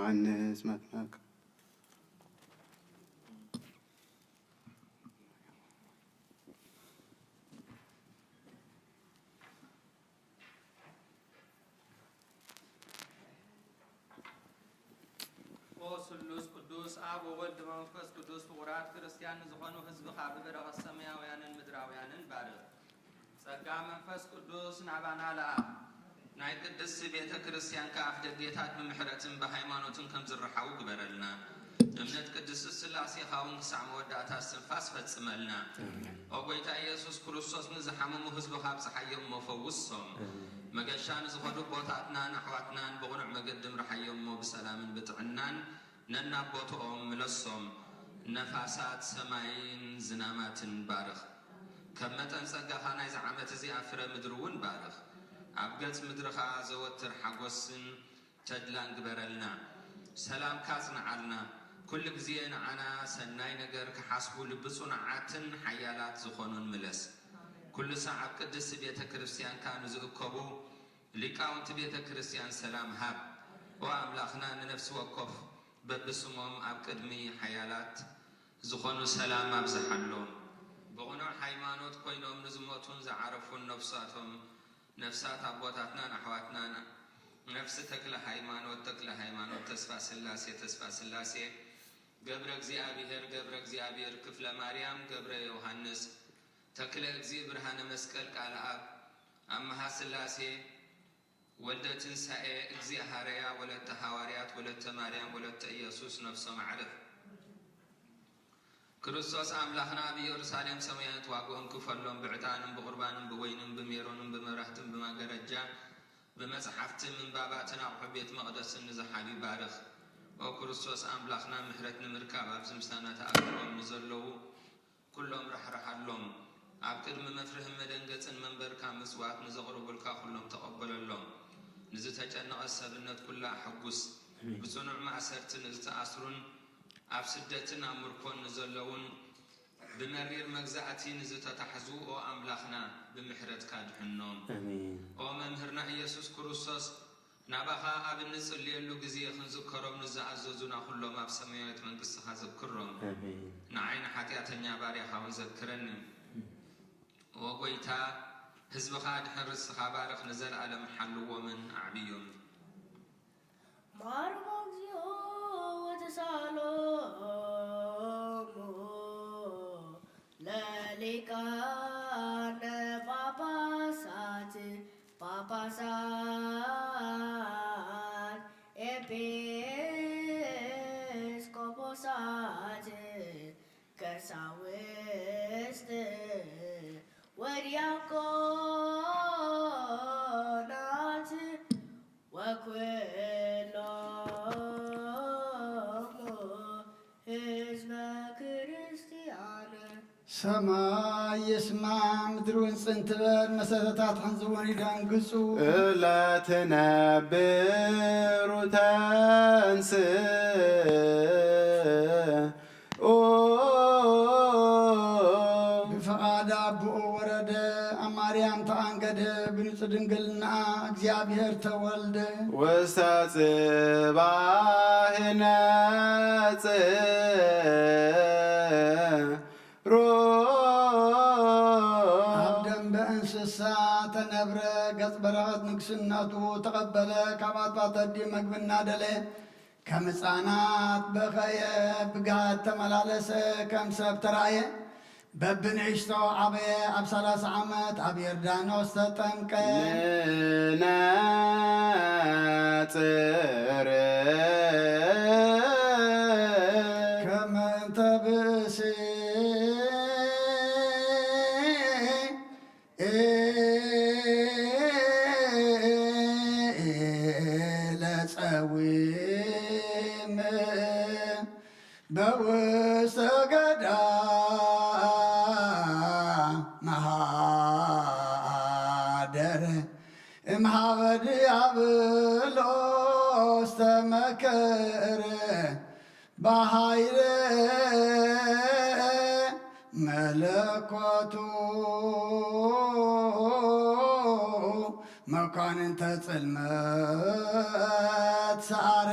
ዮሐንስ፣ ማቴዎስ፣ ኦ ስሉስ ቅዱስ ኣብ ወወልድ መንፈስ ቅዱስ ፍቑራት ክርስቲያን ንዝኾኑ ህዝብኻ ብበረኸት ሰማያውያንን ምድራውያንን ባርኽ። ጸጋ መንፈስ ቅዱስ ናባና ለኣኽ። ናይ ቅድስቲ ቤተ ክርስቲያንካ ኣፍደጌታት ብምሕረትን ብሃይማኖትን ከም ዝረሓቡ ግበረልና። እምነት ቅድስቲ ስላሴኻ እውን ክሳዕ መወዳእታ እስትንፋስ ፈጽመልና። ኦ ጎይታ ኢየሱስ ክርስቶስ ንዝሓመሙ ህዝብኻ ኣብጽሓዮም እሞ ፈውሶም። መገሻ ንዝኸዱ ኣቦታትናን ኣሕዋትናን ብቕኑዕ መገዲ ምርሓዮም እሞ ብሰላምን ብጥዕናን ነናብ ቦትኦም ምለሶም። ነፋሳት ሰማይን ዝናማትን ባርኽ። ከም መጠን ጸጋኻ ናይዚ ዓመት እዚኣ ፍረ ምድሪ እውን ባርኽ። ኣብ ገጽ ምድርኻ ዘወትር ሓጎስን ተድላን ግበረልና። ሰላምካ ኣጽንዓልና። ኩሉ ግዜ ንዓና ሰናይ ነገር ክሓስቡ ልቢ ጽኑዓትን ሓያላት ዝኾኑን ምለስ። ኩሉ ሳዕ ኣብ ቅድስቲ ቤተ ክርስቲያንካ ንዝእከቡ ሊቃውንቲ ቤተ ክርስቲያን ሰላም ሃብ። ኦ ኣምላኽና ንነፍሲ ወከፍ በብስሞም ኣብ ቅድሚ ሓያላት ዝኾኑ ሰላም ኣብዝሓሎም። ብቕኑዕ ሃይማኖት ኮይኖም ንዝሞቱን ዝዓረፉን ነፍሳቶም ነፍሳት ኣቦታትናን ኣሕዋትናን ነፍሲ ተክለ ሃይማኖት ተክለ ሃይማኖት ተስፋ ስላሴ ተስፋ ስላሴ ገብረ እግዚኣብሔር ገብረ እግዚኣብሔር ክፍለ ማርያም ገብረ ዮሃንስ ተክለ እግዚእ ብርሃነ መስቀል ቃል ኣብ ኣምሃ ስላሴ ወልደ ትንሳኤ እግዚእ ሃረያ ወለተ ሃዋርያት ወለተ ማርያም ወለተ ኢየሱስ ነፍሶም ኣዕርፍ። ክርስቶስ ኣምላኽና ኣብ ኢየሩሳሌም ሰማያዊት ዋግኦም ክፈሎም ብዕጣንን ብቑርባንን ብወይንን ብሜሮንን ብመብራህትን ብማገረጃ ብመጽሓፍቲ ምንባባትን ኣቑሑ ቤት መቕደስን ንዝሓሉ ይባርኽ። ኦ ክርስቶስ ኣምላኽና ምሕረት ንምርካብ ኣብዚ ምሳና ተኣኪቦም ንዘለዉ ኩሎም ራሕርሓሎም። ኣብ ቅድሚ መፍርህን መደንገጽን መንበርካ ምጽዋት ንዘቕርቡልካ ኩሎም ተቐበለሎም። ንዝተጨነቐ ሰብነት ኩላ ኣሐጉስ። ብጽኑዕ ማእሰርቲ ንዝተኣስሩን ኣብ ስደትን ኣብ ምርኮን ንዘለዉን ብመሪር መግዛእቲ ንዝተታሕዙ ኦ ኣምላኽና ብምሕረትካ ድሕኖም። ኦ መምህርና ኢየሱስ ክርስቶስ ናባኻ ኣብ እንጽልየሉ ግዜ ክንዝከሮም ንዝኣዘዙና ኩሎም ኣብ ሰማያዊት መንግስትኻ ዘክሮም። ንዓይ ንሓጢኣተኛ ባርያኻ እውን ዘክረኒ። ኦ ጎይታ ህዝብኻ ኣድሕን ርስኻ ባርኽ ንዘለኣለም ሓልዎምን ኣዕብዮም። ማርያም እግዚኦ ወተሳሎሙ ለሊቃነ ጳጳሳት ጳጳሳት ኤጲስቆጶሳት ቀሳውስት ወዲያቆናት ወኩሎሙ ህዝበ ክርስቲያን። ሰማይ ይስማ ምድሪ እውን ጽን ትበል፣ መሰረታትሕን ዝውን ይደንግጹ። እለ ትነብር ተንስእ ኦ ብፍቓድ ኣቦኡ ወረደ፣ ኣብ ማርያም ተኣንገደ፣ ብንጹህ ድንግልናኣ እግዚኣብሔር ተወልደ። ውስተ ጽባሕ ነጽሮ ኣብ ደንበ እንስሳ ተነብረ፣ ገጽ በረኸት ንግስነቱ ተቐበለ፣ ካብ ኣጥባት ኣዲኡ መግቢ እናደለየ ከም ህፃናት በኸየ፣ ብግሃድ ተመላለሰ፣ ከም ሰብ ተራእየ፣ በብንእሽቶ ዓበየ፣ ኣብ ሰላሳ ዓመት ኣብ ዮርዳኖስ ተጠምቀ። ንነጽር ከመ እንተ ብእሲ ለጸዊም በውስተ ገዳም ሀደረ እምሃበ ዲያብሎስ ተመከረ። በኃይለ መለኮቱ መኳንንተ ጽልመት ሰዓረ።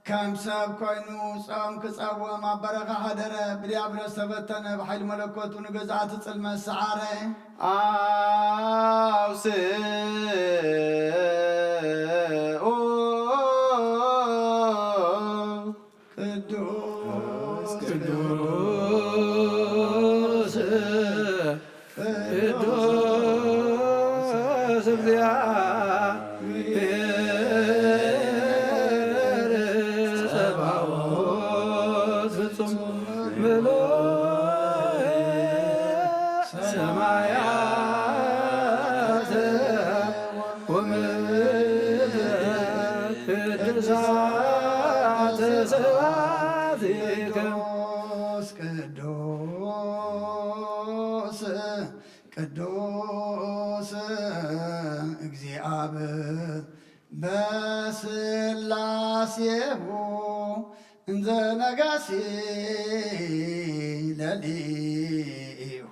ከም ሰብ ኮይኑ ጾም ክጸውም ኣብ በረኻ ሓደረ። ብዲያብሎስ ተፈተነ፣ ብሓይሊ መለኮቱ ንግዝኣት ጽልመት ሰዓረ። ኣውስኡ ቅዱስ ቅዱስ ቅዱስ እግዚአብሔር ጸባኦት ፍጹም ምሉእ ሰማያት ወምድር ቅዱሳት ስብሐቲከ። ቅዱስ ቅዱስ ቅዱስ እግዚአብ በስላሴሁ እንዘ ነጋሲ ለሊሁ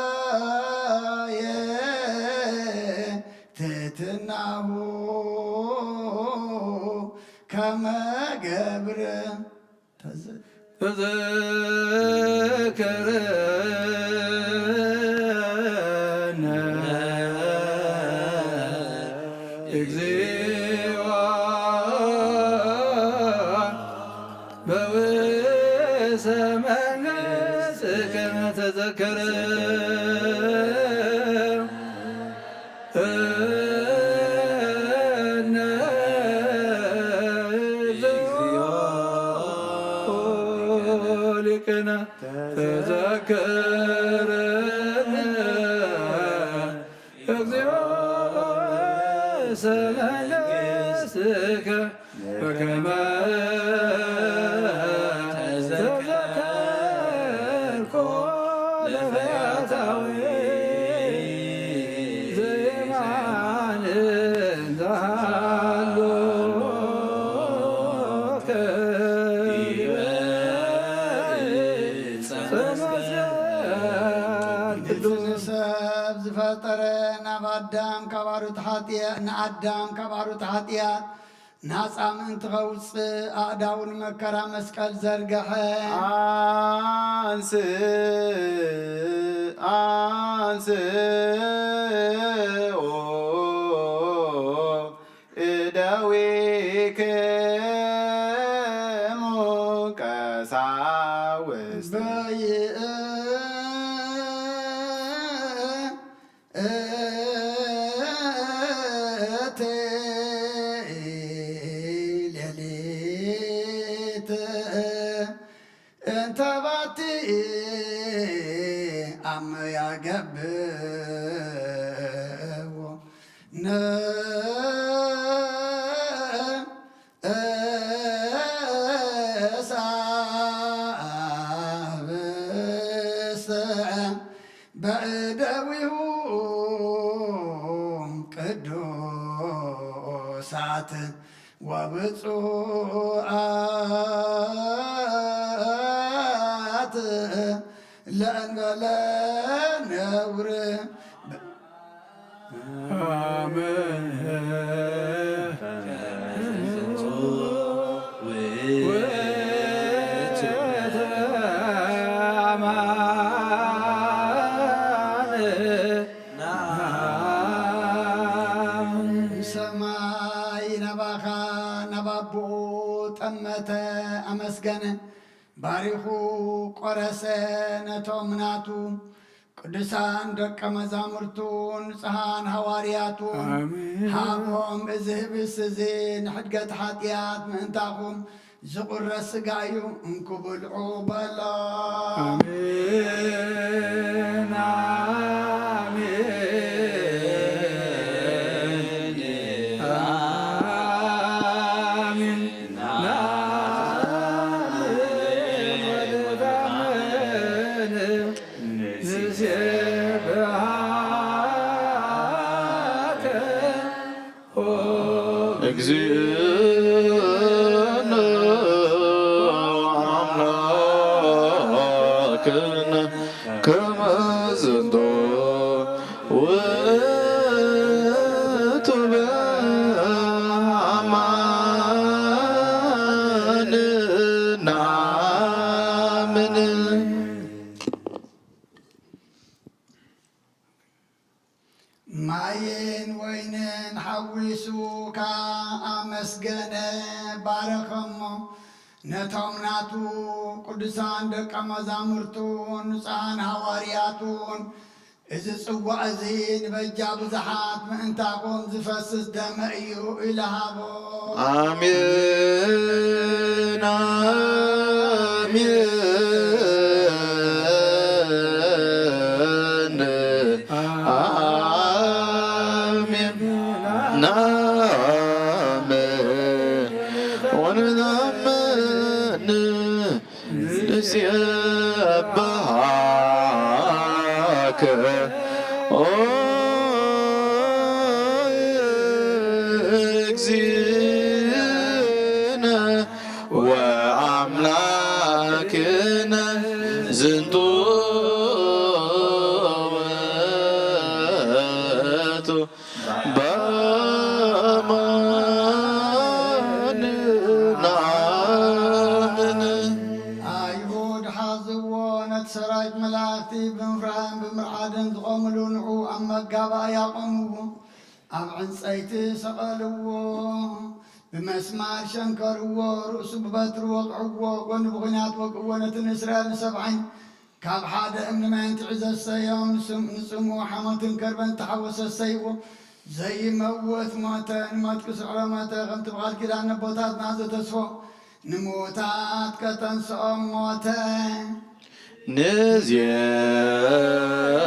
አርአየ ትሕትናሁ ከመ ገብር። ተዘ- ተዘከረነ እግዚኦ በውስተ መንግሥትከ። ተዘከረ እነ እግዚኦ ሊቅነ ተዘከረነ እግዚኦ ሰመለስከ በከመ ተዘከርኮ ለፈያታዊ ዘየማን ዘሃሎከ ዲበ ዕፀ መስቀል። ቅዱስ ሰብ ዝፈጠረ ናብ ኣዳም ካብ ኣሩት ሓጢያ-፣ ንኣዳም ካብ ኣሩት ሓጢኣት ናጻ ምእንቲ ኸውጽእ ኣእዳዉ ንመከራ መስቀል ዘርግሐ። ኣንስ-፣ ኣንስኡ እደዊክሙ ቀሳውስት። በይእ እቲ ሌሊት እንተ ባቲ ኣመያ ገብዎ ነ እሳብሰ በእደዊሁ ቅዱሳት ወብፁዓት ለእንበለ ነውር። ሰማይ ናባኻ ናብ ኣቦኡ ጠመተ፣ ኣመስገነ። ባሪኹ ቆረሰ፣ ነቶም ናቱ ቅዱሳን ደቀ መዛሙርቱ ንጹሓን ሃዋርያቱ ኣሜን። ሃቦም፣ እዚ ህብስት እዚ ንሕድገት ሓጢኣት ምእንታኹም ዝቑረስ ሥጋ እዩ፣ እንኩ ብልዑ በሎ። ኣሜን፣ ኣሜን፣ ኣሜን። እግዚእነ ወአምላክነ ከመ ዝንቱ ውእቱ ወይንን ሓዊሱ ከኣ ኣመስገነ፣ ባረኸሞ። ነቶም ናቱ ቅዱሳን ደቀ መዛሙርቱን ንጹሓን ሃዋርያቱን፣ እዚ ጽዋእ እዚ ንበጃ ብዙሓት ምእንታኹም ዝፈስስ ደመ እዩ ኢሉ ሃቦ። ኣሜን፣ ኣሜን፣ ኣሜን። ናምን ወንናምን ንሴብሐከ ኦ እግዚእነ ወአምላክነ ዝንቱ ውእቱ በአማን ናምን። ኣይሁድ ሓዝዎ፣ ነቲ ሰራዊት መላእክቲ ብምፍራህን ብምርዓድን ዝቖምሉ ንዑ ኣብ መጋባእያ ኣቆምዎ። ኣብ ዕንጸይቲ ሰቐልዎ፣ ብመስማር ሸንከርዎ፣ ርእሱ ብበትሪ ወቕዕዎ፣ ጎኑ ብኲናት ወግእዎ። ነቲ ንእስራኤል ንሰብዓይን ካብ ሓደ እምኒ ማይ እንኪዑ ዘሰዮም፣ ንስም-፣ ንጽምኡ ሓሞትን ከርበን ዝተሓወሰ ሰይዎ፣ ዘይመውት ሞተ። ንሞት ክስዕሮ ሞተ፣ ከምቲ ብቓል ኪዳን ነቦታትና ዝተስፎ፣ ንምዉታት ከተንስኦም ሞተ።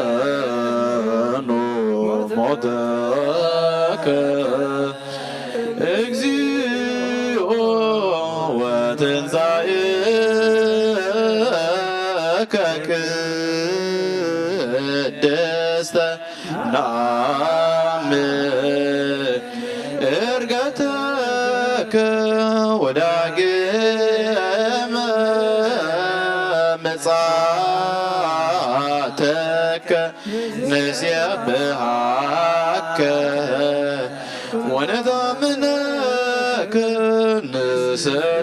ንዜኑ ሞተከ እግዚኦ ወትንሳኤከ ቅድስተ ናምን እርገተከ ወዳግመ ምጽኣተከ ንሴብሐከ ወነታምነከ ንስእለከ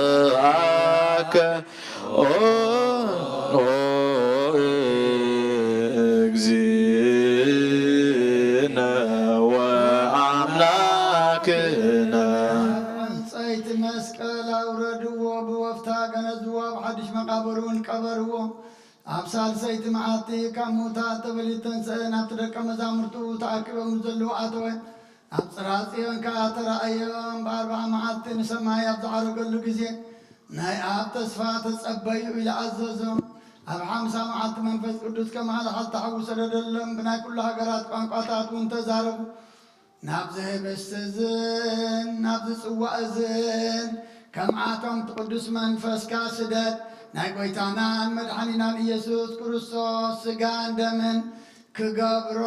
ወናስተብቅዓከ ኦ፣ ኦ፣ እግዚእነ ወአምላክነ። ዕንጸይቲ መስቀል ኣውረድዎ፣ ብወፍታ ገነዝዎ፣ ኣብ ሓድሽ መቓብር እውን ቀበርዎ። ኣብ ሳልሰይቲ መዓልቲ ካብ ምዉታት ተበሊቱ ተንስአ፣ ናብቲ ደቀ መዛሙርቱ ተኣኪቦም ዘለዉ ኣተወ። ኣብ ጽርሐ ጽዮን ከኣ ተራእዮም። ብኣርብዓ መዓልቲ ንሰማይ ኣብ ዝዓረገሉ ግዜ፣ ናይ ኣብ ተስፋ ተጸበዩ ኢሉ ኣዘዞም። ኣብ ሓምሳ መዓልቲ መንፈስ ቅዱስ ከም ሃልሃል ተሓዊ ሰደደሎም። ብናይ ኩሉ ሃገራት ቋንቋታት እውን ተዛረቡ። ናብዚ ህብስቲ እዝን ናብዚ ጽዋእ እዝን ከምኣቶም እቲ ቅዱስ መንፈስካ ስደድ። ናይ ጐይታናን መድሓኒናን ኢየሱስ ክርስቶስ ስጋን ደምን ክገብሮ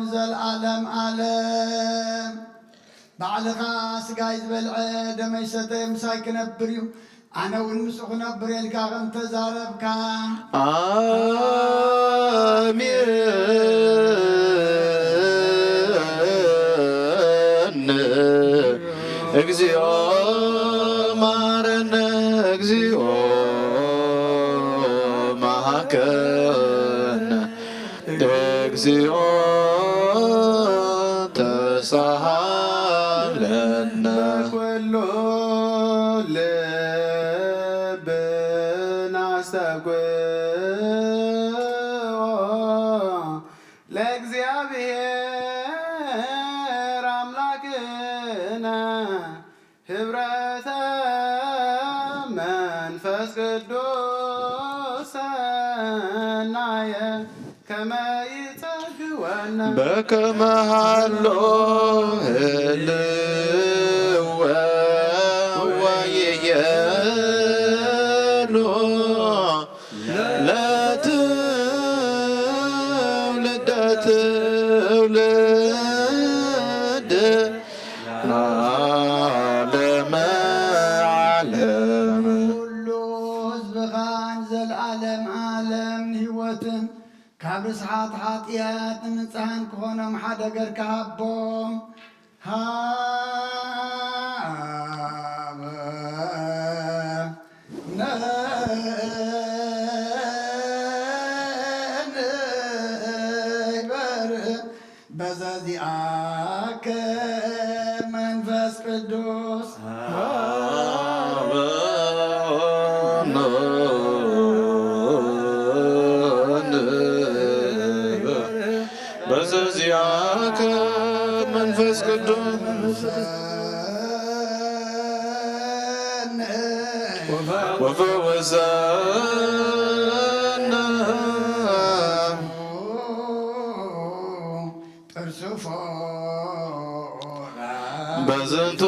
ንዘለኣለም ኣለም። ባዕልኻ ስጋይ ዝበልዐ ደመይ ዝሰተየ ምሳይ ክነብር እዩ፣ ኣነ እውን ምስኡ ክነብር እየ ኢልካ ከም ተዛረብካ። ኣሜን። እግዚኦ መሐረነ፣ እግዚኦ መሐረነ፣ እግዚኦ ተሳሃለነ። በኩሉ ልብና አስተብቅዖ ለእግዚአብሔር አምላክነ ህብረተ መንፈስ ቅዱስ ሰናየ ከመ ይጸግወነ። በከመ ሀሎ ህልወ ወይሄሉ ለትውልደ ትውልድ ዓለመ ዓለም። ኩሉ ህዝብኻን ዘለዓለም ዓለም ንህይወትን ካብ ርስሓት ሓጢኣት ንምንጽሃን ክኾኖም ሓደ ገርካ ሃቦም። ሃበነ። ዘዚኣከ መንፈስ ቅዱስ በዘዚኣከ መንፈስ ቅዱስ ወፈወሰነ ጥርሱ ፎራ በዝንቱ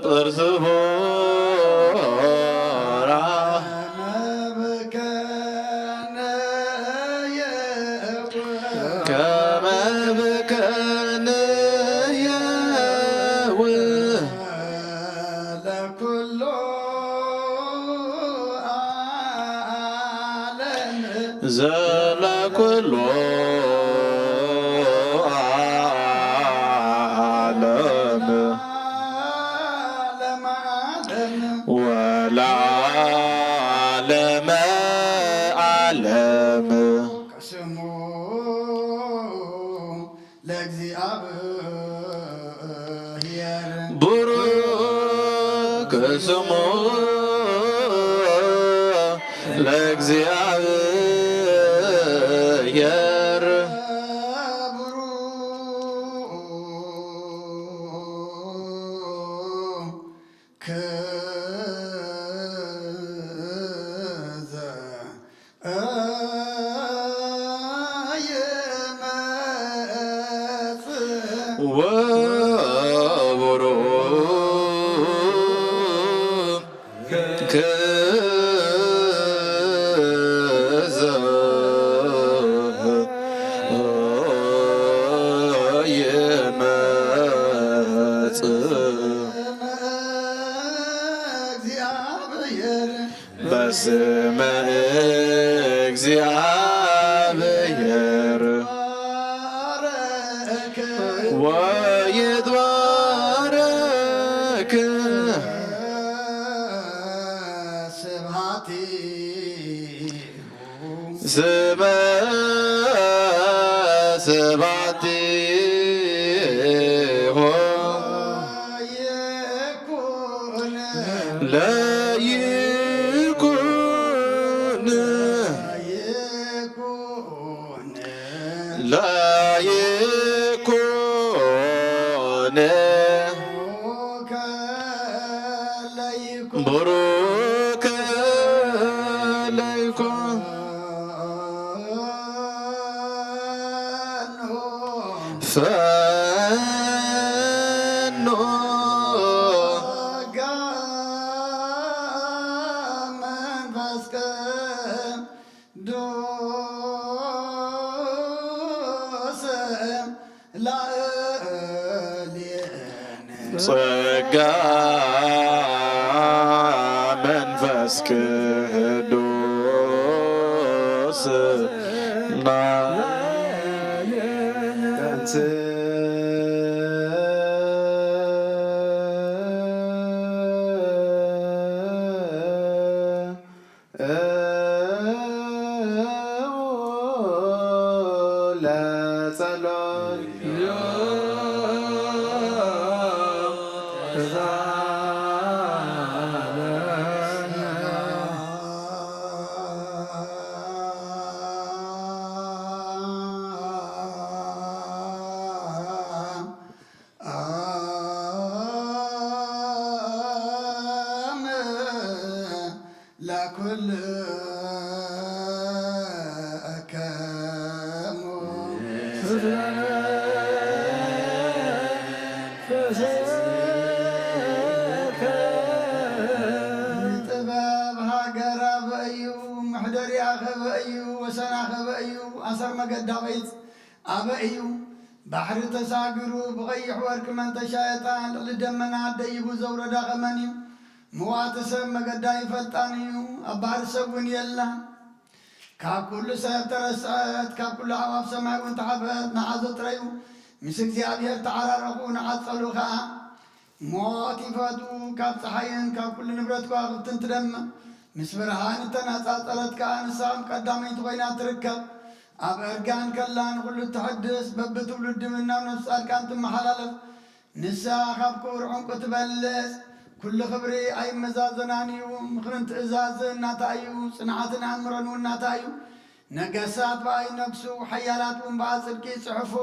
ጥርሱ ፎራ መብከነ የእወ ከመ ብከንየ ለኩሉ ዓለም ዘለኩሉ ዓለም ዓለም ዓለም ወለዓለመ ዓለም ስሙ ለእግዚኣብሔር ብሩክ ስሙ ለእግዚኣብሔር ብሩክ በስመ እግዚአብሔር ወይትባረክ ስብሐቲ ስመ ስብሐቲሁ ለይኩን ለይኩን ቡሩከ ለይኩን ፈኖ መንፈስ ቅዱስ ላዕሌነ ጸጋ መንፈስ ቅዱስ ና ለጸሎት ለኩልከሙ ጥበብ ሃገር ኣበ እዩ፣ መሕደሪኣ ከበ እዩ፣ ወሰና ከበ እዩ፣ ኣሰር መገዳ በይት ኣበ እዩ። ባሕሪ ተሳግሩ ብቐይሕ ወርቂ መን ተሻየጣ፣ ልዕሊ ደመና ደይቡ ዘውረዳ ኸመን እዩ። ምዋቲ ሰብ መገዳ ይፈልጣን እዩ፣ ኣብ ባሕሪ ሰብ እውን የላን። ካብ ኩሉ ሰብ ተረስዐት፣ ካብ ኩሉ ኣዕዋፍ ሰማይ እውን ተሓብአት። ንዓ ዘጥረዩ ምስ እግዚኣብሔር ተዓራረኹ፣ ንዓ ጸሉ ኸኣ። ሞት ይፈትዉ፣ ካብ ጸሓይን ካብ ኩሉ ንብረት ከዋኽብትን ትደምቕ። ምስ ብርሃን እተነጻጸረት ከኣ ንሳ ከም ቀዳመይቲ ኮይና ትርከብ። ኣብ እርጋን ከላ ንኹሉ እተሐድስ፣ በብትውልዱ ናብ ነፍሲ ጻድቃን ትመሓላለፍ። ንሳ ካብ ክቡር ዕንቁ ትበልጽ። ኩሉ ክብሪ ኣይመዛዘናን እዩ። ምኽርን ትእዛዝን ናታ እዩ። ጽንዓትን ኣእምሮን እውን ናታ እዩ። ነገሳት ብኣ ይነግሱ፣ ሓያላት እውን ብኣ ጽድቂ ይጽሕፉ።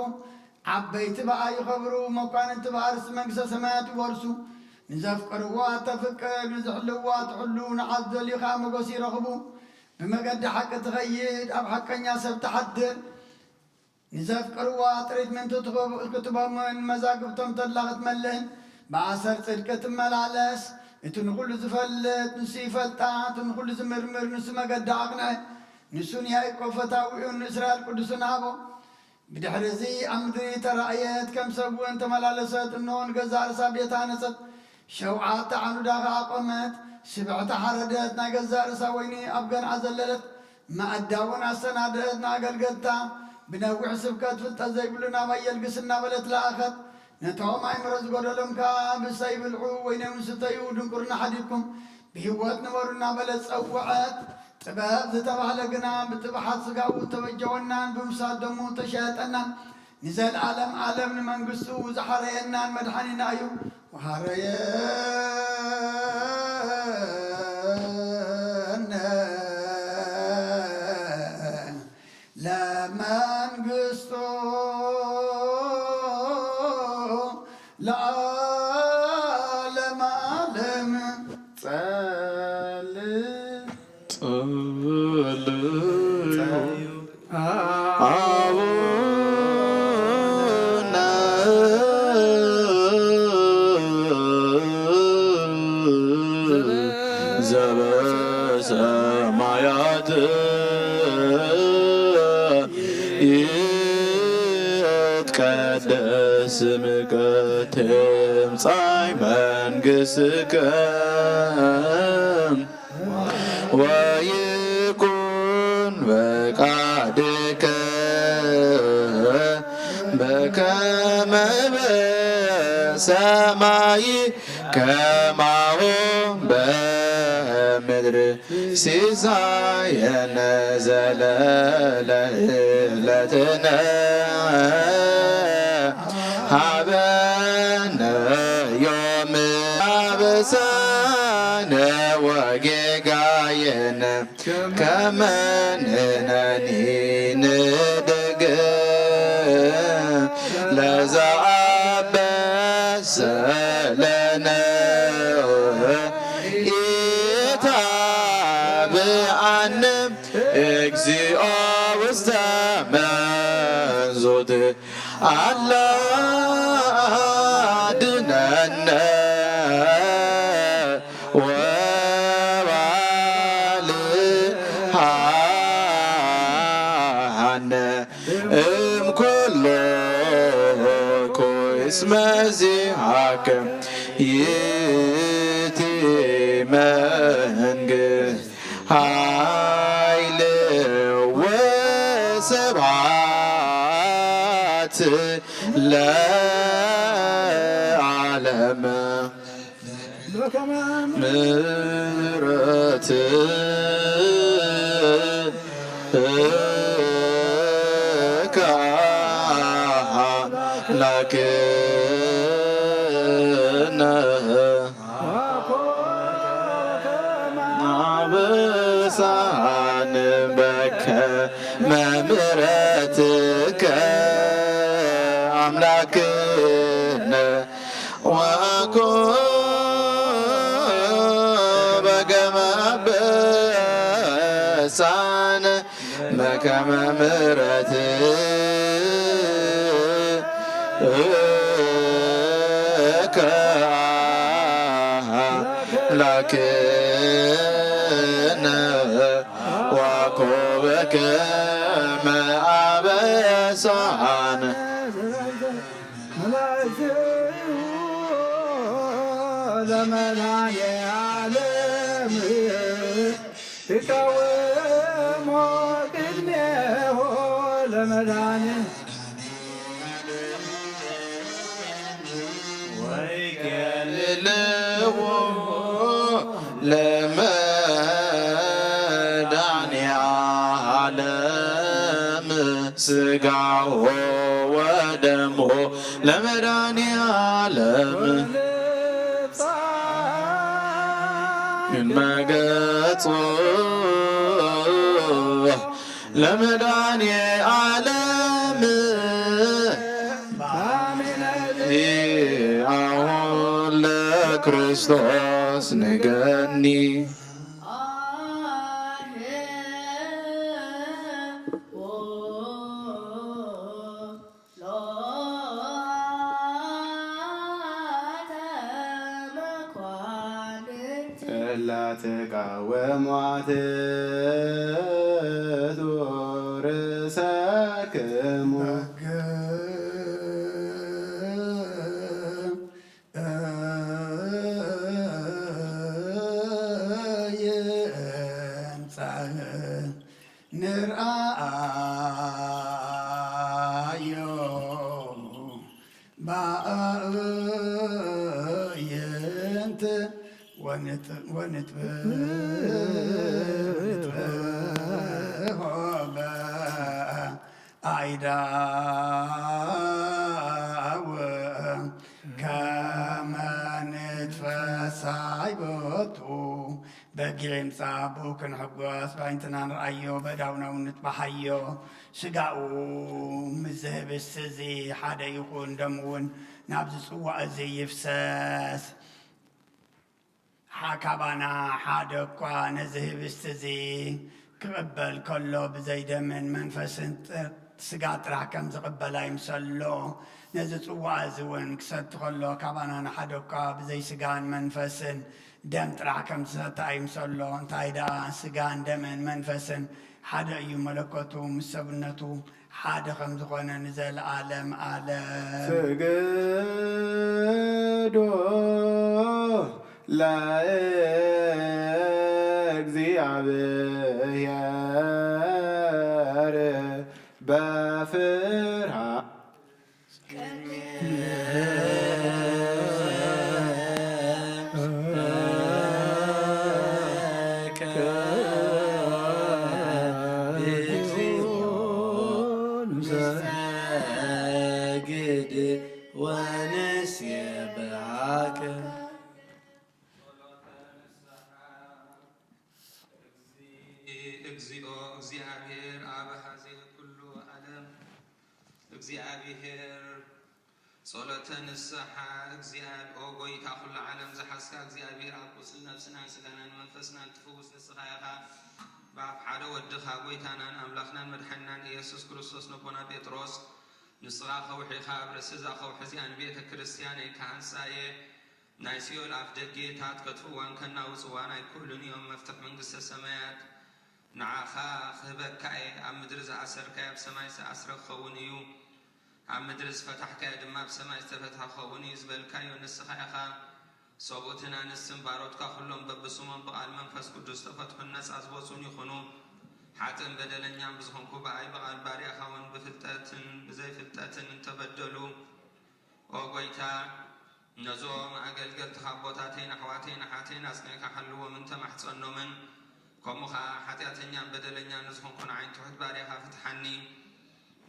ዓበይቲ ብኣ ይኸብሩ፣ መኳንንቲ ብኣ ርስቲ መንግስተ ሰማያት ይወርሱ። ንዘፍቅርዋ እተፍቅር፣ ንዝሕልዋ ትሕሉ፣ ንዓት ዝደልዩ ኸኣ ሞገስ ይረኽቡ። ብመገዲ ሓቂ ትኸይድ፣ ኣብ ሓቀኛ ሰብ ትሓድር። ንዘፍቅርዋ ጥሪት ምእንቲ ትኽብ-፣ ክትቦምን መዛግብቶም ተድላ ክትመልእን ብኣሰር ጽድቂ ትመላለስ። እቲ ንኹሉ ዝፈልጥ ንሱ ይፈልጣ፣ እቲ ንኹሉ ዝምርምር ንሱ መገዲ ኣቕንዐ። ንሱ ንያዕቆብ ፈታዊኡን ንእስራኤል ቅዱስን ሃቦ። ብድሕሪ እዚ ኣብ ምድሪ ተራእየት፣ ከም ሰብ እውን ተመላለሰት። እንሆ ንገዛእ ርእሳ ቤት ሃነጸት፣ ሸውዓተ ዓኑዳ ኸኣ ኣቖመት። ስብዕቲ ሓረደት፣ ናይ ገዛእ ርእሳ ወይኒ ኣብ ገንዓ ዘለለት፣ ማእዳ እውን ኣሰናደአት፣ ንኣገልገልታ። ብነዊሕ ስብከት ፍልጠት ዘይብሉ ናባይ የልግስ እናበለት ለኣኸት። ነቶም ኣእምሮ ዝጎደሎም ከኣ ብሰ ይብልዑ፣ ወይኖም ይስተዩ፣ ድንቁርና ሓዲግኩም ብህይወት ንበሩ እናበለት ጸውዐት። ጥበብ ዝተባህለ ግና ብጥብሓት ስጋኡ ተበጀወናን ብምፍሳስ ደሙ ተሸየጠናን ንዘለዓለም ዓለም ንመንግስቱ ዝሓረየናን መድሓኒና እዩ። ወሓረየነ ለመንግስቱ ለዓለም ዓለም። ጸል ጸልዩ አቡነ ዘበሰማያት ይትቀደስ ስምከ ትምጻእ መንግስትከ ወይኩን ፈቃድከ በከመ በሰማይ ከማሁ በምድር። ሲሳየነ ዘለለ ዕለትነ ሀበነ ዮም። አበሳነ ወጌጋየነ ከመ ንሕነኒ ንደግም ለዘ አበሰ ለነ ኢታብአነ እግዚኦ ውስተ መንሱት አላ አድነነ ወባልሃነ እምኩሉ ኩይስ መዚሃከ ይእቲ መንግስት ኃይል ወስብሐት ለዓለመ። ምሕረትከ ላክነ አበሳነ በከመ ምሕረትከ አምላክነ ወኮ በከመ አበሳነ በከመ ምሕረትከ ላክነ ወኮ በከመ አበሳነ። ለመድኃኔዓለም ይቃወሞ ቅድሜሁ ለመድኃኔ ወይቄልልዎ ስጋሁ ወደምሁ ለመድኃኔ ዓለም መገጹ ለመድኃኔ ዓለም አሁን ለክርስቶስ ንገኒ። እላትቃወሟት ርእሰክሙ ይምጻእ ንርኣዮ በአእይንት ወንት- ወንትብሆ በአይዳው ከመ ንትፈሳይ ቦቱ። በጊዕ ይምጻእ ኣቦ ክንሕጎስ፣ ባይንትና ንርኣዮ፣ በዳውና እውን ንጥባሓዮ። ስጋኡ ምስ ዝህብስ እዚ ሓደ ይኹን፣ ደሙ እውን ናብዚ ጽዋእ እዚ ይፍሰስ። ሓ-፣ ካባና ሓደ እኳ ነዚ ህብስት እዚ ክቕበል ከሎ ብዘይ ደምን መንፈስን ጥ-፣ ስጋ ጥራሕ ከም ዝቕበል ኣይምሰሎ። ነዚ ጽዋእ እዚ እውን ክሰቲ ከሎ ካባና ንሓደ እኳ ብዘይ ስጋን መንፈስን ደም ጥራሕ ከም ዝሰቲ ኣይምሰሎ። እንታይ ደኣ ስጋን ደምን መንፈስን ሓደ እዩ፣ መለኮቱ ምስ ሰብነቱ ሓደ ከም ዝኾነ ንዘለዓለም ዓለም። ስግዱ ለእግዚኣብሔር በፍርሃ እግዚኦ እግዚአብሔር አብ ሀዜ ኩሉ ዓለም። እግዚአብሔር ጸሎተ ንስሓ። እግዚአብ-፣ ኦ ጎይታ ኩሉ ዓለም ዝሓዝካ እግዚኣብሔር ኣብ ቁስል ነፍስናን ስጋናን መንፈስናን ትፍውስ ንስኻ ኢኻ። ብኣፍ ሓደ ወድኻ ጎይታናን ኣምላኽናን መድሓኒናን ኢየሱስ ክርስቶስ ነቦና ጴጥሮስ ንስኻ ከውሒ ኢኻ፣ ኣብ ርእሲ እዛ ከውሒ እዚኣ ንቤተ ክርስቲያነይ ክሃንጻ እየ። ናይ ሲኦል ኣፍ ደጌታት ከጥፍእዋን ከናውጽዋን ኣይክእሉን እዮም። መፍትሕ መንግስተ ሰማያት ንዓኻ ክህበካ እየ። ኣብ ምድሪ ዝኣሰርካዮ ኣብ ሰማይ ዝተኣስረ ክኸውን እዩ፣ ኣብ ምድሪ ዝፈታሕካዮ ድማ ኣብ ሰማይ ዝተፈትሐ ክኸውን እዩ ዝበልካዮ ንስኻ ኢኻ። ሰብኡትን ኣንስትን ባሮትካ ኩሎም በብስሞም ብቓል መንፈስ ቅዱስ ዝተፈትሑን ነጻ ዝወጹን ይኹኑ። ሓጥእን በደለኛን ብዝኾንኩ ብኣይ ብቓል ባርያኻ እውን ብፍልጠትን ብዘይፍልጠትን እንተበደሉ፣ ኦ ጎይታ፣ ነዞም ኣገልገልትኻ ኣቦታተይን ኣሕዋተይን ኣሓተይን ኣጽኒዕካ ሓልዎምን ተማሕጸኖምን። ከምኡ ኸኣ ሓጢኣተኛን በደለኛን ንዝኾንኩ ንዓይን ትሑት ባርያኻ ፍትሓኒ።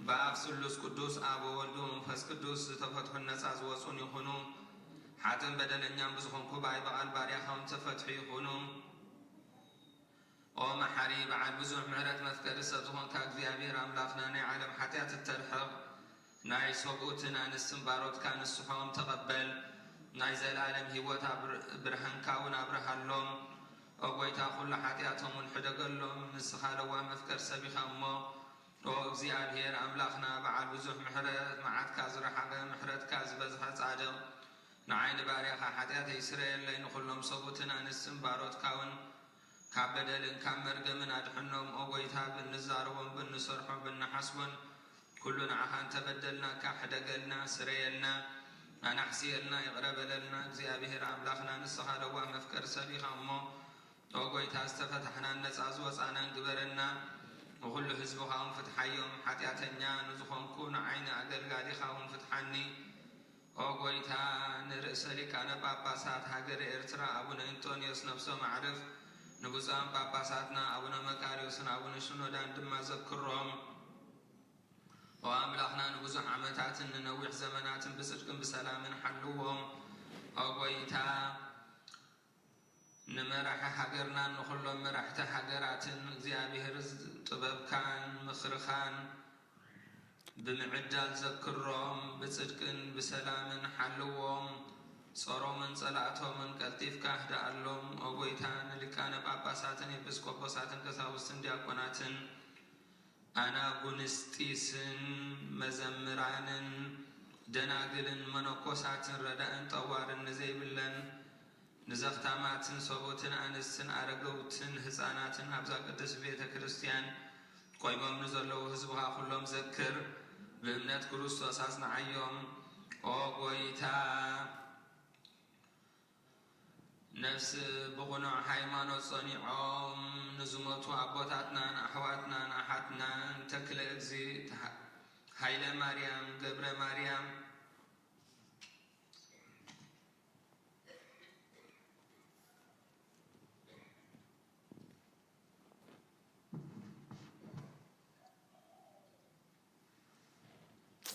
ብኣብ ስሉስ ቅዱስ ኣብ ወወልድ ወመንፈስ ቅዱስ ዝተፈትሑን ነጻ ዝወጹን ይኹኑ። ሓጥእን በደለኛን ብዝኾንኩ ብኣይ ብቓል ባርያኻ እውን ተፈትሑ ይኹኑ። ኦ መሓሪ በዓል ብዙሕ ምሕረት መፍቀሪ ሰብ ዝኾንካ እግዚኣብሔር ኣምላኽና ናይ ዓለም ሓጢኣት እተርሕቕ ናይ ሰብኡትን ኣንስትን ባሮትካ ንስሖም ተቐበል። ናይ ዘለኣለም ህይወት ኣብ ብርሃንካ እውን ኣብርሃሎም። ኦ ጎይታ ኩሉ ሓጢኣቶም እውን ሕደገሎም። ንስኻ ለዋህ መፍቀር ሰብ ኢኻ እሞ ኦ እግዚኣብሔር ኣምላኽና በዓል ብዙሕ ምሕረት መዓትካ ዝረሓቐ ምሕረትካ ዝበዝሐ ጻድቕ ንዓይ ንባርያኻ ሓጢኣተይ ስረየለይ። ንኹሎም ሰብኡትን ኣንስትን ባሮትካ እውን ካብ በደልን ካብ መርገምን ኣድሕኖም። ኦ ጎይታ፣ ብንዛረቦን ብንሰርሖን ብንሓስቦን ኩሉ ንዓኻ እንተበደልናካ ሕደገልና፣ ስረየልና፣ ኣናሕስየልና፣ ይቕረ በለልና። እግዚኣብሔር ኣምላኽና ንስኻ ለዋህ መፍቀር ሰብ ኢኻ እሞ፣ ኦ ጎይታ፣ ዝተፈታሕናን ነጻ ዝወጻናን ግበረና። ንኹሉ ህዝብኻ እውን ፍትሓዮም። ሓጢኣተኛ ንዝኾንኩ ንዓይ ንኣገልጋሊኻ እውን ፍትሓኒ። ኦ ጎይታ፣ ንርእሰ ሊቃነ ጳጳሳት ሃገረ ኤርትራ ኣቡነ እንጦንዮስ ነፍሶም ኣዕርፍ፣ ንብፁዓን ጳጳሳትና ኣቡነ መቃርዮስን ኣቡነ ሽኖዳን ድማ ዘክሮም። ኦ ኣምላኽና፣ ንብዙሕ ዓመታትን ንነዊሕ ዘመናትን ብጽድቅን ብሰላምን ሓልዎም። ኦ ጐይታ፣ ንመራሒ ሃገርናን ንኹሎም መራሕቲ ሃገራትን እግዚኣብሔር ጥበብካን ምኽርኻን ብምዕዳል ዘክሮም፣ ብጽድቅን ብሰላምን ሓልዎም። ጾሮምን ጸላእቶምን ቀልጢፍካ ህድኣሎም። ኦ ጐይታ፣ ንሊቃነ ጳጳሳትን ኤጲስቆጶሳትን ቀሳውስትን ዲያቆናትን ኣናጉንስጢስን መዘምራንን ደናግልን መነኮሳትን ረዳእን ጠዋርን ንዘይብለን ንዘኽታማትን ሰቡትን ኣንስትን ኣረገውትን ህፃናትን ኣብዛ ቅድስት ቤተ ክርስቲያን ቆይሞም ንዘለዉ ህዝብኻ ኩሎም ዘክር። ብእምነት ክርስቶስ ኣጽንዓዮም። ኦ ጐይታ፣ ነፍስ ብቕኑዕ ሃይማኖት ጸኒዖም ንዝሞቱ ኣቦታትናን ኣሕዋትናን ኣሓትናን ተክለ እግዚእ ሃይለ ማርያም ገብረ ማርያም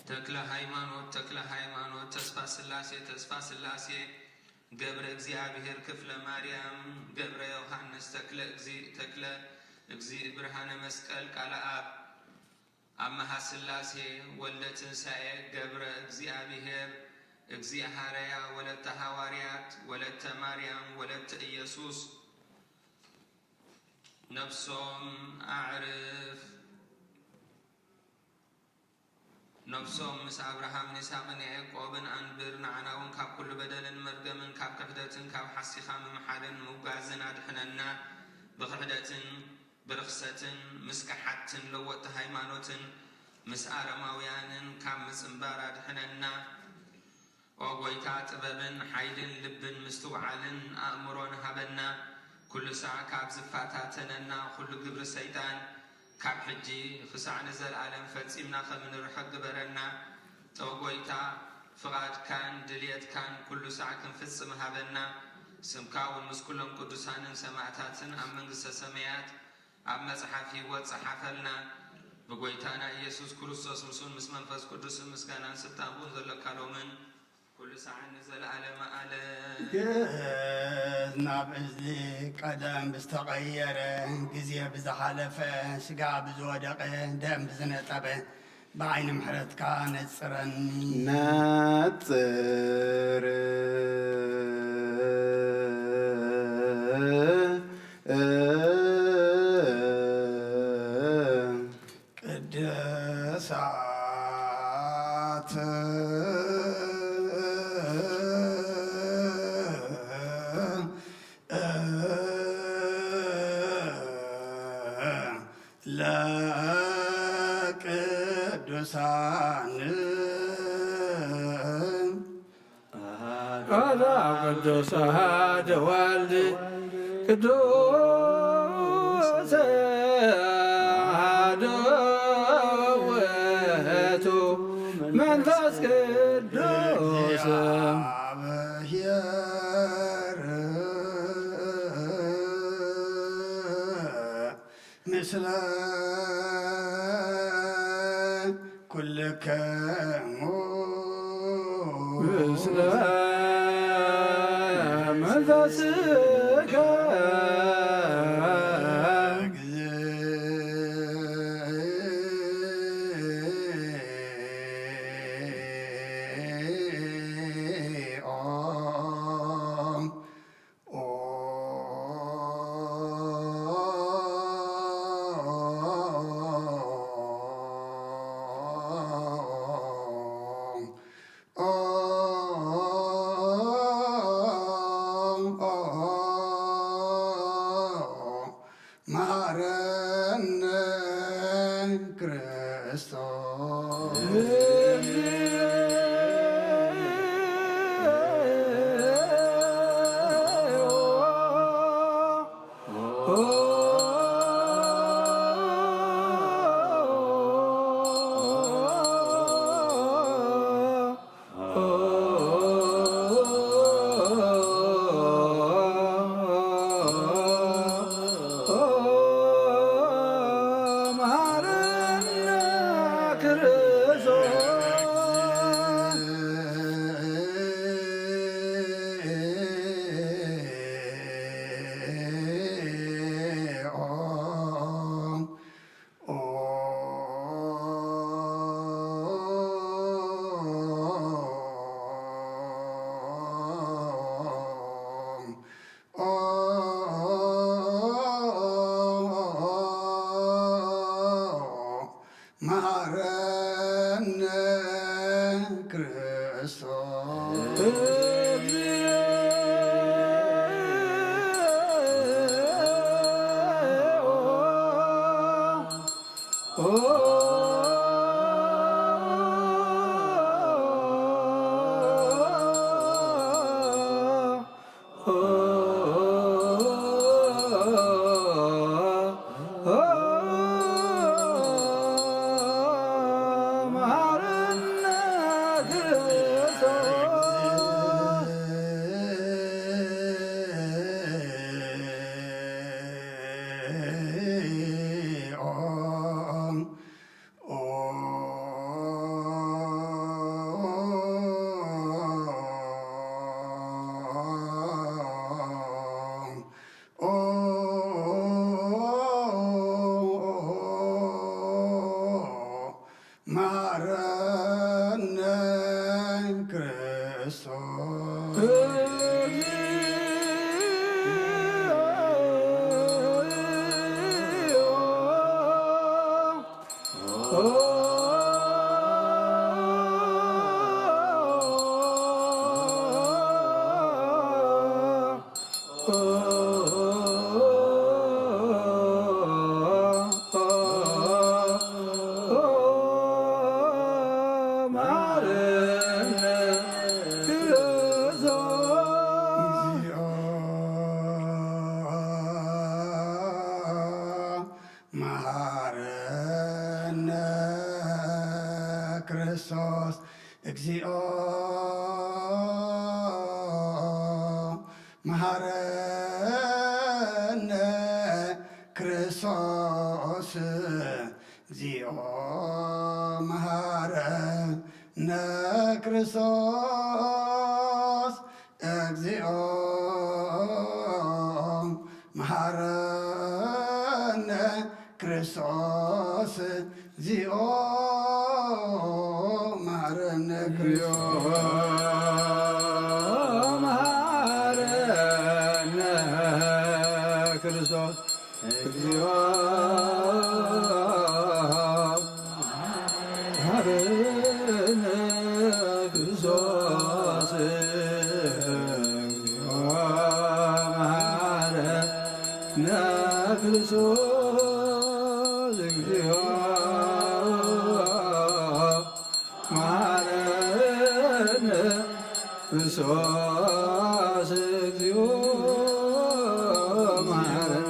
ተክለ ሃይማኖት ተክለ ሃይማኖት፣ ተስፋ ስላሴ ተስፋ ስላሴ፣ ገብረ እግዚኣብሔር ክፍለ ማርያም፣ ገብረ ዮሃንስ፣ ተክለ እግዚእ ተክለ እግዚእ፣ ብርሃነ መስቀል፣ ቃለ ኣብ፣ ኣመሃ ስላሴ፣ ወልደ ትንሳኤ፣ ገብረ እግዚኣብሔር፣ እግዚእ ሃረያ፣ ወለተ ሃዋርያት፣ ወለተ ማርያም፣ ወለተ ኢየሱስ፣ ነፍሶም ኣዕርፍ። ነፍሶም ምስ ኣብርሃምን ይስሐቅን ያዕቆብን ኣንብር፣ ንዓና እውን ካብ ኩሉ በደልን መርገምን ካብ ክሕደትን ካብ ሓሲኻ ምምሓልን ምውጋዝን ኣድሕነና። ብክሕደትን ብርኽሰትን ምስ ከሓድትን ለወጥቲ ሃይማኖትን ምስ ኣረማውያንን ካብ ምጽንባር ኣድሕነና። ኦ ጐይታ፣ ጥበብን ሓይልን ልብን ምስትውዓልን ኣእምሮን ሃበና። ኩሉ ሳዕ ካብ ዝፈታተነና ኩሉ ግብሪ ሰይጣን ካብ ሕጂ ክሳዕ ንዘለኣለም ፈጺምና ከም ንርሕቕ ግበረና። ኦ ጐይታ፣ ፍቓድካን ድልየትካን ኩሉ ሳዕ ክንፍጽም ሃበና። ስምካ እውን ምስ ኩሎም ቅዱሳንን ሰማዕታትን ኣብ መንግስተ ሰማያት ኣብ መጽሓፍ ህይወት ጸሓፈልና። ብጐይታና ኢየሱስ ክርስቶስ ምስኡን ምስ መንፈስ ቅዱስን ምስጋናን ስልጣን እውን ዘለካ ሎምን ኩሉ ሰዓት ንዘለዓለመ ዓለም። ግእዝ ናብ እዝሊ ቀለም ብዝተቐየረ፣ ግዜ ብዝሓለፈ፣ ስጋ ብዝወደቐ፣ ደም ብዝነጠበ፣ ብዓይኒ ምሕረትካ ነጽረኒ። ነጽር። ቅድሳት ለቅዱሳን አሐዱ ቅዱስ አሐዱ ወልድ ቅዱስ አሐዱ ውእቱ መንፈስ ቅዱስ። ምስለ ኩልክሙ። ምስለ መንፈስከ። መሃረነ ክርስቶስ። መሃረነ ክርስቶስ። እግዚኦ መሃረነ ክርስቶስ። እግዚኦ መሃረነ ክርስቶስ። እግዚኦ መሃረነ ክርስቶስ። እግዚኦ መሃረነ ክርስቶስ። መሃረነ ክርስቶስ። እግዚኦ መሃረነ ክርስቶስ። እግዚኦ መሃረነ ክርስቶስ። እግዚኦ መሃረነ ክርስቶስ። እግዚኦ መሃረነ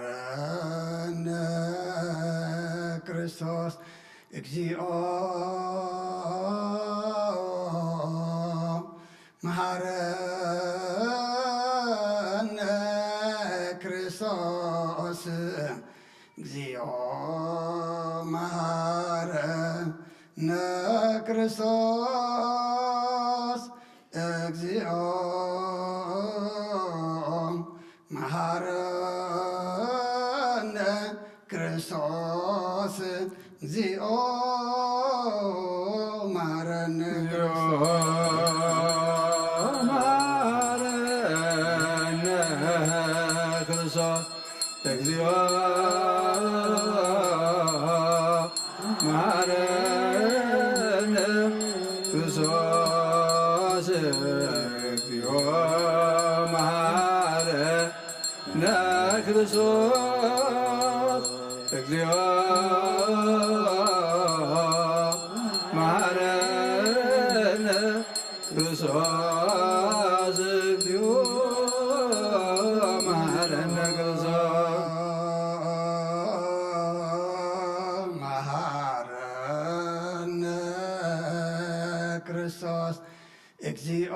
መሃረነ ክርስቶስ። እግዚኦ መሃረነ ክርስቶስ። እግዚኦ መሃረነ ክርስቶስ። እግዚኦ መሃረነ ክርስቶስ። እግዚኦ መሃረነ ክርስቶስ። መሃረነ ክርስቶስ። እግዚኦ መሃረነ ክርስቶስ። እግዚኦ መሃረነ ክርስቶስ። እግዚኦ መሃረነ ክርስቶስ። እግዚኦ መሃረነ ክርስቶስ። መሃረነ ክርስቶስ። እግዚኦ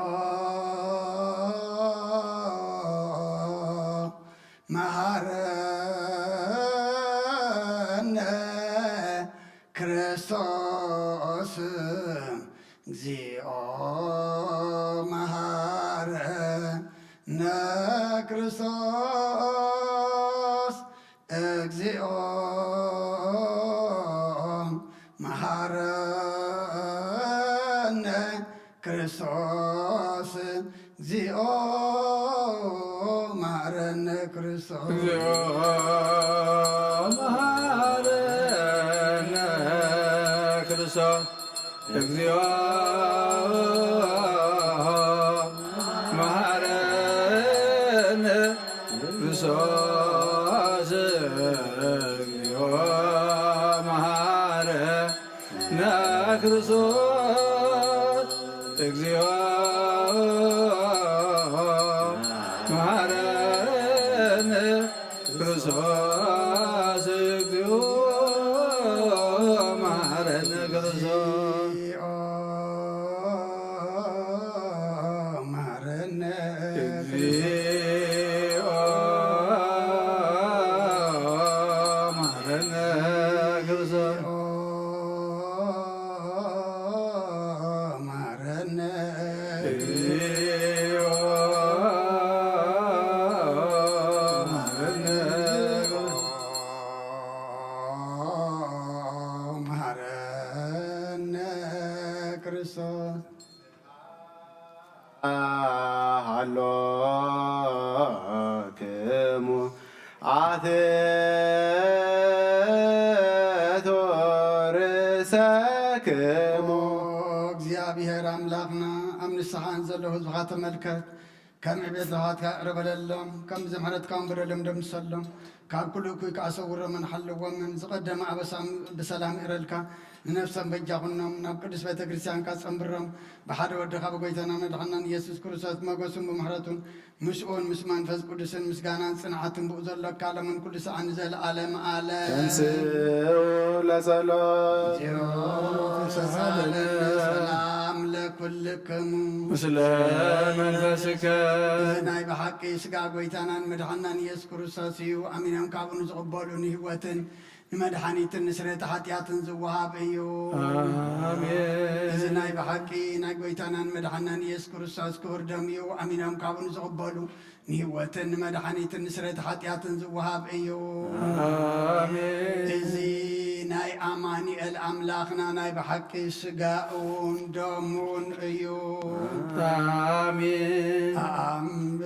መሃረነ ክርስቶስ። እግዚኦ መሃረነ ክርስቶስ። እግዚኦ መሃረነ ክርስቶስ። እግዚኦ መሃረነ ክርስቶስ። እግዚኦ መሃረነ ክርስቶስ። እግዚኦ መሃረነ ክርስቶስ እግዚኦ መሐረነ ክርስቶስ እግዚኦ መሐረነ ክርስቶስ እግዚኦ መሐረነ ክርስቶስ። መሐረነ እግዚኦ መሐረነ ክርስቶስ። መሐረነ እግዚኦ መሐረነ መሐረነ ክርስቶስ። ሃሎክሙ ኣትሕቱ ርእሰክሙ። ኦ እግዚኣብሔር ኣምላኽና፣ ኣብ ንስሓ ንዘለዉ ህዝብኻ ተመልከት። ከም ዕቤት ርሕቀትካ ይቕረ በለሎም፣ ከም ምሕረትካ እውን በደሎም ደምስሰሎም። ካብ ኩሉ እኩይ ከኣ ሰውሮምን ሓልዎምን፣ ዝቐደመ ኣበሳም ብሰላም ይቕረልካ፣ ንነፍሶም በጃ ኩኖም፣ ናብ ቅድስት ቤተ ክርስቲያንካ ጸንብሮም። ብሓደ ወድኻ ብጎይታና መድሓናን ኢየሱስ ክርስቶስ ብመጎስን ብምሕረቱን ምስኡን ምስ መንፈስ ቅዱስን ምስጋናን ጽንዓትን ብኡ ዘሎካ ሎምን ኩሉ ሰዓን ንዘለዓለም ዓለም። ተንስኡ ለጸሎት። ተሳለነ ሰላም ለኩልክሙ። ምስለ መንፈስከ። እዚ ናይ ብሓቂ ስጋ ጎይታናን መድሓናን ኢየሱስ ክርስቶስ እዩ። ኣሚኖም ካብኡ ንዝቕበሉ ንህይወትን ንመድሓኒትን ንስርየተ ሓጢኣትን ዝወሃብ እዩ። ኣሜን። እዚ ናይ ብሓቂ ናይ ጎይታናን መድሓናን ኢየሱስ ክርስቶስ ክቡር ደም እዩ። ኣሚኖም ካብኡ ንዝቕበሉ ንህይወትን ንመድሓኒትን ንስርየተ ሓጢኣትን ዝወሃብ እዩ። ኣሜን። እዚ ናይ ኣማኑኤል ኣምላኽና ናይ ብሓቂ ስጋኡን ደሙን እዩ። ኣሜን። ኣኣምን፣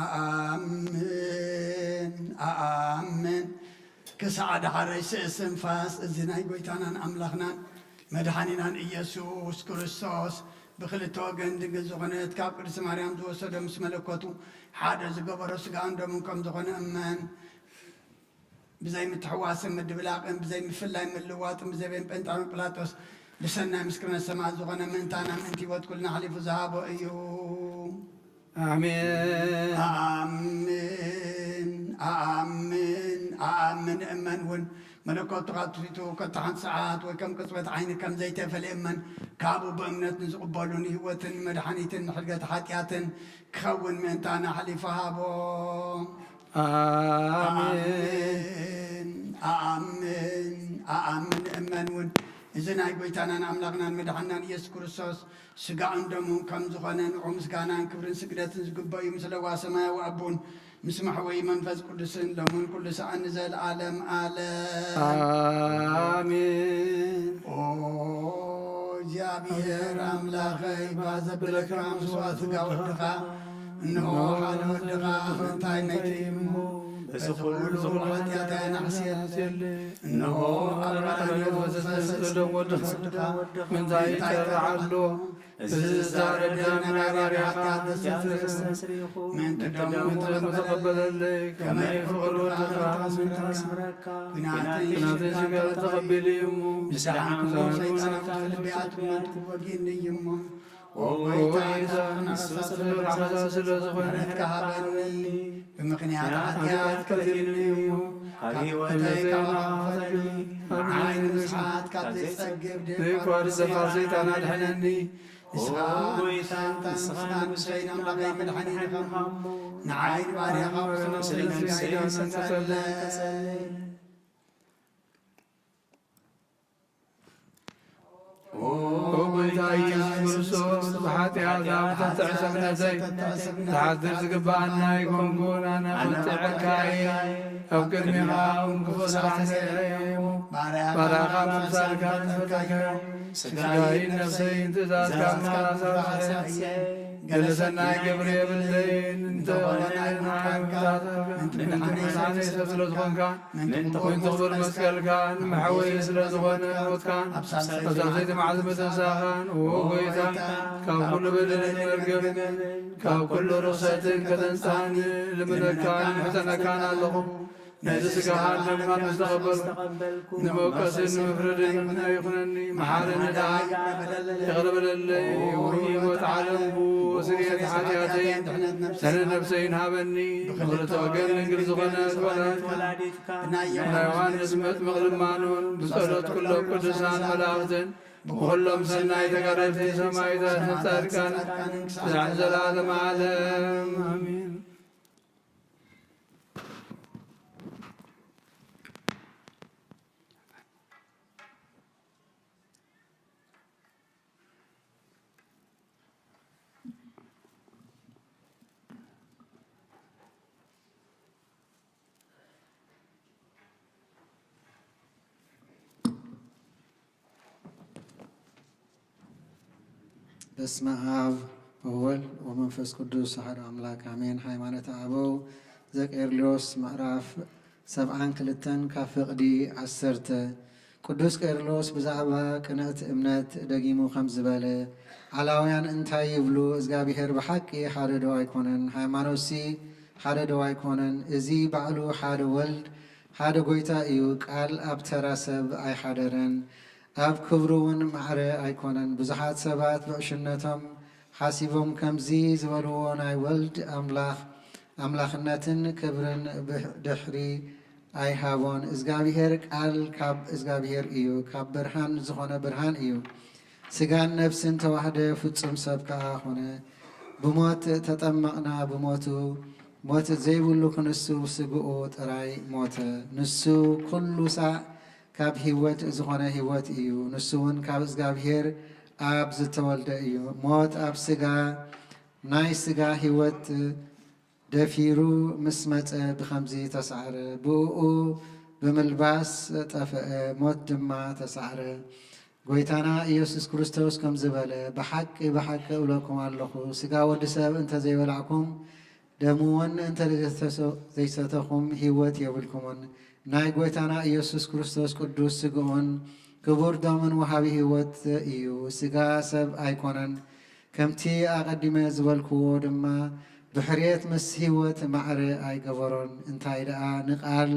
ኣኣምን፣ ኣኣምን። ክሳዕ ደሓረይ ስእስንፋስ እዚ ናይ ጎይታናን ኣምላኽናን መድሓኒናን ኢየሱስ ክርስቶስ ብኽልተ ወገን ድንግል ዝኾነት ካብ ቅድስቲ ማርያም ዝወሰዶ ምስ መለኮቱ ሓደ ዝገበሮ ስጋን ደሙን ከም ዝኾነ እመን። ብዘይ ምትሕዋስን ምድብላቕን፣ ብዘይ ምፍላይ ምልዋጥን፣ ብዘይ ቤን ጴንጣኖን ጲላጦስ ብሰናይ ምስክርነት ሰማዕት ዝኾነ ምእንታና ምእንቲ ህይወት ኩልና ሓሊፉ ዝሃቦ እዩ። ኣሜን። ኣኣምን፣ ኣኣምን፣ ኣኣምን እመን እውን መለኮቱ ካብ ትሕቱ ከቶ ሓንቲ ሰዓት ወይ ከም ቅጽበት ዓይኒ ከም ዘይተፈልየ እመን። ካብኡ ብእምነት ንዝቕበሉ ንህይወትን ንመድሓኒትን ንሕድገት ሓጢኣትን ክኸውን ምእንታና ሓሊፉ ሃቦ። ኣሜን። ኣኣምን፣ ኣኣምን፣ ኣኣምን እመን እውን እዚ ናይ ጎይታናን ኣምላኽናን መድሓናን ኢየሱስ ክርስቶስ ስጋኡን ደሙን ከም ዝኾነ ንዑ ምስጋናን ክብርን ስግደትን ዝግበዩ ምስ ለዋ ሰማያዊ ኣቦን ምስ መሕወይ መንፈስ ቅዱስን ሎምን ኩሉ ሰዓን ንዘለዓለም ዓለም። ኣሜን። ኦ እግዚኣብሔር ኣምላኸይ፣ ባዘብለካ መስዋዕት ስጋ ወድኻ፣ እንሆ ሓደ ወድኻ ምእንታይ መይተ እሞ፣ በዚ ኩሉ ኃጢአተይ ኣናሕስየለይ። እንሆ ኣብ ቀራንዮ ዝፈሰሰ ደም ወድኻ፣ ምእንታይ ይጠርዓሎ። እዚ ዝዛረብ ደም ናይ ባርያኻ ኃጢአት ዘስተስርይ ምእንቲ ደሙ ተቐበለለይ። ከመይ ፍቕሩ ወድኻ ምእንታይ ስምረካ። ኲናተይ ሽግር ተቐቢሉ እዩ እሞ፣ ንስሓን ክፉእ ሰይጣን ኣብ ልበይ ኣትዩ ምእንቲ ወጊእኒ እዩ እሞ። ኦ ጐይታ፣ ንስኻ ስለ ብርሃንካ ስለ ዝኾነ ምሕረትካ ሃበኒ። ብምኽንያት ኃጢኣት ቀቲሉኒ እዩ እሞ፣ ካብ ህይወተይ ካብ ኣኻኽበኒ። ንዓይ ንምስሓት ካብ ዘይጸግብ ዘይቋርጽ ፋር ሰይጣን ኣድሕነኒ። ንስኻ ጐይታ፣ ንስኻ ንጉሰይ ኣምላኸይ መድሓኒይ ኢኻ እሞ፣ ንዓይ ንባርያኻ ቁስለ ነፍሰይ ከሰለ። ኦ ጐይታ ኢየሱስ ክርስቶስ፣ ብኃጢኣት ኣብ ተትዕሰብነተይ ዝሓድር ዝግብኣና ኣይኮንኩን። ኣነ ቁጥዐካ እየ፣ ኣብ ቅድሜኻ እውን ክፉእ ስራሕ ሰሪሐ እየ እሞ፣ ባርያኻ ምምሳልካ ንፈተካ። ስጋይን ነፍሰይን ትእዛዝካ መኻሰያ እየ። ገለ ሰናይ ግብሪ የብለይን፣ እንተኾነ ንዓይ ምምካርካ መድሓኒ ሰብ ስለ ዝኾንካ፣ ምእንቲ ክቡር መስቀልካ፣ ንመሓወይ ስለ ዝኾነ ሞትካ፣ ኣብ ሳልሰይቲ መዓልቲ ምትንሳእካን፣ ኦ ጎይታ፣ ካብ ኩሉ በደልን መርገምን፣ ካብ ኩሉ ርኽሰትን ከተንጽሃኒ ልምነካን ምሕጸነካን ኣለኹ። ነዚ ስጋኻን ደምካን ምስ ተቐበልኩ፣ ንመውቀስን ንምፍርድን ምኽንያት ይኹነኒ። መሓረኒ ደኣ፣ ይቕረ በለለይ። ኦ ህይወት ዓለም፣ ብኡ ስርየት ሓጢኣተይን ድሕነት ነፍሰይን ሃበኒ። ብኽልተ ወገን ድንግል ዝኾነት ወላዲትካ፣ ብናይ ዮሃንስ መጥምቕ ልማኖን፣ ብጸሎት ኩሎም ቅዱሳን መላእኽትን፣ ብኹሎም ሰናይ ተጋደልቲ ሰማዕታትን ጻድቃንን፣ ክሳዕ ዘለዓለመ ዓለም ኣሜን። በስመ አብ ወወልድ ወመንፈስ ቅዱስ አሐዱ አምላክ አሜን። ሃይማኖተ አበው ዘቄርሎስ ምዕራፍ ሰብዓን ክልተን ካብ ፍቕዲ ዓሰርተ። ቅዱስ ቄርሎስ ብዛዕባ ቅንዕቲ እምነት ደጊሙ ከምዚ በለ፣ ኣላውያን እንታይ ይብሉ? እግዚኣብሔር ብሓቂ ሓደ ዶ ኣይኮነን? ሃይማኖትሲ ሓደ ዶ ኣይኮነን? እዚ ባዕሉ ሓደ ወልድ ሓደ ጐይታ እዩ። ቃል ኣብ ተራ ሰብ ኣይሓደረን፣ ኣብ ክብሩ እውን ማዕረ ኣይኮነን። ብዙሓት ሰባት ብዕሽነቶም ሓሲቦም ከምዚ ዝበልዎ፣ ናይ ወልድ ኣምላኽ ኣምላኽነትን ክብርን ብድሕሪ ኣይሃቦን። እግዚኣብሔር ቃል ካብ እግዚኣብሔር እዩ፣ ካብ ብርሃን ዝኾነ ብርሃን እዩ። ስጋን ነፍስን ተዋህደ፣ ፍጹም ሰብ ከኣ ኾነ። ብሞት ተጠመቕና፣ ብሞቱ ሞት ዘይብሉ ክንሱ ስግኡ ጥራይ ሞተ። ንሱ ኩሉ ሳዕ ካብ ህይወት ዝኾነ ህይወት እዩ። ንሱ እውን ካብ እግዚኣብሔር ኣብ ዝተወልደ እዩ። ሞት ኣብ ስጋ፣ ናይ ስጋ ህይወት ደፊሩ ምስ መጸ ብኸምዚ ተሳዕረ፣ ብእኡ ብምልባስ ጠፍአ፣ ሞት ድማ ተሳዕረ። ጐይታና ኢየሱስ ክርስቶስ ከምዚ በለ፣ ብሓቂ ብሓቂ እብለኩም ኣለኹ፣ ስጋ ወዲ ሰብ እንተ ዘይበላዕኩም፣ ደሙ እውን እንተ ዘይሰተ-፣ ዘይሰተኹም፣ ህይወት የብልኩምን። ናይ ጐይታና ኢየሱስ ክርስቶስ ቅዱስ ስግኡን ክቡር ደሙን ወሃቢ ህይወት እዩ። ስጋ ሰብ ኣይኮነን፣ ከምቲ ኣቐዲመ ዝበልክዎ ድማ፣ ብሕርየት ምስ ህይወት ማዕረ ኣይገበሮን። እንታይ ደኣ ንቃል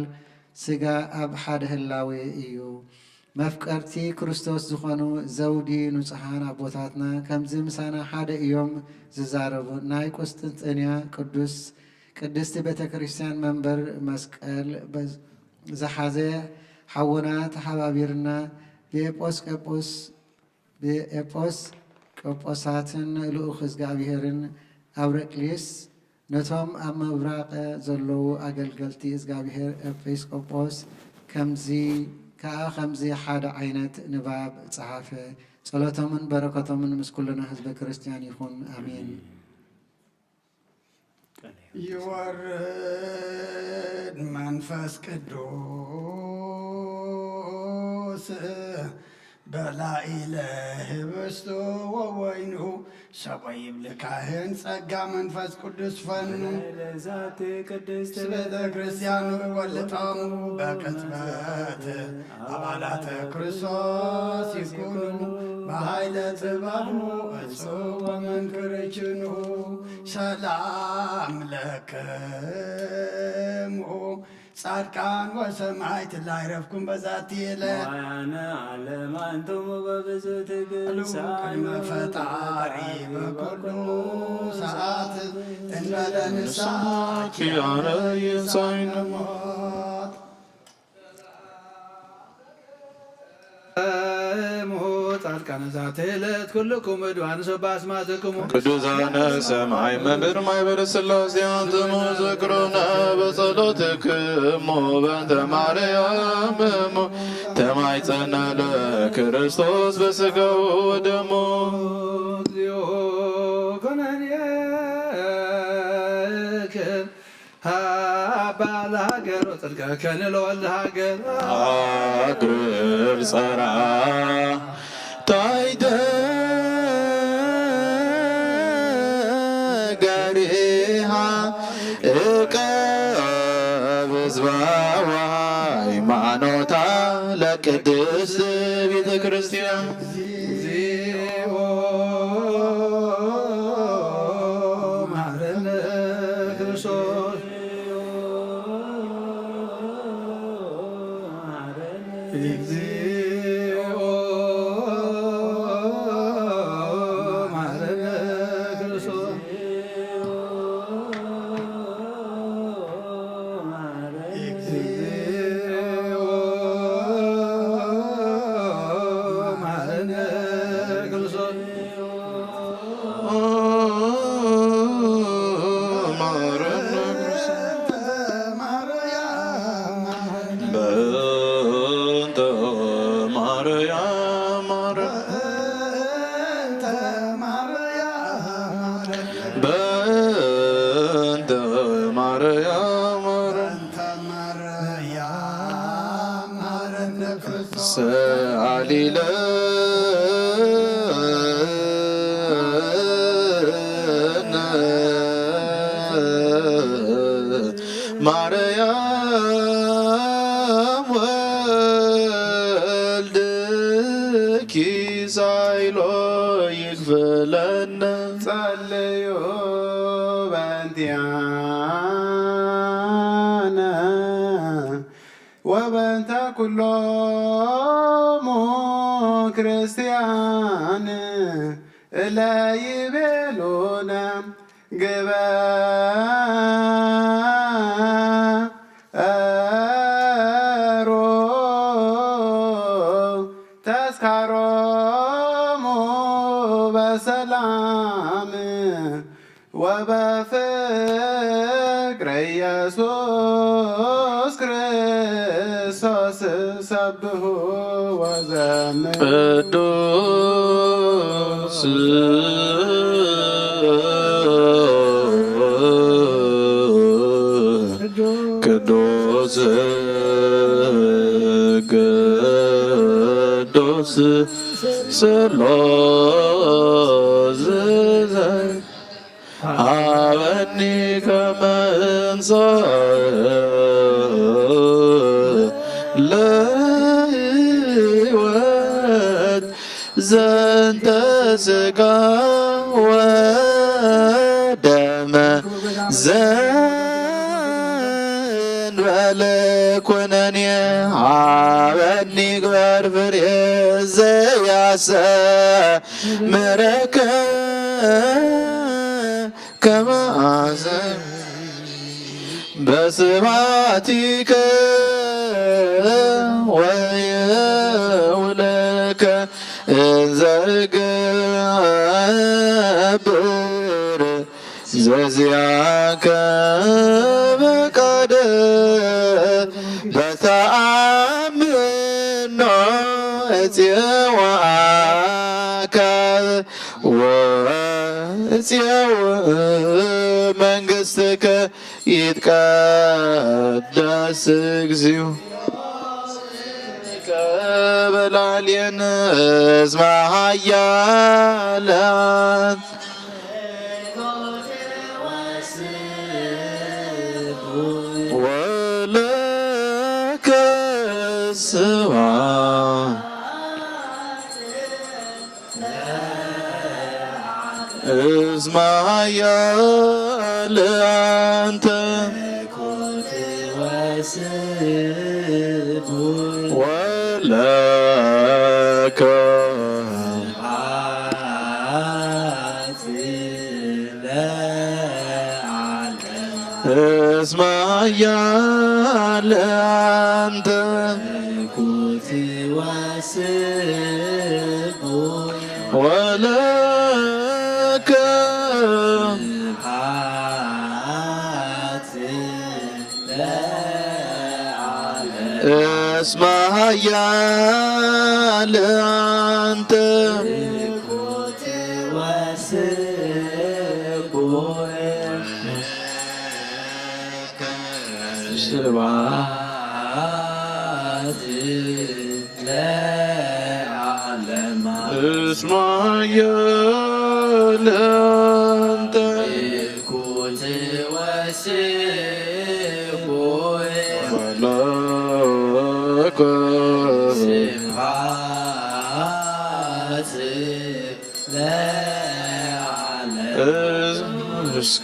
ስጋ ኣብ ሓደ ህላዌ እዩ። መፍቀርቲ ክርስቶስ ዝኾኑ ዘውዲ ንጹሓን ኣቦታትና ከምዚ ምሳና ሓደ እዮም ዝዛረቡ። ናይ ቁስጥንጥንያ ቅዱስ፣ ቅድስቲ ቤተ ክርስቲያን መንበር መስቀል በዝ-፣ ዝሓዘ ሓውና ተሓባቢርና ብኤጲስቆጶስ ብኤጲስ ቆጶሳትን ልኡኽ እግዚኣብሔርን ኣብረቅሊስ ነቶም ኣብ ምብራቕ ዘለዉ ኣገልገልቲ እግዚኣብሔር ኤጲስቆጶስ ከምዚ ከኣ ከምዚ ሓደ ዓይነት ንባብ ጸሓፈ። ጸሎቶምን በረከቶምን ምስ ኩልና ህዝበ ክርስቲያን ይኹን። ኣሜን። ይወርድ መንፈስ ቅዱስ በላዕለ ህብስቱ ወወይኑ ሰቦ ይብል ካህን ጸጋ መንፈስ ቅዱስ ፈኑ። ዛቲ ቅድስት ቤተ ክርስቲያን ወልጣሙ በቅጽበት አባላተ ክርስቶስ ይኩኑ በኃይለ ጥበቡ እጹብ ወመንክር ችኑ። ሰላም ለክሙ ጻድቃን ወሰማዕት ላይረፍኩም በዛቲ ዕለት። መዋያነ ዓለም አንትሙ በብዙ ትግል ቅድመ ፈጣሪ በኩሉ ሰዓት እንበለ ንስሓ ኪያረ ይንሳይነ ሞት። እሙ ጻድቃነ ዛቲ ዕለት ኩልኩም እድዋን ሰብ ኣስማትክሙ። ቅዱሳነ ሰማይ መምህር ማይበር ሥላሴ አንትሙ ዝክሩነ በጸሎትክሙ በእንተ ማርያም እሙ ተማይጸነ ለክርስቶስ በሥጋው ወደሙ። እግዚኦ ኮነንየክን ሃባ ለሃገር ወጽድቀከ ንለወልድ ሃገር። አግር ጸራ ታይተ ገሪሃ እቀ ህዝባዋ ሃይማኖታ ለቅድስት ቤተ ክርስቲያን። እግዚኦ መሐረነ ክርስቶስ። እግዚኦ መሐረነ ክርስቶስ። እግዚኦ መሐረነ ክርስቶስ። በእንተ ማርያም ማረ-፣ በእንተ ማርያም ማረ-፣ ሰአሊ ለነ ማርያም ወልድኪ ሳይሎ ይክፈለነ። ጸልዩ በእንቲአነ ወበእንተ ኩሎሙ ክርስቲያን እለ ይቤሉነ ግበሮ ተስካሮሙ በሰላም ወበፍቅረ ኢየሱስ ክርስቶስ ሰብሑ ወዘምሩ። ቅዱስ ቅዱስ ቅዱስ ስሉስ ሀበኒ ከመ እንሳእ ለህይወት ዘንተ ሥጋ ወደመ ዘእንበለ ኩነኔ ሀበኒ ግበር ፍሬ ዘያሰ ምረከ ከመ አዘ በስብሐቲከ ወየውለከ እንዘ እገብር ዘዚአከ ፈቃደ በተአምኖ እጽዋከ ወእጽው መንግሥትከ ይትቀደስ እግዚኦ። በላዕሌነ እስመ ኃያል ወለከ ስብሐት እስመ ኃያል አንተ ወለከ እስመ ኃያል አንተ ወለከ እስመ ኃያል አንተ ስብሐት ለዓለማ እስመ ኃያል አንተ።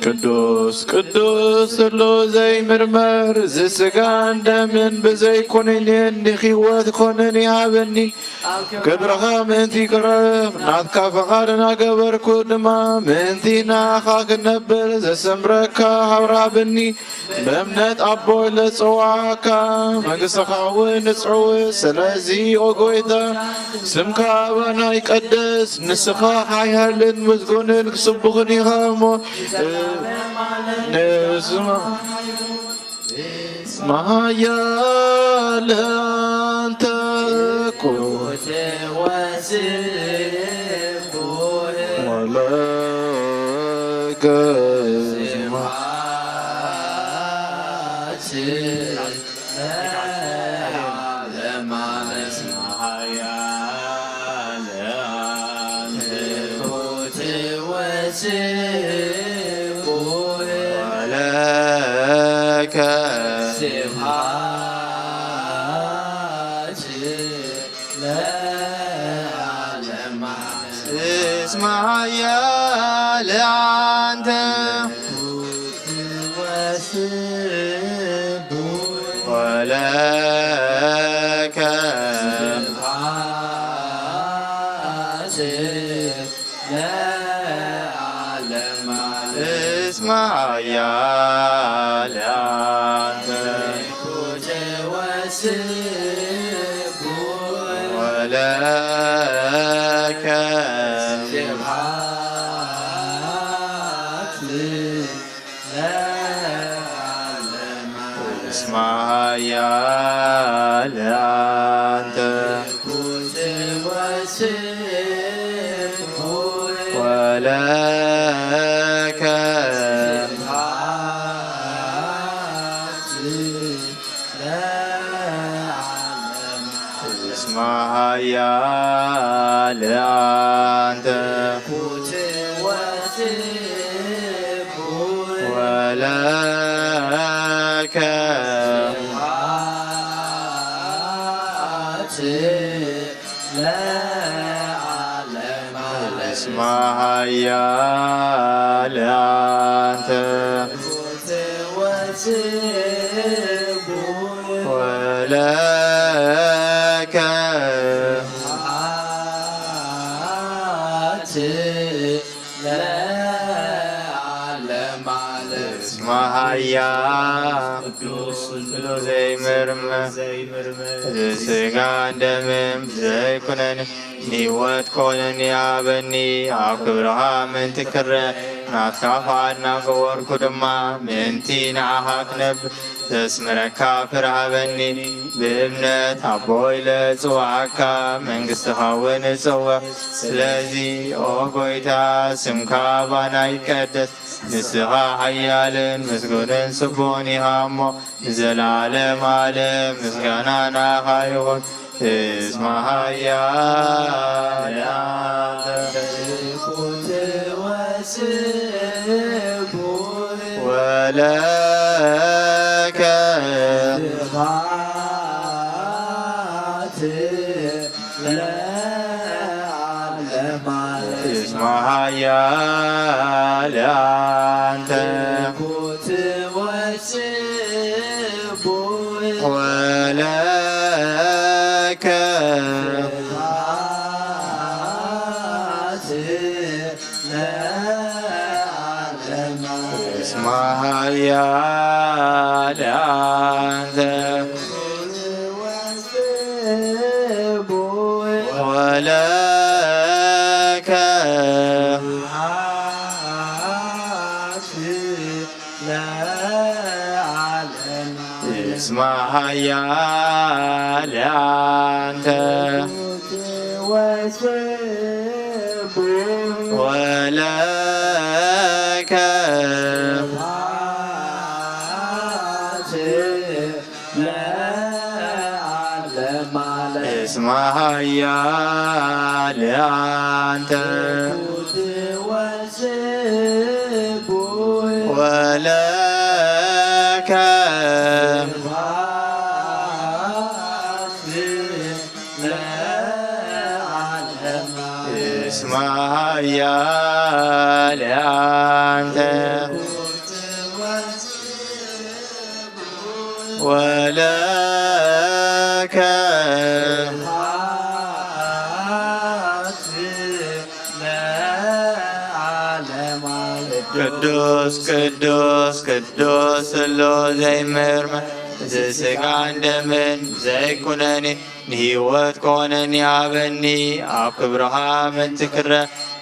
ቅዱስ ቅዱስ ስሉስ ዘይምርመር፣ እዚ ስጋን ደምን ብዘይኮነኔን ንህይወት ኮነን ይሃበኒ። ክብርኻ ምእንቲ ክረፍ ናትካ ፈቓድ እናገበርኩ ድማ ምእንቲ ንኣኻ ክነብር ዘሰምረካ ሃብራብኒ። ብእምነት ኣቦይ ለጸዋዕካ መንግሥትኻ እውን ንጽውዕ። ስለዚ ኦ ጎይታ ስምካ ኣባና ይቀደስ። ንስኻ ሓያልን ምስጉንን ክስቡኽን ኢኻ እሞ ንስማ መሃያል ኣንተ ኩ ወለከ ወለከ ስብሐት ለዓለመ ዓለም። እስመ ኃያል አንተ ወስቡሕ ወለከ ስብሐት ለዓለመ ዓለም። እስመ ኃያል አንተ ወስቡሕ ወለከ ስብሐት ለዓለመ ዓለም። እስመ ኃያል አንተ ወስቡሕ ወለከ ስብሐት ለዓለመ። እስመ ኃያል አንተ ወስቡሕ ወለከ ስብሐት ለዓለመ ዓለም። እስመ ኃያል አንተ ወስቡሕ ወለከ ስብሐት ለዓለመ ዓለም። እስመ ኃያል ቅዱስ ስሉስ ዘይምርመር፣ ዘይምርመር፣ እዚ ስጋን ደምን ዘይኩነን ንህይወት ኮነን ይሃበኒ። ኣብ ክብርኻ ምእንቲ ክረ ናትካ ፍቓድ እናገበርኩ ድማ ምእንቲ ንዓኻ ክነብር ዘስምረካ ፍረ ሃበኒ። ብእምነት ኣቦይ ለጽውዓካ መንግሥትኻ እውን እጽውዕ። ስለዚ ኦ ጎይታ ስምካ ኣባና ይቀደስ። ንስኻ ሓያልን ምስጉንን ስቡሕን ኢኻ እሞ ንዘለዓለም ዓለም ምስጋና ንዓኻ ይኹን። እስመ ኃያል አንተ ወለከ ስብሐት ለዓለመ ዓለም። እስመ ኃያል አንተ ወስቡሕ ወለከ ስብሐት ለዓለመ። እስመ ኃያል አንተ ወስቡሕ ወለከ ስብሐት ለዓለመ። እስመ ኃያል አንተ ወስቡሕ ወለከ ስብሐት ለዓለመ ዓለም። እስመ ኃያል አንተ ወስቡሕ ወለከ ስብሐት ለዓለመ። እስመ ኃያል አንተ ወለከ ቅዱስ ቅዱስ ቅዱስ ስሉስ ዘይምርመር፣ እዚ ስጋን ደምን ዘይኩነኒ፣ ንህይወት ኮነኒ ሃበኒ። ኣብ ክብርኻ ምእንቲ ክረ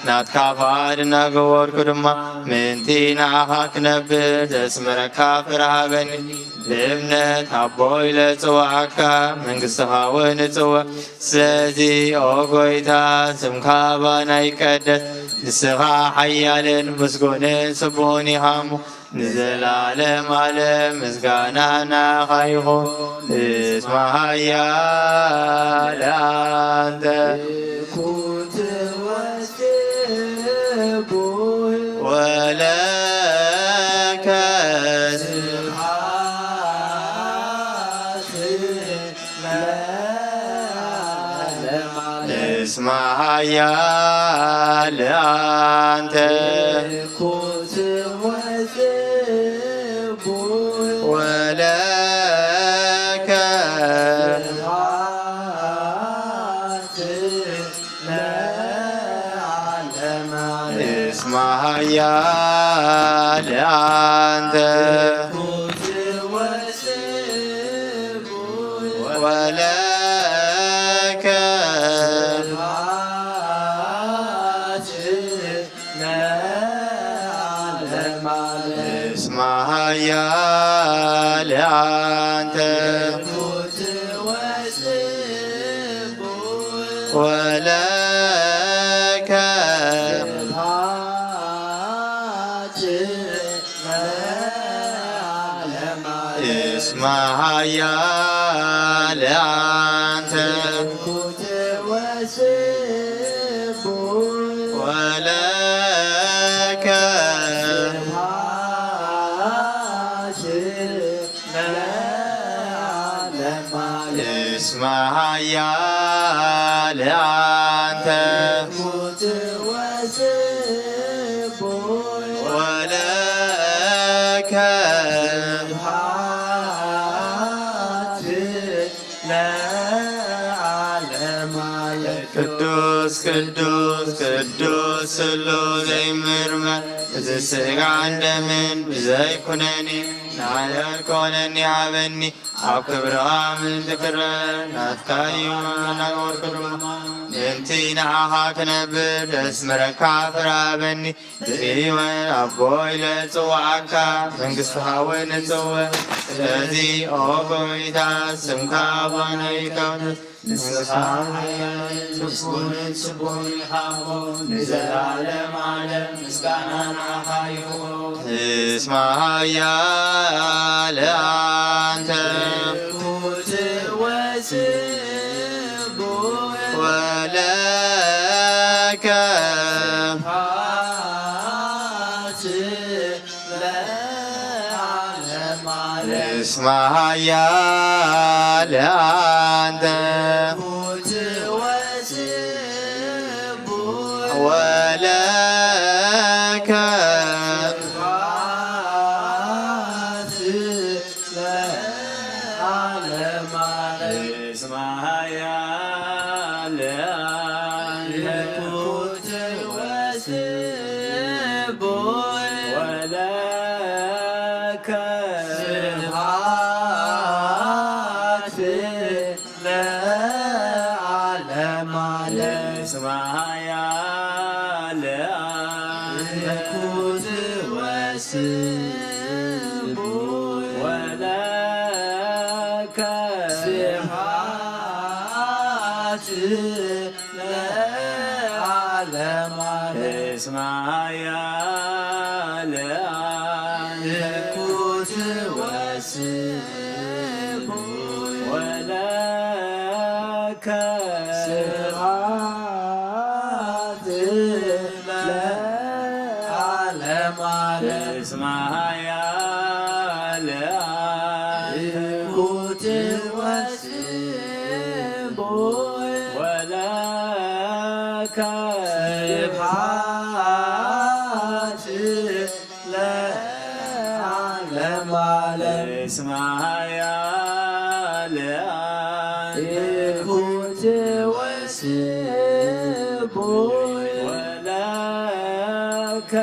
ናትካ ፍቓድ እናገበርኩ ድማ፣ ምእንቲ ንዓኻ ክነብር ዘስምረካ ፍረ ሃበኒ። ብእምነት ኣቦ ኢለ ጽዋዓካ፣ መንግሥትኻ እውን እጽውዕ። ስለዚ ኦ ጎይታ፣ ስምካ ባና ይቀደስ፣ ንስኻ ሓያልን ምስጉንን ስቡሕን ኢኻ እሞ፣ ንዘለዓለም ዓለም ምስጋና ናኻ ይኹን። እስመ ኃያል አንተ። ወለከ እስመ ኃያል አንተ። ወለከ እስመ ኃያል አንተ። ወለከ እስመ ኃያል አንተ። ወለከ እስመ ኃያል አንተ። ወለከ እስመ ኃያል አንተ። ወለከ ቅዱስ ቅዱስ ቅዱስ ስሉስ ዘይምርመር፣ እዚ ስጋን ደምን ብዘይ ኩነኔ ናህለል ኮነኒ ሃበኒ። ኣብ ክብርኻ ምእንቲ ክረ ናትካ እዩ እናገበርኩ ድማ፣ ምእንቲ ንዓኻ ክነብር ዘስምረካ ፍረ ሃበኒ። ብእወ ኣቦ ኢለ ጽውዓካ፣ መንግሥትኻ እውን እጽውዕ። ስለዚ ኦ ጎይታ፣ ስምካ ኣባና ይቀደስ፣ ንስኻ ሓያልን ምስጉንን ስቡሕን ኢኻ እሞ፣ ንዘለዓለም ዓለም ምስጋና ንዓኻ ይኹን። እስመ ኃያል አንተ። ወለከ እስመ ኃያል አንተ። ወለከ ለዓለመ ዓለም። እስመ ኃያል አንተ። ወለከ ስብሐት ለዓለመ ዓለም። እስመ ኃያል አንተ። ወለከ ስብሐት ለዓለመ ዓለም። እስመ ኃያል አንተ። ወለከ ስብሐት ለዓለመ ዓለም። እስመ ኃያል አንተ። ወለከ ስብሐት ለዓለመ ማለት እስመ ኃያል አንተ ኩት ወስቡይ ወለከ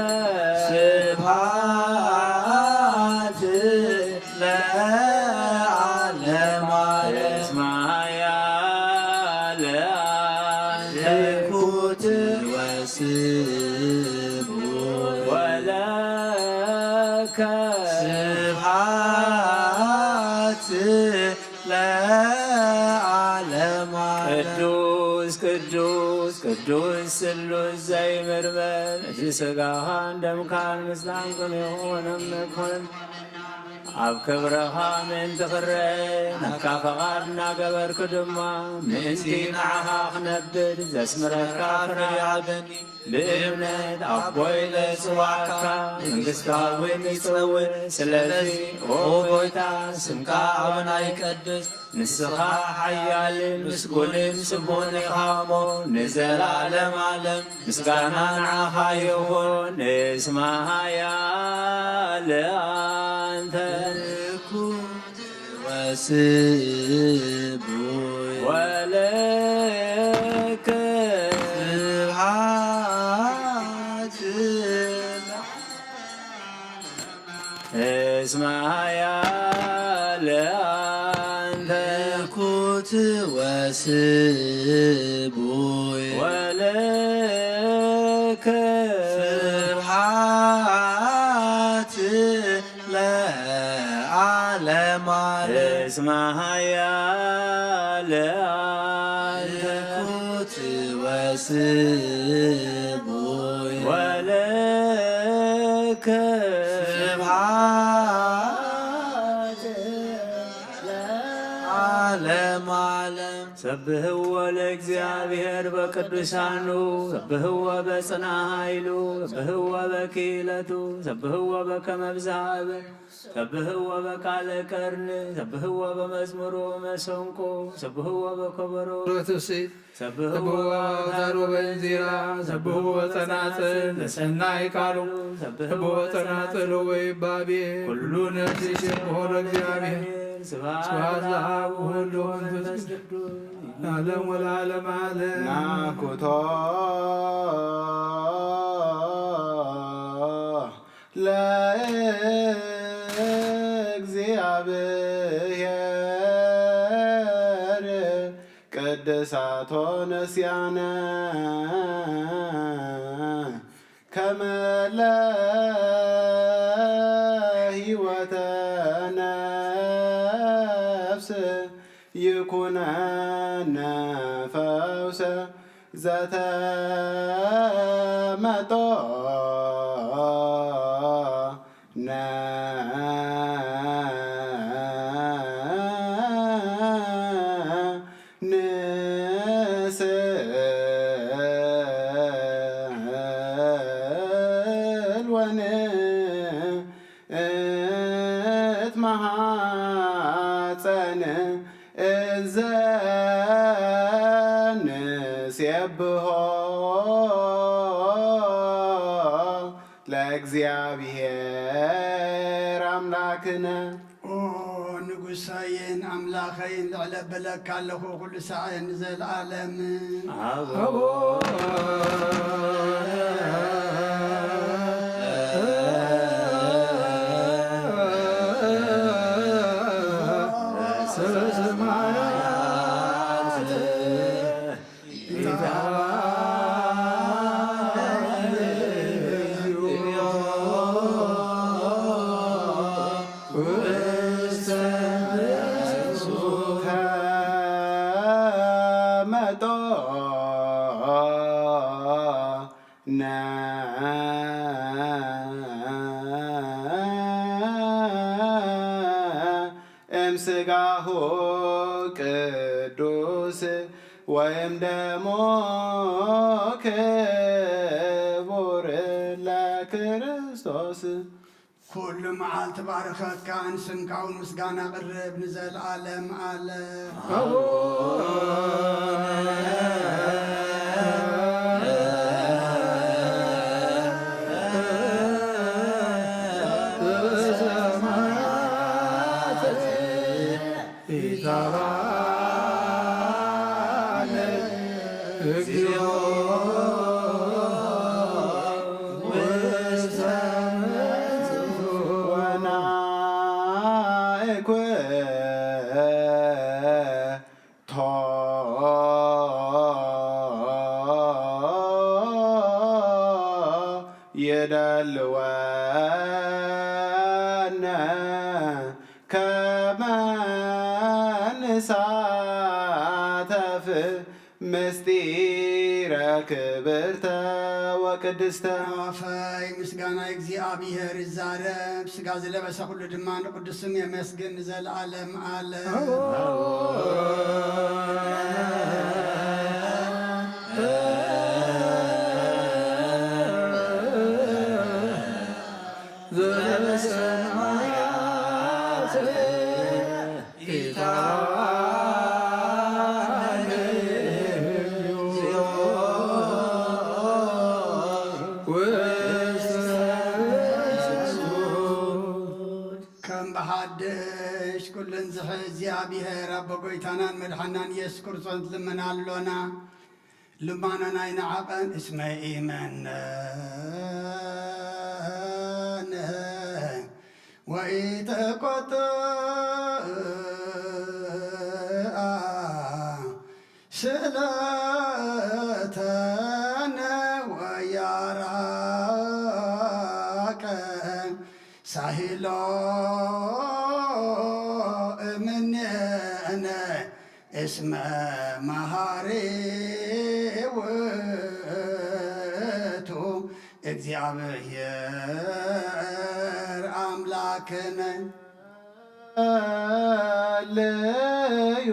ስብሐት ለዓለመ ዓለም። እስመ ኃያል አንተ ኩት ወስቡይ ወለከ ስብሐት ለዓለመ ዓለም። ቅዱስ ቅዱስ ቅዱስ ስሉስ ዘይምርመር፣ እቲ ሥጋኻን ደምካን ምስላም ቅን ይኹን እምኮን ኣብ ክብርኻ ምእንቲ ክረአ ናትካ ፈቓድ እናገበርኩ ድማ ምእንቲ ንዓኻ ክነብር ዘስምረካ ፍረ ይሃበኒ። ብእምነት ኣቦይ ለጽዋዕካ መንግስታዊ ይጸውዕ። ስለዚ ኦ ጎይታ ስምካ ኣበና ይቀድስ። ንስኻ ሓያልን ምስጉንን ስቡን ኢኻ እሞ ንዘለዓለም ዓለም ምስጋና ንዓኻ ይኹን። እስመ ኃያል አንተ ወስቡይ ወለከ ስብሐት እስመ ኃያል አንተ ኩት ወስቡይ ወለከ ስብሐት ለዓለመ ዓለም። እስመ ኃያል አንተ ኩት ወስቡይ ወለከ ስብሐት ለዓለመ ዓለም። ሰብህዎ ለእግዚኣብሔር በቅዱሳኑ፣ ሰብህዎ በጽና ኃይሉ፣ ሰብህዎ በክኢለቱ፣ ሰብህዎ በከመ ብዝሃ እበ፣ ሰብህዎ በቃለ ቀርን፣ ሰብህዎ በመዝሙሩ መሰንቆ፣ ሰብህዎ በከበሮ፣ ሮትሲ፣ ሰብህዎ ሰብህዎ አውታር ወበእንዚራ፣ ሰብህዎ ጸናጽል ለሰናይ ቃሉ፣ ሰብህዎ ጸናጽል ወይባቤ፣ ኩሉ ነፍስ ይሴብሖ ለእግዚኣብሔር። ስብሐት ለአብ ወወልድ ወመንፈስ ቅዱስ ለዓለም ወለዓለመ ዓለም። ናኩቶ ለእግዚኣብሔር ቅድሳቶ ነስያነ ከመ ለህይወተ ነፍስ ይኩነነ ፈውሰ ዘተመጦ ነ ንስእል ወንእት መሃፀን እዘ ንሴብሖ ለእግዚኣብሔር ኣምላክነ። ኦ ንጉሰይን ኣምላኸይን፣ ልዕለ በለካ ኣለኹ ኩሉ ሳዕ ንዘለኣለም። ኣቦ እምስጋሁ ቅዱስ ወይም ደሞ ክቡር ለክርስቶስ። ኩሉ መዓልቲ ባርኸካ፣ ንስምካ እውን ምስጋና ቅርብ ንዘለዓለም ዓለም። እግዚኦ ውስተ ወናይኩ ቶ የደልወነ ከመ ንሳተፍ ምስጢረ ክብርተ ወቅድስተ። ኣፈይ ምስጋና እግዚኣብሔር ይዛረብ፣ ስጋ ዝለበሰ ኩሉ ድማ ንቅዱስ ስም የመስግን ንዘለዓለም ዓለም። ዘበሰማያት ከም ብሓድሽ ኩልን ዝሕዝ እግዚኣብሔር ኣቦ ጎይታናን መድሓናን ኢየሱስ ክርስቶስ ልመና ኣሎና። ልማናና ይንዓቐን እስመ ኢመነ ወኢተቆጥአ ስለተነ ወያራቀ ሳሂሎ እምኔነ እስመ መሃሪ ውእቱ እግዚኣብሔር ኣምላክነ። ልዩ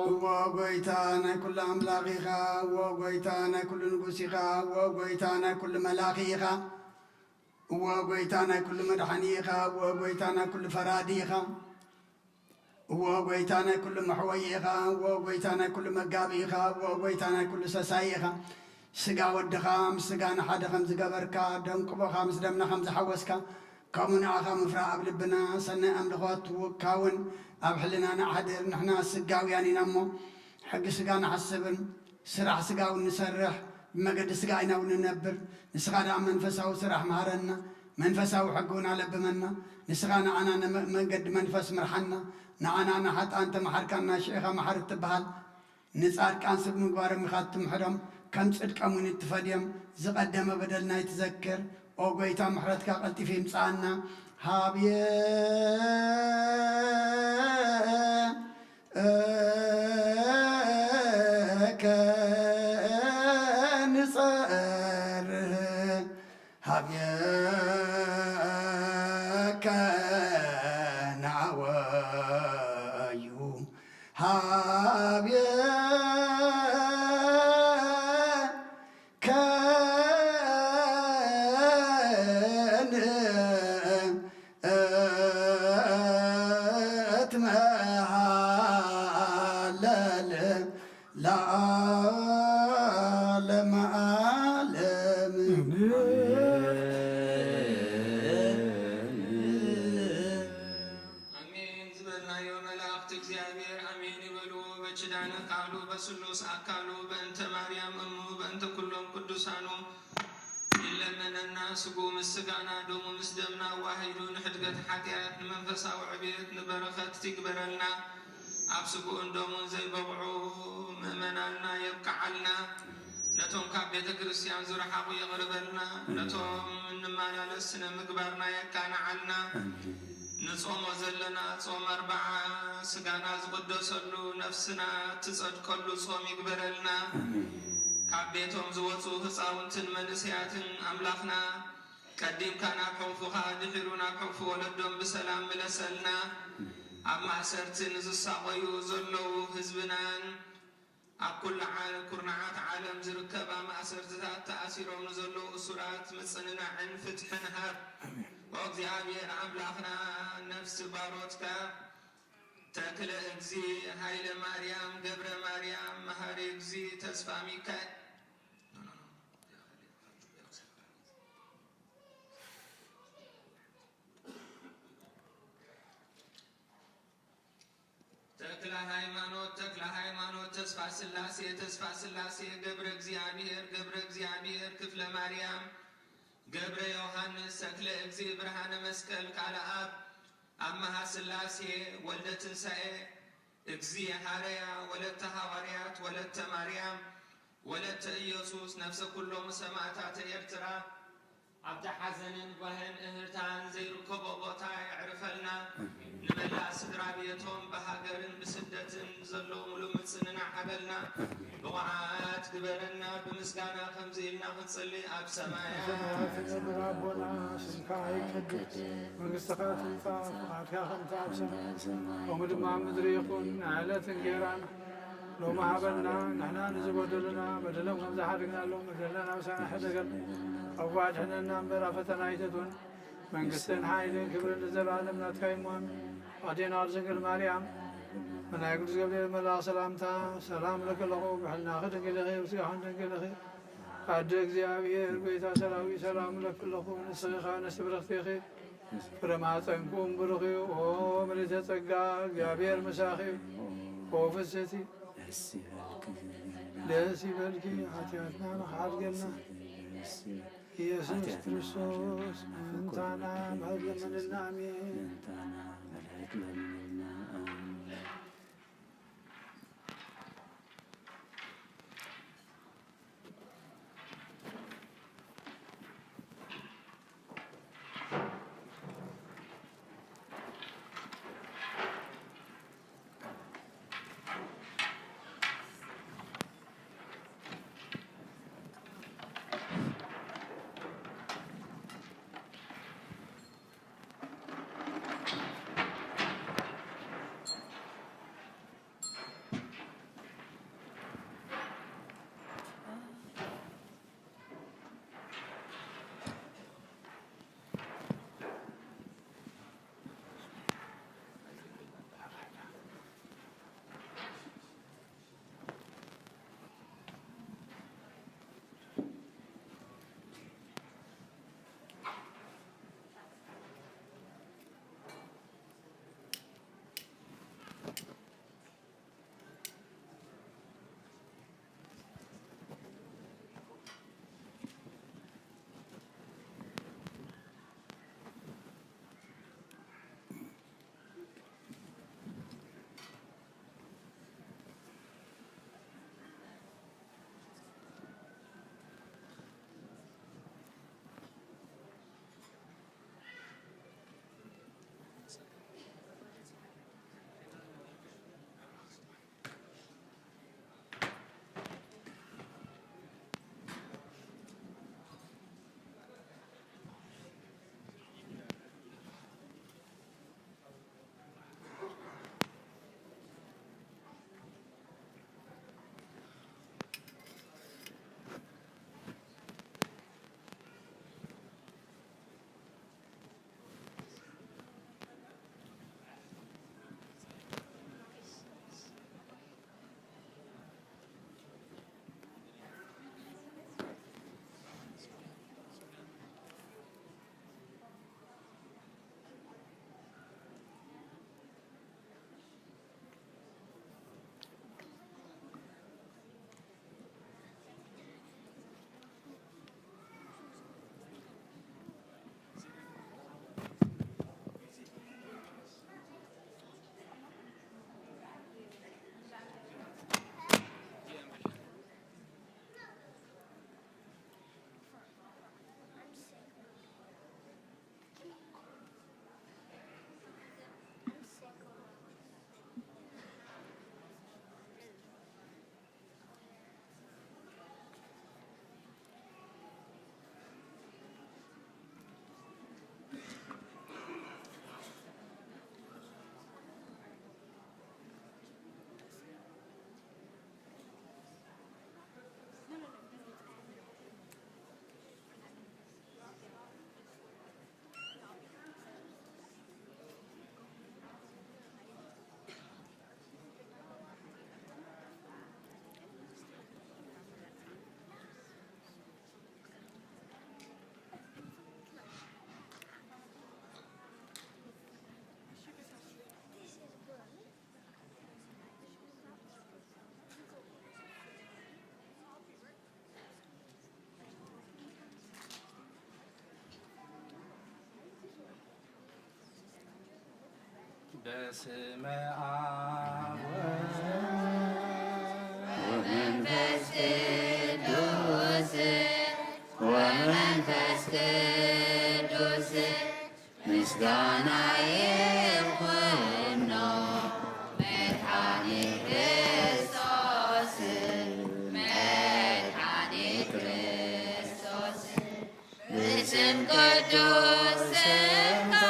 እዎ ጎይታ ናይ ኩሉ ኣምላኽ ኢኻ። እዎ ጎይታ ናይ ኩሉ ንጉስ ኢኻ። እዎ ጎይታ ናይ ኩሉ መላኺ ኢኻ። እዎ ጎይታ ናይ ኩሉ መድሓኒ ኢኻ። እዎ ጎይታ ናይ ኩሉ ፈራዲ ኢኻ። እዎ ጎይታ ናይ ኩሉ መሕወይ ኢኻ። እዎ ጎይታ ናይ ኩሉ መጋቢ ኢኻ። እዎ ጎይታ ናይ ኩሉ ሰሳይ ኢኻ። ስጋ ወድኻ ምስ ስጋና ሓደ ከም ዝገበርካ፣ ደም ቅቦኻ ምስ ደምና ከም ዝሓወስካ፣ ከምኡ ንዓኻ ምፍራህ ኣብ ልብና፣ ሰናይ ኣምልኾት ውካውን ኣብ ሕልናና ኣሕድር። ንሕና ስጋውያን ኢና እሞ፣ ሕጊ ስጋ ንሓስብን ስራሕ ስጋ እውን ንሰርሕ፣ ብመገዲ ስጋ ኢና እውን ንነብር። ንስኻ ደኣ መንፈሳዊ ስራሕ መሃረና፣ መንፈሳዊ ሕጊ እውን ኣለብመና። ንስኻ ንዓና ንመ-፣ መንገዲ መንፈስ ምርሓና። ንዓና ንሓጥኣን ተመሓርካና፣ ሽዕኻ መሓሪ እትበሃል። ንጻድቃን ስብ ምግባሮም ኢኻ እትምሕዶም፣ ከም ጽድቆም እውን እትፈድዮም። ዝቐደመ በደልና ኣይትዘክር። ኦ ጎይታ፣ ምሕረትካ ቀልጢፉ ይምጽኣና። ሃብየ እከ ንጸርህ ሃብየከ ንዓወዩ ሃብየ ከን እትመሃለል ለዓለመ ዓለም። ኣሜን ዝበልናዮ መላእኽቲ እግዚኣብሔር ኣሜን ይበልዎ። በኪዳነ ቃሉ በስሉስ ኣካሉ በእንተ ማርያም እሙ በእንተ ኩሎም ቅዱሳኑ ይለመነና። ስግኡ ምስ ስጋና ደሙ ምስ ደምና ኣዋሂዱ ንሕድገት ሓጢኣት ንመንፈሳዊ ዕብየት ንበረኸት ይግበረልና። ኣብ ስግኡን ደሙን ዘይበቕዑ ምእመናንና የብቅዓልና። ነቶም ካብ ቤተ ክርስቲያን ዝረሓቑ የቕርበልና። ነቶም እንመላለስ ስነ ምግባርና የቃንዓልና። ንጾሞ ዘለና ጾም ኣርብዓ ስጋና ዝቕደሰሉ፣ ነፍስና ትጸድቀሉ ጾም ይግበረልና። ካብ ቤቶም ዝወጹ ህጻውንትን መንእሰያትን ኣምላኽና ቀዲምካ ናብ ሕቑፉኻ ድሒሩ ናብ ሕቑፉ ወለዶም ብሰላም ምለሰልና። ኣብ ማእሰርቲ ንዝሳቐዩ ዘለዉ ህዝብናን ኣብ ኩሉ ዓ-፣ ኩርናዓት ዓለም ዝርከባ ማእሰርትታት ተኣሲሮም ንዘለዉ እሱራት ምጽንናዕን ፍትሕን ሃብ። ኦ እግዚኣብሔር ኣምላኽና፣ ነፍሲ ባሮትካ ተክለ እግዚ፣ ሃይለ ማርያም፣ ገብረ ማርያም፣ መሃሪ እግዚ፣ ተስፋ ሚካኤል፣ ተክለ ሃይማኖት፣ ተክለ ሃይማኖት፣ ተስፋ ስላሴ፣ ተስፋ ስላሴ፣ ገብረ እግዚኣብሔር፣ ገብረ እግዚኣብሔር፣ ክፍለ ማርያም፣ ገብረ ዮሃንስ፣ ተክለ እግዚእ፣ ብርሃነ መስቀል፣ ካልኣብ፣ ኣመሃ ስላሴ፣ ወልደ ትንሳኤ፣ እግዚእ ሃረያ፣ ወለተ ሃዋርያት፣ ወለተ ማርያም፣ ወለተ ኢየሱስ፣ ነፍሰ ኩሎም ሰማእታተ ኤርትራ፣ ኣብቲ ሓዘንን ጓህን እህርታን ዘይርከቦ ቦታ የዕርፈልና። ንመላእ ስድራ ቤቶም ብሃገርን ብስደትን ዘሎ ሙሉ ምጽንናዕ ሃበልና። ብቑዓት ግበረና። ብምስጋና ከምዚ ኢልና ክንጽሊ ኣብ ሰማያት። ሰማያት ዝነብር ኣቦና፣ ስምካ ይቀደስ፣ መንግስትኻ ትምጻእ፣ ፍቓድካ ከምቲ ኣብ ሰማይ ከምኡ ድማ ኣብ ምድሪ ይኹን። ንዕለት እንጌራና ሎሚ ሃበና፣ ንሕና ንዝበደሉና በደሎም ከም ዝሓደግናሎም በደልና ናብ ሰማይ ሕደገል፣ ካብ ኣድሕነና እምበር ኣብ ፈተና ኣይተእትወን። መንግስትን ሓይልን ክብርን ንዘለኣለም ናትካ እዩ እሞ ኣሜን። ኣዴና ድንግል ማርያም ብናይ ቅዱስ ገብርኤል መልኣኽ ሰላምታ ሰላም እብለኪ ኣለኹ፣ ብሕልናኺ ድንግል ኢኺ፣ ብስጋኺ ድንግል ኢኺ። ኣደ እግዚኣብሔር ጎይታ ሰራዊት ሰላም እብለኪ ኣለኹ፣ ንስኺ ኸኣ ንእስቲ ብርኽቲ ኢኺ፣ ፍረ ማህፀንኩም ብሩኽ እዩ። ኦ ምልዕተ ጸጋ፣ እግዚኣብሔር ምሳኺ እዩ። ኦ ፍስሕቲ ደስ ይበልኪ፣ ሓጢኣትና ንኽሓድገልና ኢየሱስ ክርስቶስ ምእንታና ምሕረት ለምንልና። ኣሜን። በስመ አብ ወወልድ ወመንፈስ ቅዱስ ወመንፈስ ቅዱስ ምስጋና ይኹኖ መድኃኒ ክርስቶስ፣ መድኃኒ ክርስቶስ። ብስም ቅዱስ ስምካ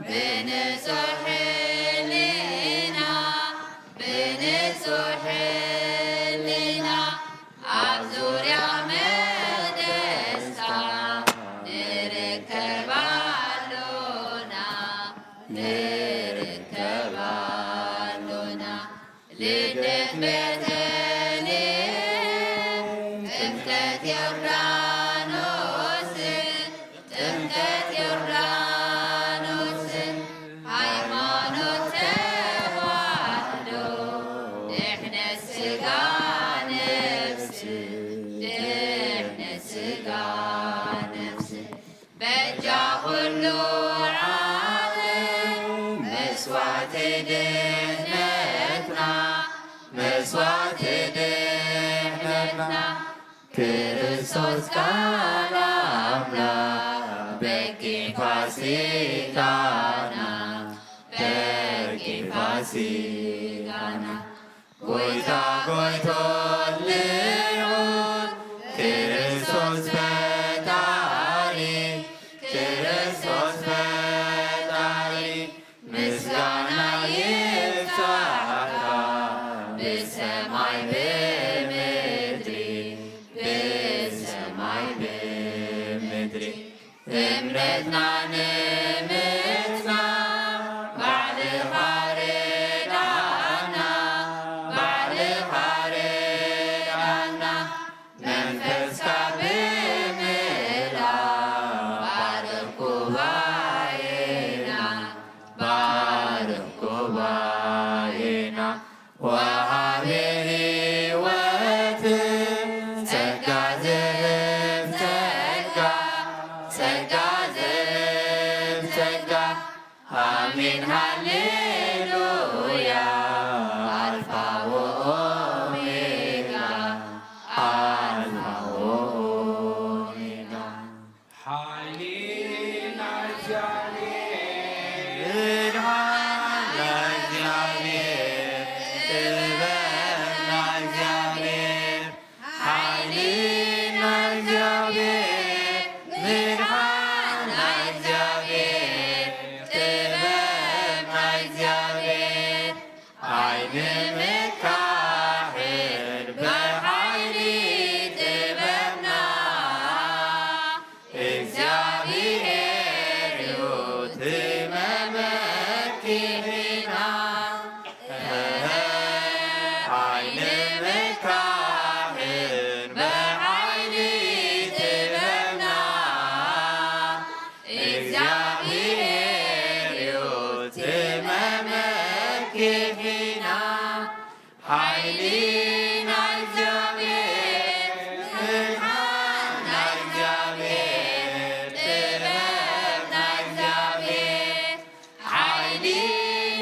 ብንጹሕ ሕሊና፣ ብንጹሕ ሕሊና ኣብ ዙርያ መቕደስካ ንርከብ ኣሎና፣ ንርከብ ኣሎና። ልደት ቤተልሔም፣ ጥምቀት ዮርዳኖስ፣ ጥምቀት ዮርዳኖስ፣ ሃይማኖት ተዋህዶ፣ ድሕነት ሥጋ ነፍስ፣ ድሕነት ሥጋ ነፍስ። በጃ ኩሉ ዓለም መስዋዕቲ ድሕነትና፣ መስዋዕቲ ድሕነትና፣ ክርስቶስ ቃል ኣምላኽ በጊዕ ፋሲካና፣ በጊዕ ፋሲካና። ጎይታ ጎይቶት ልዑል ክርስቶስ ፈጣሪ፣ ክርስቶስ ፈጣሪ፣ ምስጋና ይብጻሕካ ብሰማይ ብምድሪ፣ ብሰማይ ብምድሪ። እምነትና ንምጽናዕ ባዕልኻ ርድኣና፣ ባዕልኻ ርድኣና። መንፈስካ ብምልኣት ባርኽ ጉባኤና፣ ባርኽ ጉባኤና። ወሃቢ ሕይወት ጸጋ ዝህብ ጸጋ፣ ጸጋ ዝህብ ጸጋ። ኣሜን ሃሌሉያ። ኣልፋ ወኦሜጋ፣ ኣልፋ ወኦሜጋ። ሓይሊ ናይ እግዚኣብሔር፣ ብርሃን ናይ እግዚኣብሔር፣ ጥበብ ናይ እግዚኣብሔር፣ ሓይሊ ናይ እግዚኣብሔር፣ ብርሃን ናይ እግዚኣብሔር፣ ጥበብ ናይ እግዚኣብሔር፣ ኣይንመካሕን ብሓይሊ ጥበብና። እግዚኣብሔር እዩ እቲ መመኪሕና። ኣይንመካሕን ብሓይሊ ጥበብና። እግዚኣብሔር እዩ እቲ መመኪሕና። ሓይሊ ናይ እግዚኣብሔር፣ ብርሃን ናይ እግዚኣብሔር፣ ጥበብ ናይ እግዚኣብሔር፣ ሓይሊ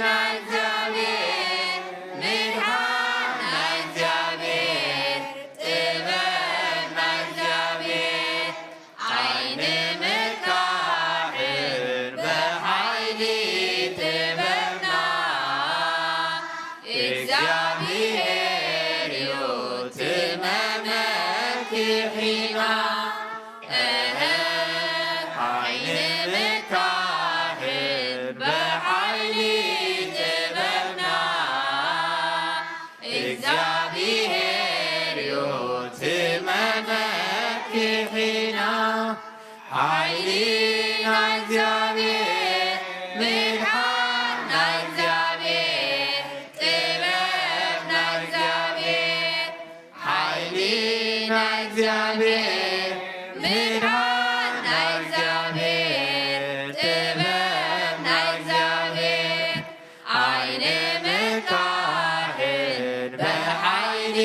ናይ እግዚኣብሔር፣ ብርሃን ናይ እግዚኣብሔር፣ ጥበብ ናይ እግዚኣብሔር፣ ኣይንመካሕን ብሓይሊ ጥበብና። እግዚኣብሔር እዩ እቲ መመኪሒና። እህ፣ ኣይንመካሕን ብሓይሊ ጥበብና። እግዚኣብሔር እዩ እቲ መመኪሒና። ሓይሊ ናይ እግዚኣብሔር፣ ምድሓን ናይ እግዚኣብሔር፣ ጥበብ ናይ እግዚኣብሔር። ሓይሊ ናይ እግዚኣብሔር፣ ምድሓን ናይ እግዚኣብሔር፣ ጥበብ ናይ እግዚኣብሔር። ኣይንመካሕን ብሓይሊ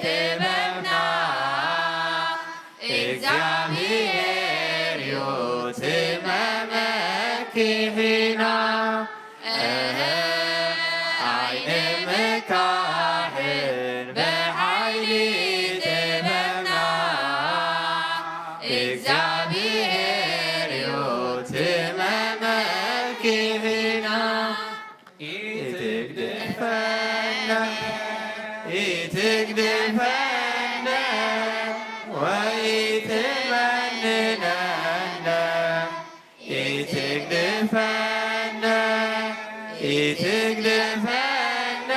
ጥበብና። እግዚኣብሔር እዩ እቲ መመኪሒና። ኢትግድፈነ፣ ኢትግድፈነ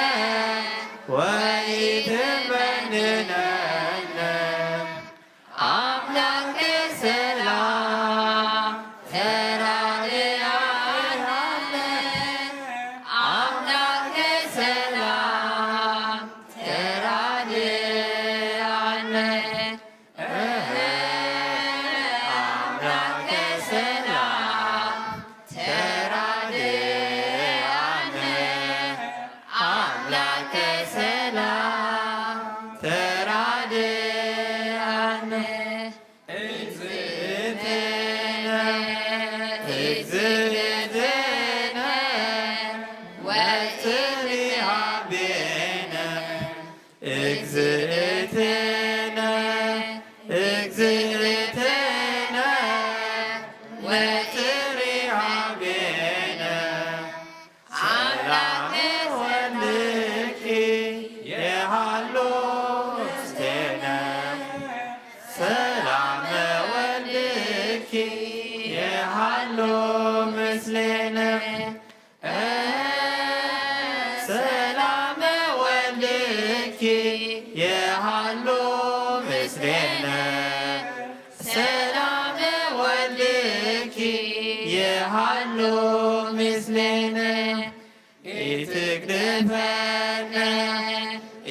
ወኢትመንነነ። ኣምላከ ሰላም ተራድኣነ፣ ኣምላከ ሰላም ተራድኣነ። ኣምላከ ሰላም ተራድኣነ፣ ኣምላከ ሰላም ተራድኣነ። እግዝእትነ፣ እግዝእትነ፣ ወትሪ ሃቤነ። እግዝእትነ፣ እግዝእትነ፣ ወትሪ ሃቤነ። ሰላመ ወልድኪ የሃሉ ምስሌነ። ሰላመ ወልድኪ የሃሉ ምስሌነ። ሰላመ ወልድኪ የሃሉ ምስሌነ። ሰላመ ወልድኪ የሃሉ ምስሌነ። ኢትግድፈነ፣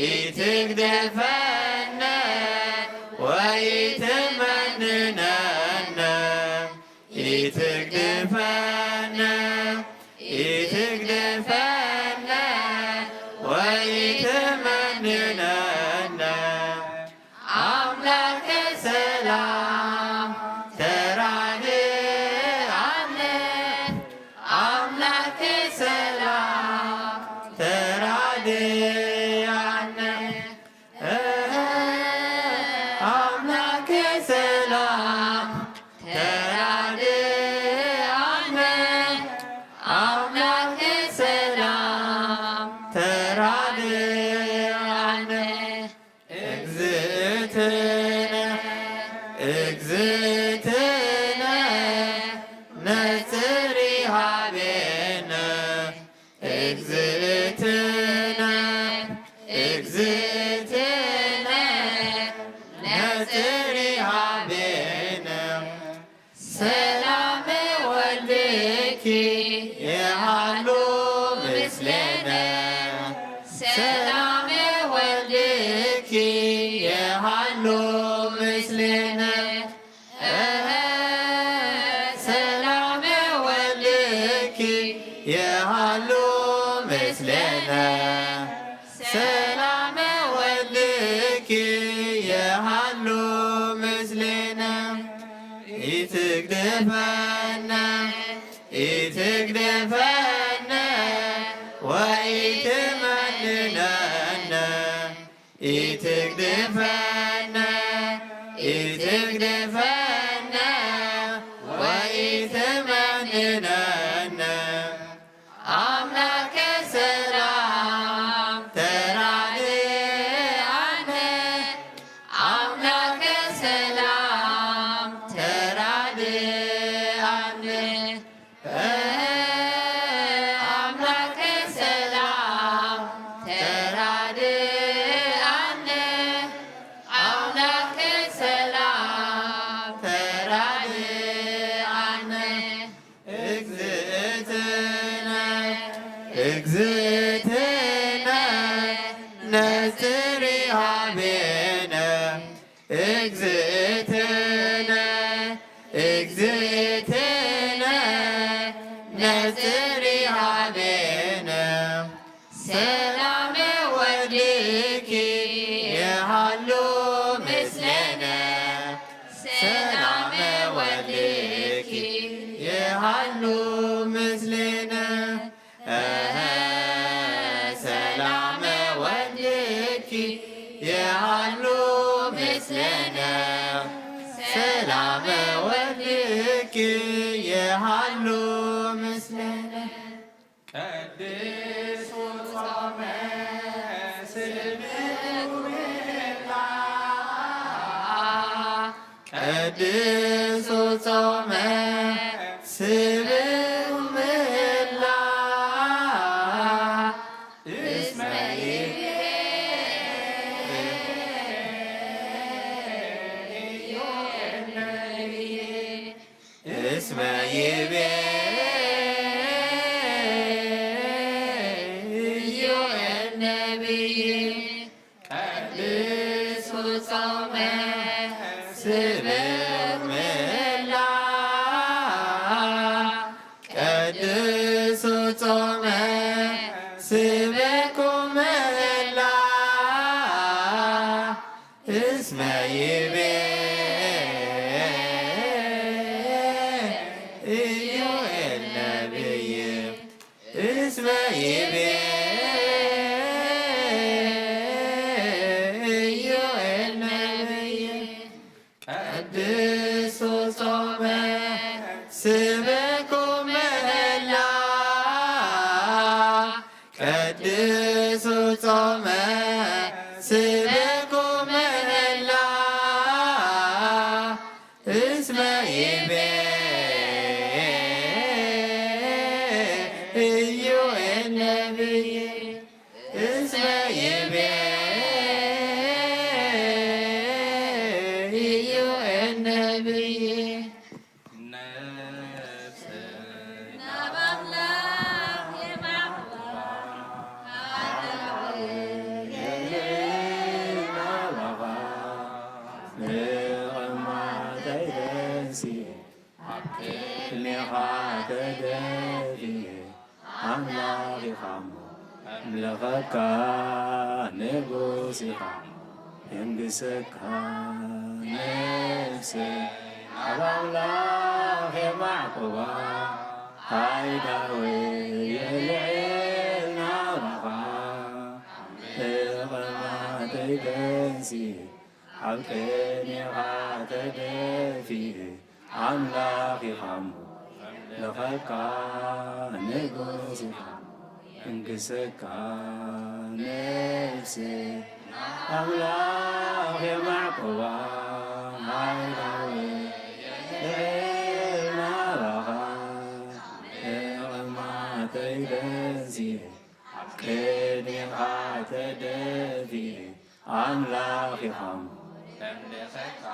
ኢትግድፈነ ወኢትመንነነ። ኢትግድፈነ፣ ኢትግድፈነ ወኢትመንነነ። ኣምላከ ሰላም ተራድኣነ፣ ኣምላከ ሰላም ተራድኣነ። ኣምላከ ሰላም ተራድኣነ፣ ኣምላከ ሰላም ተራድኣነ። እግዝእትነ፣ እግዝእትነ ነጽሪ ሃቤነ። እግዝእትነ፣ እግዝእትነ ነጽሪ ሃቤነ። ሰላመ ወልድኪ የሃሉ ምስሌነ። ሰላመ ወልድኪ የሃሉ ምስሌነ። ሰላመ ወልድኪ የሃሉ ምስሌነ። ሰላመ ወልድኪ የሃሉ ምስሌነ። ኢትግድፈነ፣ ኢትግድፈነ ወኢትመንነነ። ኢትግድፈነ፣ ኢትግድፈነ ወኢትመንነነ። ኣምላከ ሰላም ተራድኣነ፣ ኣምላከ ሰላም ተራድኣነ። ኣምላከ ሰላም ተራድኣነ፣ ኣምላከ ሰላም ተራድኣነ። እግዝእትነ፣ እግዝእትነ ነጽሪ ሃቤነ። እግዝእትነ፣ እግዝእትነ ነጽሪ ሃቤነ። ሰላመ ወልድኪ የሃሉ ምስሌነ። ሰላመ ወልድኪ የሃሉ ምስሌነ። እህ፣ ሰላመ ወልድኪ የሃሉ ምስሌነ። ሰላመ ወልድኪ የሃሉ ምስሌነ። ቅዱስ ጾመ ስምዑ ሜላ። ቅዱስ ጾመ ይቤ ኢዮኤል ነቢይ ቀድሱ ጾመ ስብክ ምህላ ቀድሱ ጾመ ስብኩ ምህላ እስመ ይቤ ኢዮኤል ነቢይ እስመ ይቤ ኢዮኤል ነቢይ ቀድሱ ጾመ ስብኩ ምህላ ቀድሱ ጾመ ስብኩ ምህላ እስመ ይቤ ኢዮኤል ነቢይ እስመ ይቤ ኢዮኤል ነቢይ ነፍሰ ናብ ኣምላኽ የማዕብላ ሃለወ የልናባኻ ንቐማተይ ደንሲ ኣብ ቅድሜኻ ተደፊ ኣምላኽ ኢኻ እሞ ኣምልኸካ ንጉስ ኢኻ እንግሰካ ነፍሰ ኣብ ኣምላኽ የማዕቁባ ሃይዳወ የልዕል ናባኻ እቐማተይ ደንሲ ኣብ ቅድሜኻ ተደፊ ኣምላኽ ኢኻ እሞ ኣምልኸካ ንጉስ ኢኻ እንግሰካ ነፍሰ ኣምላኽ የማዕቁባ ሃይላዊ ናባኻ እቐማተይ ደንሲ ኣብ ቅድሜኻ ተደፊ ኣምላኽ ኢኻ እሞ ነምልኸካ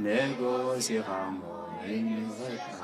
ንጉስ ኢኻ እሞ ነምልኸካ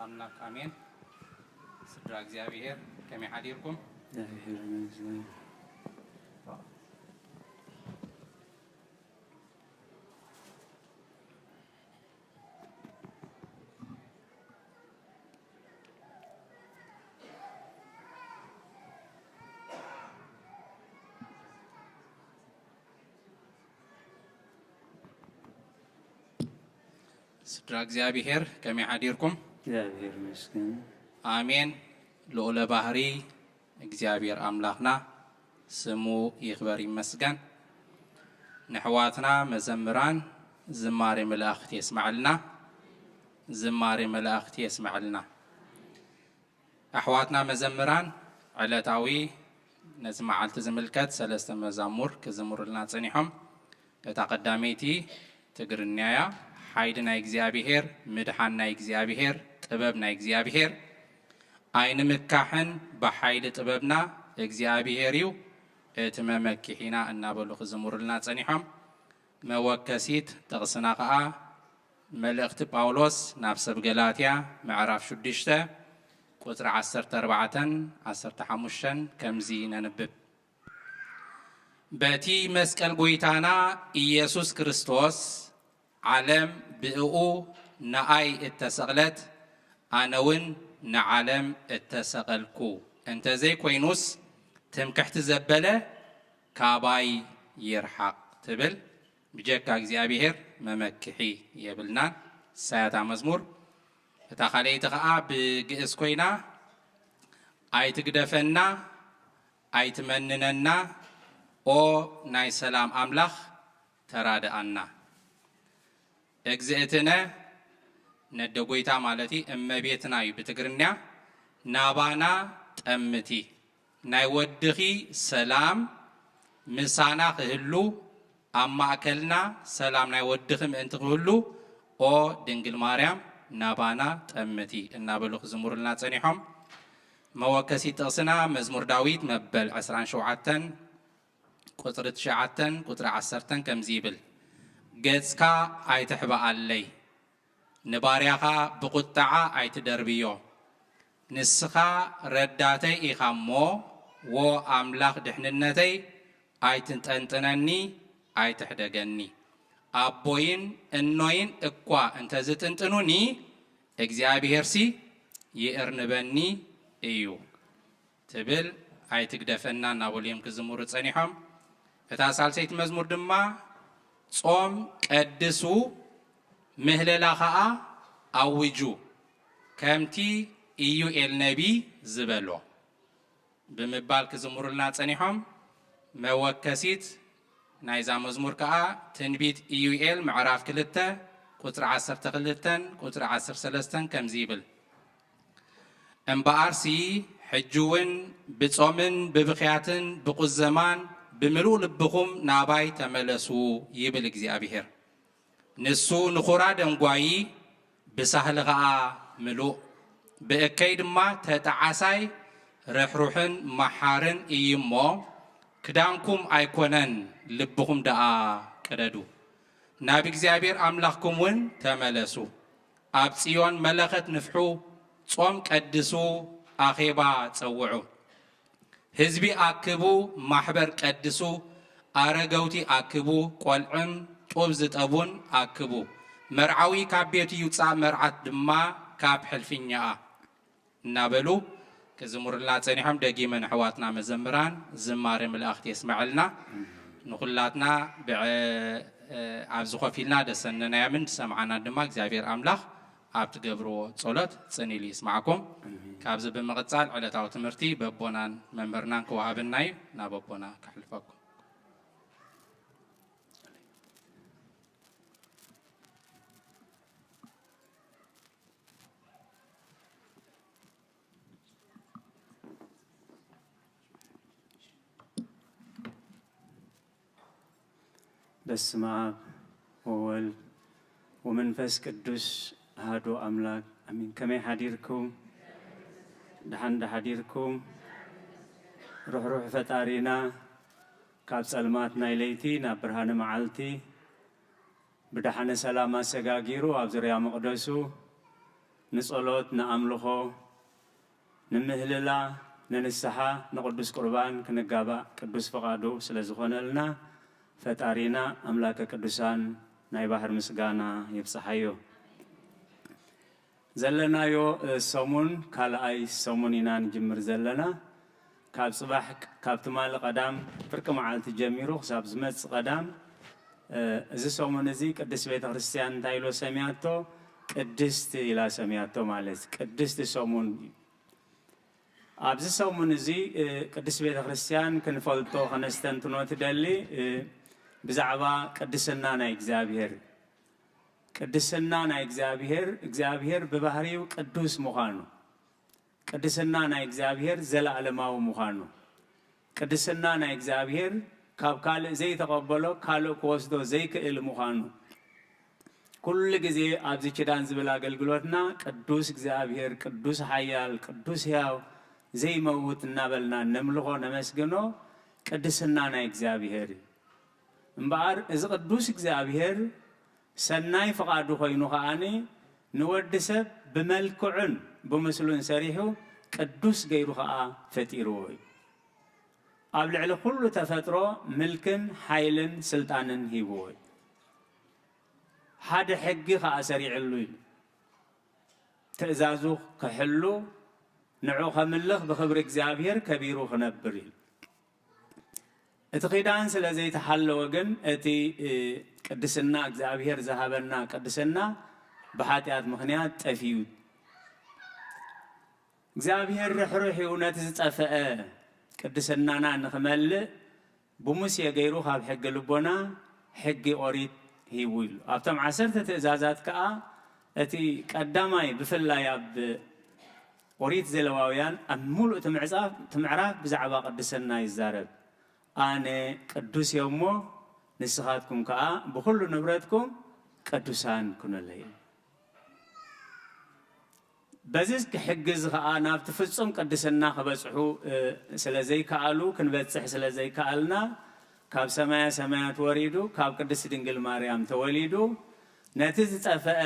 ኣምላክ ኣሜን። ስድራ እግዚኣብሔር ከመይ ሓዲርኩም? እግዚኣብሔር ይመስገን። ስድራ እግዚኣብሔር ከመይ ሓዲርኩም? እግዚኣብሔር ይመስገን። ኣሜን። ልዑለ ባህሪ እግዚኣብሔር ኣምላኽና ስሙ ይኽበር ይመስገን። ንሕዋትና መዘምራን ዝማሬ መላእኽቲ የስመዐልና። ዝማሬ መላእኽቲ የስመዐልና። ኣሕዋትና መዘምራን ዕለታዊ ነዚ መዓልቲ ዝምልከት ሰለስተ መዛሙር ክዝምሩልና ጸኒሖም። እታ ቀዳመይቲ ትግርኛ እያ። ሓይሊ ናይ እግዚኣብሔር፣ ምድሓን ናይ እግዚኣብሔር፣ ጥበብ ናይ እግዚኣብሔር፣ ኣይንምካሕን ብሓይሊ ጥበብና እግዚኣብሔር እዩ እቲ መመኪሒና እናበሉ ክዝምሩልና ጸኒሖም። መወከሲት ጥቕስና ኸኣ መልእኽቲ ጳውሎስ ናብ ሰብ ገላትያ ምዕራፍ ሽዱሽተ ቁጽሪ ዓሰርተ ኣርባዕተን ዓሰርተ ሓሙሽተን ከምዚ ነንብብ። በቲ መስቀል ጐይታና ኢየሱስ ክርስቶስ ዓለም ብእኡ ንኣይ እተሰቕለት፣ ኣነ እውን ንዓለም እተሰቐልኩ። እንተዘይኮይኑስ፣ ትምክሕቲ ዘበለ ካባይ ይርሓቕ ትብል። ብጀካ እግዚኣብሔር መመክሒ የብልናን። ንሳ እያ እታ መዝሙር። እታ ካልኣይቲ ኸኣ ብግእዝ ኮይና፣ ኣይትግደፈና፣ ኣይትመንነና፣ ኦ ናይ ሰላም ኣምላኽ ተራድኣና። እግዝእትነ፣ ነደ ጐይታ ማለት እዩ፣ እመቤትና እዩ ብትግርኛ። ናባና ጠምቲ፣ ናይ ወድኺ ሰላም ምሳና ክህሉ፣ ኣብ ማእከልና ሰላም ናይ ወድኺ ምእንቲ ክህሉ፣ ኦ ድንግል ማርያም ናባና ጠምቲ እናበሉ ክዝምሩልና ጸኒሖም። መወከሲ ጥቕስና መዝሙር ዳዊት መበል ዕስራን ሸውዓተን ቁጽሪ ትሽዓተን ቁጽሪ ዓሰርተን ከምዚ ይብል፣ ገጽካ ኣይትሕብኣለይ፣ ንባርያኻ ብቁጥዓ ኣይትደርብዮ። ንስኻ ረዳተይ ኢኻ እሞ፣ ዎ ኣምላኽ ድሕንነተይ፣ ኣይትጠንጥነኒ፣ ኣይትሕደገኒ። ኣቦይን እኖይን እኳ እንተ ዝጥንጥኑኒ፣ እግዚኣብሄርሲ ይእርንበኒ እዩ። ትብል ኣይትግደፈና እናበሉ እዮም ክዝምሩ ጸኒሖም። እታ ሳልሰይቲ መዝሙር ድማ ጾም ቀድሱ ምህለላ ኸኣ ኣውጁ ከምቲ ኢዩኤል ነቢ ዝበሎ ብምባል ክዝምሩልና ጸኒሖም። መወከሲት ናይዛ መዝሙር ከኣ ትንቢት ኢዩኤል ምዕራፍ ክልተ ቁጽሪ ዓሰርተ ክልተን ቁጽሪ ዓሰርተ ሰለስተን ከምዚ ይብል፣ እምበኣርሲ ሕጂ እውን ብጾምን ብብኽያትን ብቁዘማን ብምሉእ ልብኹም ናባይ ተመለሱ ይብል እግዚኣብሄር። ንሱ ንኹራ ደንጓዪ ብሳህሊ ኸኣ ምሉእ፣ ብእከይ ድማ ተጠዓሳይ ርሕሩሕን መሓርን እዩ እሞ፣ ክዳንኩም ኣይኮነን ልብኹም ደኣ ቅደዱ። ናብ እግዚኣብሔር ኣምላኽኩም እውን ተመለሱ። ኣብ ጽዮን መለኸት ንፍሑ፣ ጾም ቀድሱ፣ ኣኼባ ጸውዑ። ህዝቢ ኣክቡ፣ ማሕበር ቀድሱ፣ ኣረገውቲ ኣክቡ፣ ቆልዕም ጡብ ዝጠቡን ኣክቡ። መርዓዊ ካብ ቤቱ ይውጻእ፣ መርዓት ድማ ካብ ሕልፍኛኣ እናበሉ ክዝምሩልና ጸኒሖም። ደጊመ ንኣሕዋትና መዘምራን ዝማሬ መላእኽቲ የስመዐልና። ንኹላትና ብዐ-፣ ኣብዚ ኮፍ ኢልና ደሰነናያምን ዝሰምዓና ድማ እግዚኣብሔር ኣምላኽ ኣብ ትገብርዎ ጸሎት ጽን ኢሉ ይስማዕኩም። ኣሜን። ካብዚ ብምቕጻል ዕለታዊ ትምህርቲ በቦናን መምህርናን ክወሃበና እዩ። ናብ ኣቦና ከሕልፈኩም። በስመ አብ ወወልድ ወመንፈስ ቅዱስ አሐዱ አምላክ አሜን። ከመይ ሓዲርኩም? ደሓን ዶ ሓዲርኩም? ርሕሩሕ ፈጣሪና ካብ ጸልማት ናይ ለይቲ ናብ ብርሃነ መዓልቲ ብደሓነ ሰላም ኣሰጋጊሩ ኣብ ዙርያ መቕደሱ ንጸሎት፣ ንኣምልኾ፣ ንምህልላ፣ ንንስሓ፣ ንቅዱስ ቁርባን ክንጋባእ ቅዱስ ፍቓዱ ስለ ዝኾነልና ፈጣሪና ኣምላከ ቅዱሳን ናይ ባህር ምስጋና ይብጽሓዮ። ዘለናዮ፣ እ፣ ሰሙን ካልኣይ ሰሙን ኢና ንጅምር ዘለና። ካብ ጽባሕ፣ ካብ ትማሊ ቀዳም ፍርቂ መዓልቲ ጀሚሩ ክሳብ ዝመጽእ ቀዳም፣ እ፣ እዚ ሰሙን እዚ ቅድስት ቤተ ክርስቲያን እንታይ ኢሎ ሰምያቶ? ቅድስቲ ኢላ ሰምያቶ ማለት ቅድስቲ ሰሙን እዩ። ኣብዚ ሰሙን እዚ፣ እ፣ ቅድስት ቤተ ክርስቲያን ክንፈልጦ ከነስተንትኖ ትደሊ፣ እ፣ ብዛዕባ ቅድስና ናይ እግዚኣብሔር። ቅድስና ናይ እግዚኣብሔር፣ እግዚኣብሔር ብባህሪው ቅዱስ ምዃኑ፣ ቅድስና ናይ እግዚኣብሔር ዘለኣለማዊ ምዃኑ፣ ቅድስና ናይ እግዚኣብሔር ካብ ካልእ ዘይተቐበሎ ካልእ ክወስዶ ዘይክእል ምዃኑ፣ ኩሉ ግዜ ኣብዚ ኪዳን ዝብል ኣገልግሎትና ቅዱስ እግዚኣብሔር፣ ቅዱስ ሓያል፣ ቅዱስ ሕያው፣ ዘይመውት እናበልና ነምልኾ ነመስግኖ ቅድስና ናይ እግዚኣብሔር እዩ። እምበኣር እዚ ቅዱስ እግዚኣብሔር ሰናይ ፍቓዱ ኮይኑ ከኣኒ ንወዲ ሰብ ብመልክዑን ብምስሉን ሰሪሑ ቅዱስ ገይሩ ከኣ ፈጢርዎ እዩ። ኣብ ልዕሊ ኩሉ ተፈጥሮ ምልክን ሓይልን ስልጣንን ሂብዎ እዩ። ሓደ ሕጊ ኸኣ ሰሪዕሉ ኢሉ። ትእዛዙ ክሕሉ፣ ንዑ ከምልኽ፣ ብኽብሪ እግዚኣብሔር ከቢሩ ክነብር ኢሉ። እቲ ኪዳን ስለ ዘይተሓለወ ግን፣ እቲ፣ እ፣ ቅድስና፣ እግዚኣብሔር ዝሃበና ቅድስና ብሓጢኣት ምኽንያት ጠፊኡ። እግዚኣብሔር ርሕሩሕ እዩ፣ ነቲ ዝጠፍአ ቅድስናና ንኽመልእ ብሙሴ ገይሩ ካብ ሕጊ ልቦና ሕጊ ኦሪት ሂቡ ኢሉ። ኣብቶም ዓሰርተ ትእዛዛት ከኣ እቲ ቀዳማይ፣ ብፍላይ ኣብ ኦሪት ዘሌዋውያን ኣብ ምሉእ እቲ ምዕጻፍ፣ እቲ ምዕራፍ ብዛዕባ ቅድስና ይዛረብ። ኣነ ቅዱስ እየ እሞ ንስኻትኩም ከኣ ብኹሉ ንብረትኩም ቅዱሳን ኩኑለይ። በዚ ሕጊ እዚ ኸኣ ናብቲ ፍጹም ቅድስና ክበጽሑ፣ እ፣ ስለ ዘይከኣሉ፣ ክንበጽሕ ስለ ዘይከኣልና፣ ካብ ሰማየ ሰማያት ወሪዱ፣ ካብ ቅድስት ድንግል ማርያም ተወሊዱ፣ ነቲ ዝጠፍአ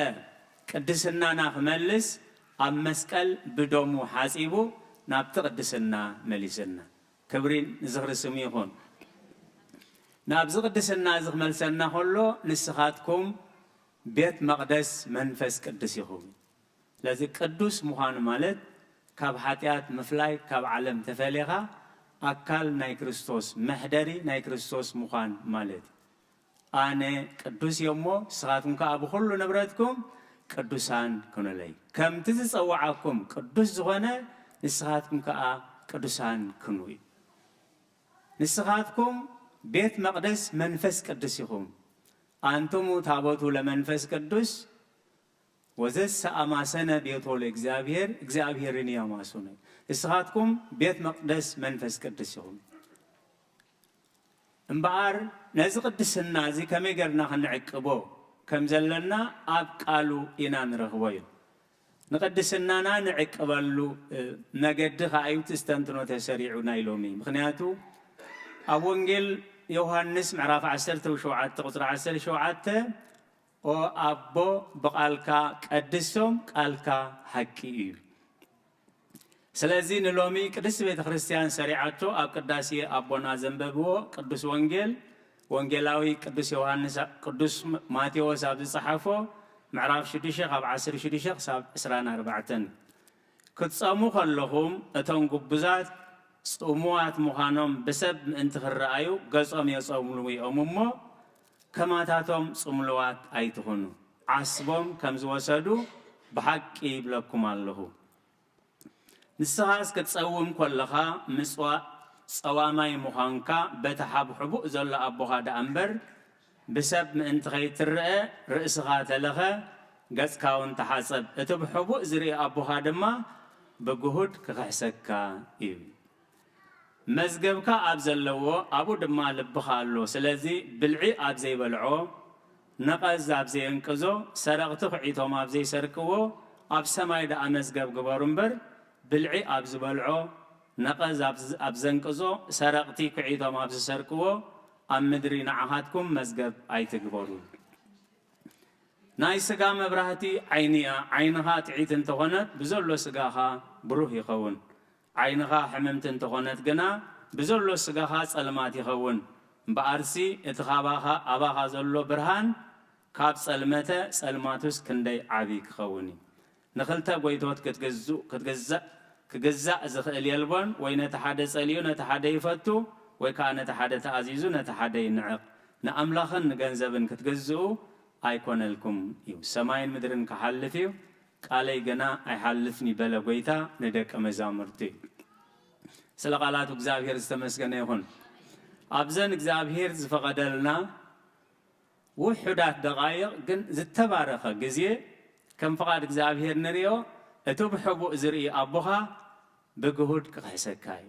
ቅድስናና ክመልስ ኣብ መስቀል ብደሙ ሓጺቡ ናብቲ ቅድስና መሊስና። ክብሪ ንዝኽሪ ስሙ ይኹን። ናብዚ ቅድስና እዚ ክመልሰና ከሎ፣ ንስኻትኩም ቤት መቕደስ መንፈስ ቅዱስ ኢኹም። ስለዚ ቅዱስ ምዃን ማለት ካብ ሓጢኣት ምፍላይ፣ ካብ ዓለም ተፈሊኻ ኣካል ናይ ክርስቶስ፣ መሕደሪ ናይ ክርስቶስ ምዃን ማለት እዩ። ኣነ ቅዱስ እየ እሞ ንስኻትኩም ከኣ ብኹሉ ንብረትኩም ቅዱሳን ኩኑለይ። ከምቲ ዝጸውዓኩም ቅዱስ ዝኾነ ንስኻትኩም ከኣ ቅዱሳን ኩኑ እዩ። ንስኻትኩም ቤት መቕደስ መንፈስ ቅዱስ ኢኹም። ኣንትሙ ታቦቱ ለመንፈስ ቅዱስ ወዘሰ ኣማሰነ ቤቶ ለእግዚኣብሔር እግዚኣብሔርን ያማሱነ። ንስኻትኩም ቤት መቕደስ መንፈስ ቅዱስ ኢኹም። እምበኣር ነዚ ቅድስና እዚ ከመይ ጌርና ክንዕቅቦ ከም ዘለና ኣብ ቃሉ ኢና ንረኽቦ እዩ። ንቅድስናና ንዕቅበሉ፣ እ፣ መገዲ ከኣ እዩ እቲ ስተንትኖ ተሰሪዑ ናይ ሎሚ። ምኽንያቱ ኣብ ወንጌል ዮሃንስ ምዕራፍ ዓሰርተ ሸውዓተ ቁጽሪ ዓሰርተ ሸውዓተ፣ "ኦ ኣቦ፣ ብቃልካ ቀድሶም፣ ቃልካ ሓቂ እዩ።" ስለዚ ንሎሚ ቅድስቲ ቤተ ክርስቲያን ሰሪዓቶ ኣብ ቅዳሴ ኣቦና ዘንበብዎ ቅዱስ ወንጌል፣ ወንጌላዊ ቅዱስ ዮሃንስ፣ ቅዱስ ማቴዎስ ኣብ ዝጸሓፎ ምዕራፍ ሽዱሽተ ካብ ዓሰርተ ሽዱሽተ ክሳብ ዕስራን ኣርባዕተን፣ "ክትጸሙ ከለኹም እቶም ግቡዛት ጽሙዋት ምዃኖም ብሰብ ምእንቲ ክረኣዩ ገጾም የጸምልዉ እዮም እሞ፣ ከማታቶም ጽምሉዋት ኣይትኹኑ። ዓስቦም ከም ዝወሰዱ ብሓቂ ይብለኩም ኣለኹ። ንስኻስ ክትጸውም ከለኻ ምጽዋ-፣ ጸዋማይ ምዃንካ በቲ ሓብሕቡእ ዘሎ ኣቦኻ ደኣ እምበር፣ ብሰብ ምእንቲ ኸይትረአ ርእስኻ ተለኸ፣ ገጽካ እውን ተሓጸብ። እቲ ብሕቡእ ዝርኢ ኣቦኻ ድማ ብግሁድ ክኽሕሰካ እዩ። መዝገብካ ኣብ ዘለዎ ኣብኡ ድማ ልብኻ ኣሎ። ስለዚ ብልዒ ኣብ ዘይበልዖ፣ ነቐዝ ኣብ ዘየንቅዞ፣ ሰረቕቲ ኽዒቶም ኣብ ዘይሰርቅዎ፣ ኣብ ሰማይ ደኣ መዝገብ ግበሩ እምበር፣ ብልዒ ኣብ ዝበልዖ፣ ነቐዝ ኣብ ዝ-፣ ኣብ ዘንቅዞ፣ ሰረቕቲ ኽዒቶም ኣብ ዝሰርቅዎ፣ ኣብ ምድሪ ንዓኻትኩም መዝገብ ኣይትግበሩ። ናይ ስጋ መብራህቲ ዓይኒ እያ። ዓይንኻ ጥዒት እንተኾነት፣ ብዘሎ ስጋኻ ብሩህ ይኸውን። ዓይንኻ ሕምምቲ እንተኾነት ግና፣ ብዘሎ ስጋኻ ጸልማት ይኸውን። እምበኣርሲ፣ እቲ ካባኻ፣ ኣባኻ ዘሎ ብርሃን ካብ ጸልመተ፣ ጸልማቱስ ክንደይ ዓቢ ክኸውን እዩ። ንኽልተ ጎይቶት ክትግዝኡ-፣ ክትግዛእ፣ ክግዛእ ዝኽእል የልቦን። ወይ ነቲ ሓደ ጸሊኡ፣ ነቲ ሓደ ይፈቱ፣ ወይ ከኣ ነቲ ሓደ ተኣዚዙ፣ ነቲ ሓደ ይንዕቕ። ንኣምላኽን ንገንዘብን ክትግዝኡ ኣይኮነልኩም እዩ። ሰማይን ምድርን ክሓልፍ እዩ፣ ቃለይ ግና ኣይሓልፍን እዩ በለ ጎይታ ንደቀ መዛሙርቱ። ስለ ቃላቱ እግዚኣብሔር ዝተመስገነ ይኹን። ኣብዘን እግዚኣብሔር ዝፈቐደልና ውሑዳት ደቓይቕ ግን ዝተባረኸ ግዜ ከም ፍቓድ እግዚኣብሔር ንርእዮ፣ እቲ ብሕቡእ ዝርኢ ኣቦኻ ብግሁድ ክኽሕሰካ እዩ።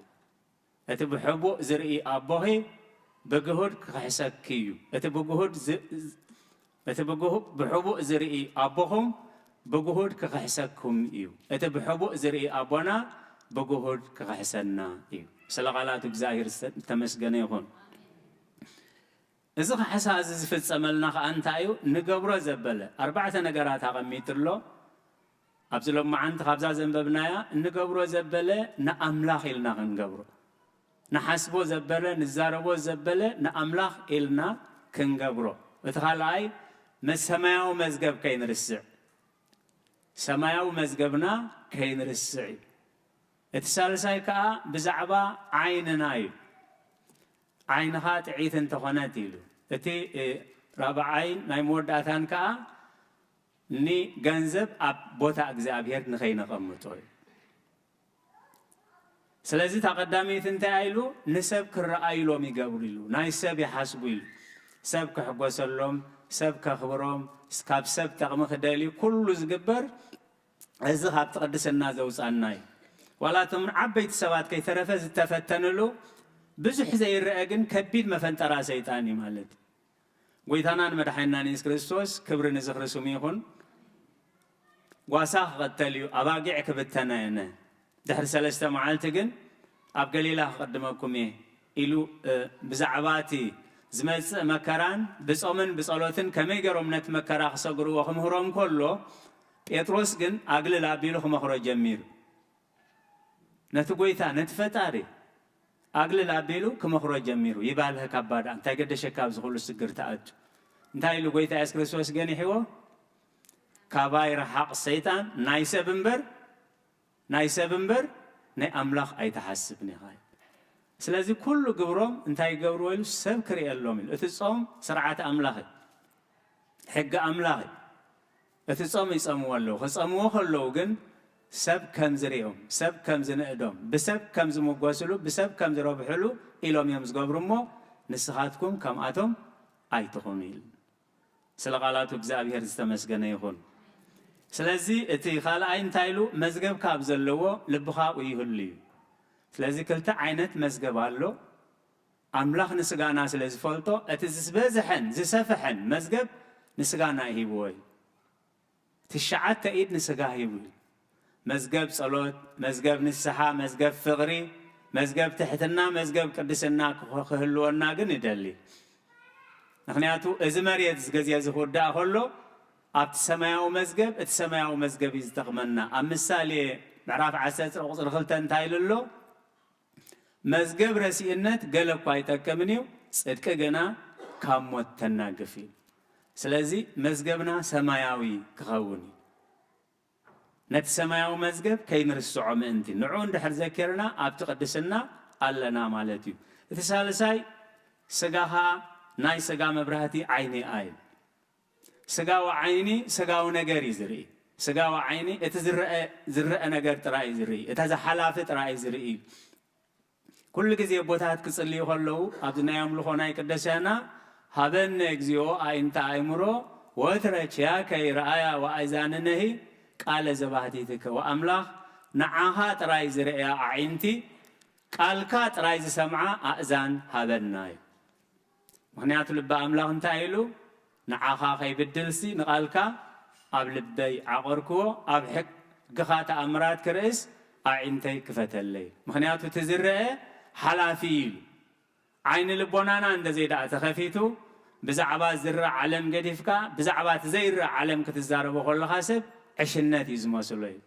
እቲ ብሕቡእ ዝርኢ ኣቦኺ ብግሁድ ክኽሕሰኪ እዩ። እቲ ብግሁድ ዝ-፣ እቲ ብግሁ-፣ ብሕቡእ ዝርኢ ኣቦኹም ብግሁድ ክኽሕሰኩም እዩ። እቲ ብሕቡእ ዝርኢ ኣቦና ብግሁድ ክኽሕሰና እዩ። ስለ ቃላቱ እግዚኣብሔር ዝተመስገነ ይኹን። እዚ ካሕሳ እዚ ዝፍጸመልና ከኣ እንታይ እዩ? ንገብሮ ዘበለ ኣርባዕተ ነገራት ኣቐሚጡ ኣሎ። ኣብዚ ሎማዓንቲ ካብዛ ዘንበብናያ፣ እንገብሮ ዘበለ ንኣምላኽ ኢልና ክንገብሮ፣ ንሓስቦ ዘበለ፣ ንዛረቦ ዘበለ ንኣምላኽ ኢልና ክንገብሮ። እቲ ካልኣይ ምስ ሰማያዊ መዝገብ ከይንርስዕ፣ ሰማያዊ መዝገብና ከይንርስዕ እዩ። እቲ ሳልሳይ ከኣ ብዛዕባ ዓይንና እዩ። ዓይንኻ ጥዒት እንተኾነት ኢሉ። እቲ ራብዓይ ናይ መወዳእታን ከኣ ንገንዘብ ኣብ ቦታ እግዚኣብሔር ንኸይነቐምጦ እዩ። ስለዚ እታ ቀዳመይቲ እንታይ ኢሉ? ንሰብ ክረኣዩሎም ይገብሩ ኢሉ፣ ናይ ሰብ ይሓስቡ ኢሉ፣ ሰብ ክሕጎሰሎም፣ ሰብ ከኽብሮም፣ ካብ ሰብ ጠቕሚ ክደልዩ ኩሉ ዝግበር እዚ ካብቲ ቅድስና ዘውፃና እዩ። ዋላ እቶም ዓበይቲ ሰባት ከይተረፈ ዝተፈተንሉ ብዙሕ ዘይረአ ግን ከቢድ መፈንጠራ ሰይጣን እዩ ማለት እዩ። ጎይታናን መድሓኒናን የሱስ ክርስቶስ ክብሪ ንዝኽሪ ስሙ ይኹን። ጓሳ ክቐተል እዩ፣ ኣባጊዕ ክብተና እየን። ድሕሪ ሰለስተ መዓልቲ ግን ኣብ ገሊላ ክቕድመኩም እየ ኢሉ ብዛዕባ እቲ ዝመጽእ መከራን ብጾምን ብጸሎትን ከመይ ገይሮም ነቲ መከራ ክሰግርዎ ክምህሮም ከሎ፣ ጴጥሮስ ግን ኣግልል ኣቢሉ ክመኽሮ ጀሚሩ። ነቲ ጎይታ፣ ነቲ ፈጣሪ ኣግልል ኣቢሉ ክመኽሮ ጀሚሩ። ይባልህ ካብ ባዳ እንታይ ገደሸካ ኣብዚ ኩሉ ስግር ትኣቱ? እንታይ ኢሉ ጎይታ የሱስ ክርስቶስ ገኒሕዎ? ካባይ ረሓቕ ሰይጣን፣ ናይ ሰብ እምበር፣ ናይ ሰብ እምበር ናይ ኣምላኽ ኣይትሓስብን ኢኻ። ስለዚ ኩሉ ግብሮም እንታይ ይገብርዎ ኢሉ? ሰብ ክርእየሎም ኢሉ። እቲ ጾም ስርዓት ኣምላኽ እዩ። ሕጊ ኣምላኽ እዩ። እቲ ጾም ይጸምዎ ኣለዉ። ክጸምዎ ከለዉ ግን ሰብ ከም ዝርእዮም፣ ሰብ ከም ዝንእዶም፣ ብሰብ ከም ዝምጎስሉ፣ ብሰብ ከም ዝረብሕሉ ኢሎም እዮም ዝገብሩ እሞ ንስኻትኩም ከምኣቶም ኣይትኹኑ ኢሉ። ስለ ቃላቱ እግዚኣብሔር ዝተመስገነ ይኹን። ስለዚ እቲ ካልኣይ እንታይ ኢሉ? መዝገብካ ኣብ ዘለዎ ልብኻ ኣብኡ ይህሉ እዩ። ስለዚ ክልተ ዓይነት መዝገብ ኣሎ። ኣምላኽ ንስጋና ስለ ዝፈልጦ እቲ ዝበዝሐን ዝሰፍሐን መዝገብ ንስጋና ይሂብዎ እዩ። ትሽዓተ ኢድ ንስጋ ሂቡ እዩ። መዝገብ ጸሎት፣ መዝገብ ንስሓ፣ መዝገብ ፍቕሪ፣ መዝገብ ትሕትና፣ መዝገብ ቅድስና ክህ- ክህልወና ግን ይደሊ። ምኽንያቱ እዚ መሬት እዚ ግዜ እዚ ክውዳእ ከሎ ኣብቲ ሰማያዊ መዝገብ፣ እቲ ሰማያዊ መዝገብ እዩ ዝጠቕመና። ኣብ ምሳሌ ምዕራፍ ዓሰርተ ቁጽሪ ክልተ እንታይ ኢሉ ኣሎ? መዝገብ ረሲእነት ገለ እኳ ኣይጠቅምን እዩ፣ ጽድቂ ግና ካብ ሞት ተናግፍ እዩ። ስለዚ መዝገብና ሰማያዊ ክኸውን እዩ። ነቲ ሰማያዊ መዝገብ ከይንርስዖ ምእንቲ፣ ንዑ እንድሕር ዘኪርና ኣብቲ ቅድስና ኣለና ማለት እዩ። እቲ ሳልሳይ ስጋኻ ናይ ስጋ መብራህቲ ዓይኒ ኣይ ስጋዊ ዓይኒ ስጋዊ ነገር እዩ ዝርኢ። ስጋዊ ዓይኒ እቲ ዝረአ ዝረአ ነገር ጥራይ እዩ ዝርኢ። እታ ዝሓላፊ ጥራይ እዩ ዝርኢ። ኩሉ ግዜ ኣቦታት ክጽልዩ ከለዉ ኣብዚ ናይ ኣምልኾ ናይ ቅደሳና ሃበነ እግዚኣብሔር ኣዒንተ ኣእምሮ ወትረ ኪያከ ይርኣያ ወኣእዛንነሂ ቃለ ዘባህቲትከ። ወኣምላኽ ንዓኻ ጥራይ ዝርእያ ኣዒንቲ ቃልካ ጥራይ ዝሰምዓ ኣእዛን ሃበና እዩ። ምኽንያቱ ልቢ ኣምላኽ እንታይ ኢሉ? ንዓኻ ከይብድልሲ ንቓልካ ኣብ ልበይ ዓቐርክዎ፣ ኣብ ሕግኻ ተኣምራት ክርእስ ኣዒንተይ ክፈተለይ። ምኽንያቱ እቲ ዝረአ ሓላፊ እዩ ኢሉ። ዓይኒ ልቦናና እንተዘይ ደኣ ተኸፊቱ ብዛዕባ ዝረአ ዓለም ገዲፍካ ብዛዕባ እቲ ዘይረአ ዓለም ክትዛረቦ ከለኻ ሰብ ዕሽነት እዩ ዝመስሎ እዩ።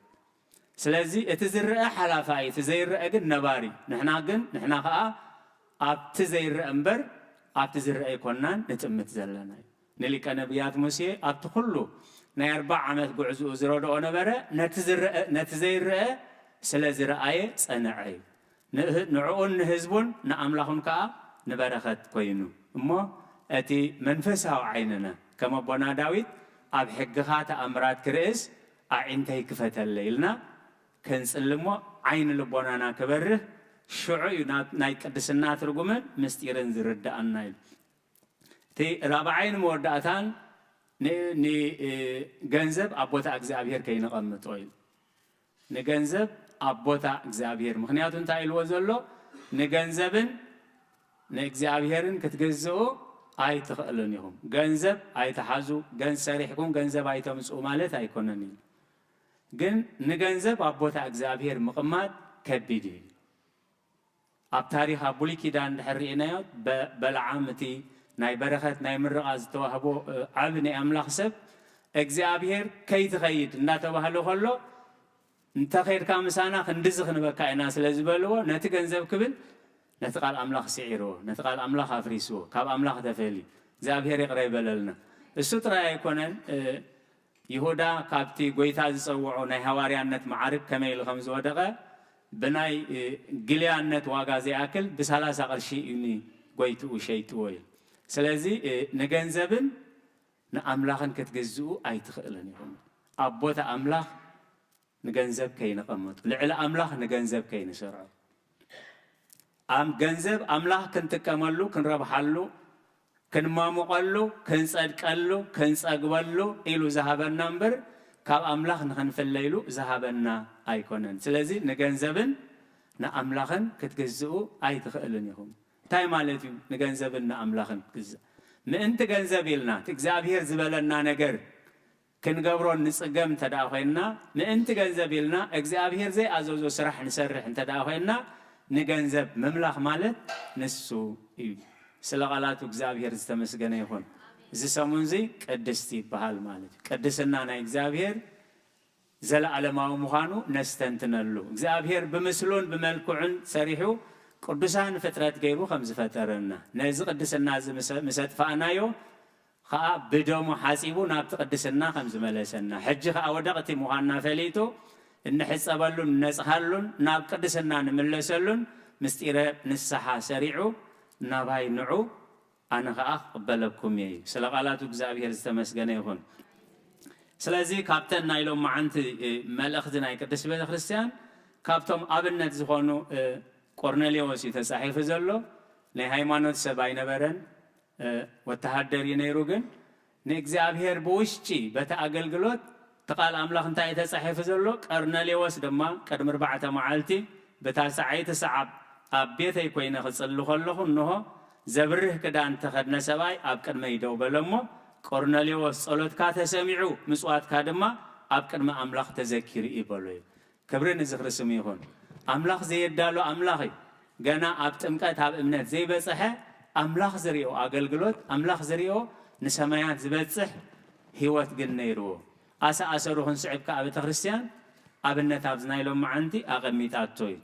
ስለዚ እቲ ዝረአ ሓላፋይ እቲ ዘይረአ ግን ነባሪ። ንሕና ግን ንሕና ከኣ ኣብቲ ዘይረአ እምበር ኣብቲ ዝረአ ኣይኮናን ንጥምት ዘለና እዩ። ንሊቀ ነብያት ሙሴ ኣብቲ ኩሉ ናይ ኣርባዓ ዓመት ጉዕዝኡ ዝረድኦ ነበረ። ነቲ ዝረአ ነቲ ዘይረአ ስለ ዝረኣየ ጸነዐ እዩ። ንእህ- ንዕኡን ንህዝቡን ንኣምላኹን ከኣ ንበረኸት ኮይኑ። እሞ እቲ መንፈሳዊ ዓይንና ከም ኣቦና ዳዊት ኣብ ሕግኻ ተኣምራት ክርእስ ኣዒንተይ ክፈተለይ ኢልና ከንጽሊ እሞ ዓይኒ ልቦናና ክበርህ ሽዑ እዩ ናብ ናይ ቅድስና ትርጉምን ምስጢርን ዝርድኣና እዩ። እቲ ራብዓይን መወዳእታን ን- ን- ገንዘብ ኣብ ቦታ እግዚኣብሔር ከይነቐምጦ እዩ። ንገንዘብ ኣብ ቦታ እግዚኣብሔር። ምኽንያቱ እንታይ ኢልዎ ዘሎ? ንገንዘብን ንእግዚኣብሔርን ክትግዝኡ ኣይትኽእሉን ኢኹም። ገንዘብ ኣይትሓዙ፣ ገን- ሰሪሕኩም ገንዘብ ኣይተምጽኡ ማለት ኣይኮነን እዩ። ግን ንገንዘብ ኣብ ቦታ እግዚኣብሔር ምቕማጥ ከቢድ እዩ። ኣብ ታሪኽ ኣብ ብሉይ ኪዳን እንድሕር ርኢናዮ በ- በለዓም እቲ ናይ በረኸት ናይ ምርቓ ዝተዋህቦ ዓቢ ናይ ኣምላኽ ሰብ እግዚኣብሔር ከይትኸይድ እንዳተባህለ ከሎ እንተ ኸይድካ ምሳና ክንድዚ ክንበካ ኢና ስለ ዝበልዎ ነቲ ገንዘብ ክብል ነቲ ቃል ኣምላኽ ስዒርዎ፣ ነቲ ቃል ኣምላኽ ኣፍሪስዎ፣ ካብ ኣምላኽ ተፈልዩ። እግዚኣብሔር ይቕረ ይበለልና። እሱ ጥራይ ኣይኮነን። እ፣ ይሁዳ ካብቲ ጎይታ ዝጸውዖ ናይ ሃዋርያነት መዓርግ ከመይ ኢሉ ከም ዝወደቐ፣ ብናይ፣ እ፣ ግልያነት ዋጋ ዘይኣክል ብሰላሳ ቅርሺ እዩ ንጎይትኡ ሸይጥዎ እዩ። ስለዚ፣ እ፣ ንገንዘብን ንኣምላኽን ክትግዝኡ ኣይትኽእልን ኢኹም። ኣብ ቦታ ኣምላኽ ንገንዘብ ከይንቐምጥ፣ ልዕሊ ኣምላኽ ንገንዘብ ከይንሰርዖ። ኣም-፣ ገንዘብ ኣምላኽ ክንጥቀመሉ፣ ክንረብሓሉ፣ ክንማሙቐሉ፣ ክንጸድቀሉ፣ ክንጸግበሉ ኢሉ ዝሃበና እምበር፣ ካብ ኣምላኽ ንኽንፍለይሉ ዝሃበና ኣይኮነን። ስለዚ ንገንዘብን ንኣምላኽን ክትግዝኡ ኣይትኽእልን ኢኹም። እንታይ ማለት እዩ ንገንዘብን ንኣምላኽን ክትግዛእ? ምእንቲ ገንዘብ ኢልና እቲ እግዚኣብሔር ዝበለና ነገር ክንገብሮ ንጽገም እንተ ደኣ ኾይንና፣ ምእንቲ ገንዘብ ኢልና እግዚኣብሔር ዘይኣዘዞ ስራሕ ንሰርሕ እንተ ደኣ ኾይንና፣ ንገንዘብ ምምላኽ ማለት ንሱ እዩ። ስለ ቃላቱ እግዚኣብሔር ዝተመስገነ ይኹን። እዚ ሰሙን እዚ ቅድስቲ ይበሃል ማለት እዩ። ቅድስና ናይ እግዚኣብሔር ዘለዓለማዊ ምዃኑ ነስተንትነሉ። እግዚኣብሔር ብምስሉን ብመልክዑን ሰሪሑ ቅዱሳን ፍጥረት ገይሩ ከም ዝፈጠረና፣ ነዚ ቅድስና እዚ ምስ፣ ምስ ኣጥፋእናዮ፣ ኸኣ ብደሙ ሓጺቡ ናብቲ ቅድስና ከም ዝመለሰና፣ ሕጂ ኸኣ ወደቕቲ ምዃንና ፈሊጡ፣ እንሕጸበሉን ንነጽሃሉን፣ ናብ ቅድስና ንምለሰሉን ምስጢረ ንስሓ ሰሪዑ፣ ናባይ ንዑ፣ ኣነ ኸኣ ክቕበለኩም እየ እዩ። ስለ ቃላቱ እግዚኣብሔር ዝተመስገነ ይኹን። ስለዚ ካብተን ናይ ሎመዓንቲ፣ እ፣ መልእኽቲ ናይ ቅድስት ቤተ ክርስቲያን፣ ካብቶም ኣብነት ዝኾኑ፣ እ፣ ቆርኔሌዎስ እዩ ተጻሒፉ ዘሎ። ናይ ሃይማኖት ሰብ ኣይነበረን። እ፣ ወተሃደር እዩ ነይሩ፣ ግን ንእግዚኣብሔር ብውሽጢ በቲ ኣገልግሎት እቲ ቃል ኣምላኽ እንታይ እዩ ተጻሒፉ ዘሎ? ቀርነሌዎስ ድማ ቅድሚ ኣርባዕተ መዓልቲ ብታ ሰዓይቲ ሰዓብ ኣብ ቤተይ ኮይነ ክጽሊ ከለኹ፣ እንሆ፣ ዘብርህ ክዳን ተኸድነ ሰብኣይ ኣብ ቅድመይ ደው በለ እሞ፣ ቆርነሌዎስ፣ ጸሎትካ ተሰሚዑ፣ ምጽዋትካ ድማ ኣብ ቅድሚ ኣምላኽ ተዘኪሩ እዩ በሎ እዩ። ክብሪ ንዝኽሪ ስሙ ይኹን። ኣምላኽ ዘየዳሎ ኣምላኽ እዩ። ገና ኣብ ጥምቀት፣ ኣብ እምነት ዘይበጽሐ፣ ኣምላኽ ዝሪኦ ኣገልግሎት፣ ኣምላኽ ዝሪኦ ንሰማያት ዝበጽሕ ህይወት ግን ነይርዎ። ኣሰኣሰሩ ክንስዕብ ከኣ ቤተ ክርስቲያን ኣብነት ኣብዚ ናይ ሎመዓንቲ ኣቐሚጣቶ እዩ።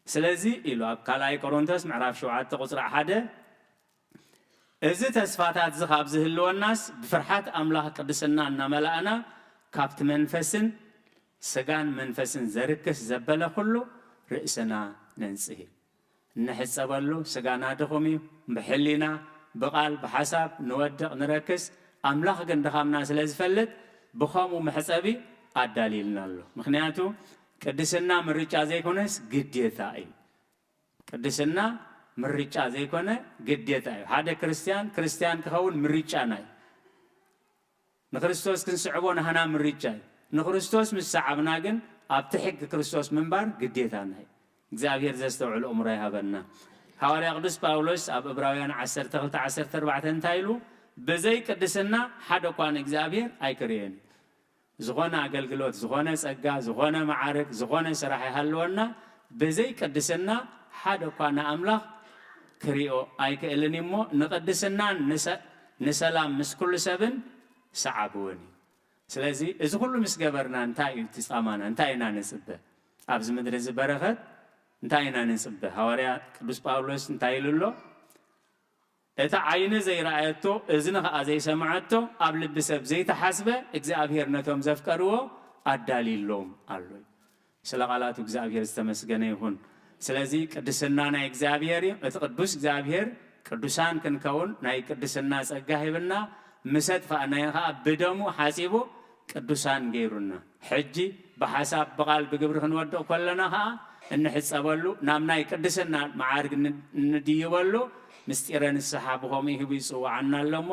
ስለዚ ኢሉ ኣብ ካልኣይ ቆሮንቶስ ምዕራፍ ሸውዓተ ቁጽሪ ሓደ፣ እዚ ተስፋታት እዚ ካብ ዝህልወናስ ብፍርሓት ኣምላኽ ቅድስና እናመላእና ካብቲ መንፈስን ስጋን መንፈስን ዘርክስ ዘበለ ኩሉ ርእስና ነንጽህ። እንሕጸበሉ ስጋና ድኹም እዩ። ብሕሊና፣ ብቓል፣ ብሓሳብ ንወድቕ ንረክስ። ኣምላኽ ግን ድኻምና ስለ ዝፈልጥ ብኸምኡ መሕጸቢ ኣዳልዩልና ኣሎ። ምኽንያቱ ቅድስና ምርጫ ዘይኮነስ ግዴታ እዩ። ቅድስና ምርጫ ዘይኮነ ግዴታ እዩ። ሓደ ክርስትያን ክርስትያን ክኸውን ምርጫና እዩ። ንክርስቶስ ክንስዕቦ ናህና ምርጫ እዩ። ንክርስቶስ ምስ ሰዓብና ግን ኣብቲ ሕጊ ክርስቶስ ምንባር ግዴታና እዩ። እግዚኣብሔር ዘስተውዕል እምሮ ይሃበና። ሃዋርያ ቅዱስ ጳውሎስ ኣብ ዕብራውያን ዓሰርተ ክልተ ዓሰርተ ኣርባዕተ እንታይ ኢሉ? ብዘይ ቅድስና ሓደ እኳ ንእግዚኣብሔር ኣይክርእዮን እዩ። ዝኾነ ኣገልግሎት፣ ዝኾነ ጸጋ፣ ዝኾነ መዓርግ፣ ዝኾነ ስራሕ ይሃልወና፣ ብዘይ ቅድስና ሓደ እኳ ንኣምላኽ ክሪኦ ኣይክእልን እዩ እሞ፣ ንቅድስናን ንሰ-፣ ንሰላም ምስ ኩሉ ሰብን ሰዓብውን እዩ። ስለዚ እዚ ኩሉ ምስ ገበርና እንታይ እዩ እቲ ጻማና? እንታይ ኢና ንጽበ? ኣብዚ ምድሪ እዚ በረኸት እንታይ ኢና ንጽበ? ሃዋርያ ቅዱስ ጳውሎስ እንታይ ኢሉ ኣሎ? እቲ ዓይኒ ዘይረኣየቶ፣ እዝኒ ኸኣ ዘይሰምዐቶ፣ ኣብ ልቢ ሰብ ዘይተሓስበ፣ እግዚኣብሔር ነቶም ዘፍቀርዎ ኣዳልዩሎም ኣሎ። ስለ ቃላቱ እግዚኣብሔር ዝተመስገነ ይኹን። ስለዚ ቅድስና ናይ እግዚኣብሔር እዩ። እቲ ቅዱስ እግዚኣብሔር ቅዱሳን ክንከውን ናይ ቅድስና ጸጋ ሂብና፣ ምስ ኣጥፋእናዮ ኸኣ ብደሙ ሓጺቡ ቅዱሳን ገይሩና። ሕጂ ብሓሳብ፣ ብቓል፣ ብግብሪ ክንወድቕ ከለና ኸኣ እንሕጸበሉ፣ ናብ ናይ ቅድስና መዓርግ ን-፣ ንድይበሉ፣ ምስጢረ ንስሓ ብኸምኡ ሂቡ ይጽውዓና ኣሎ እሞ፣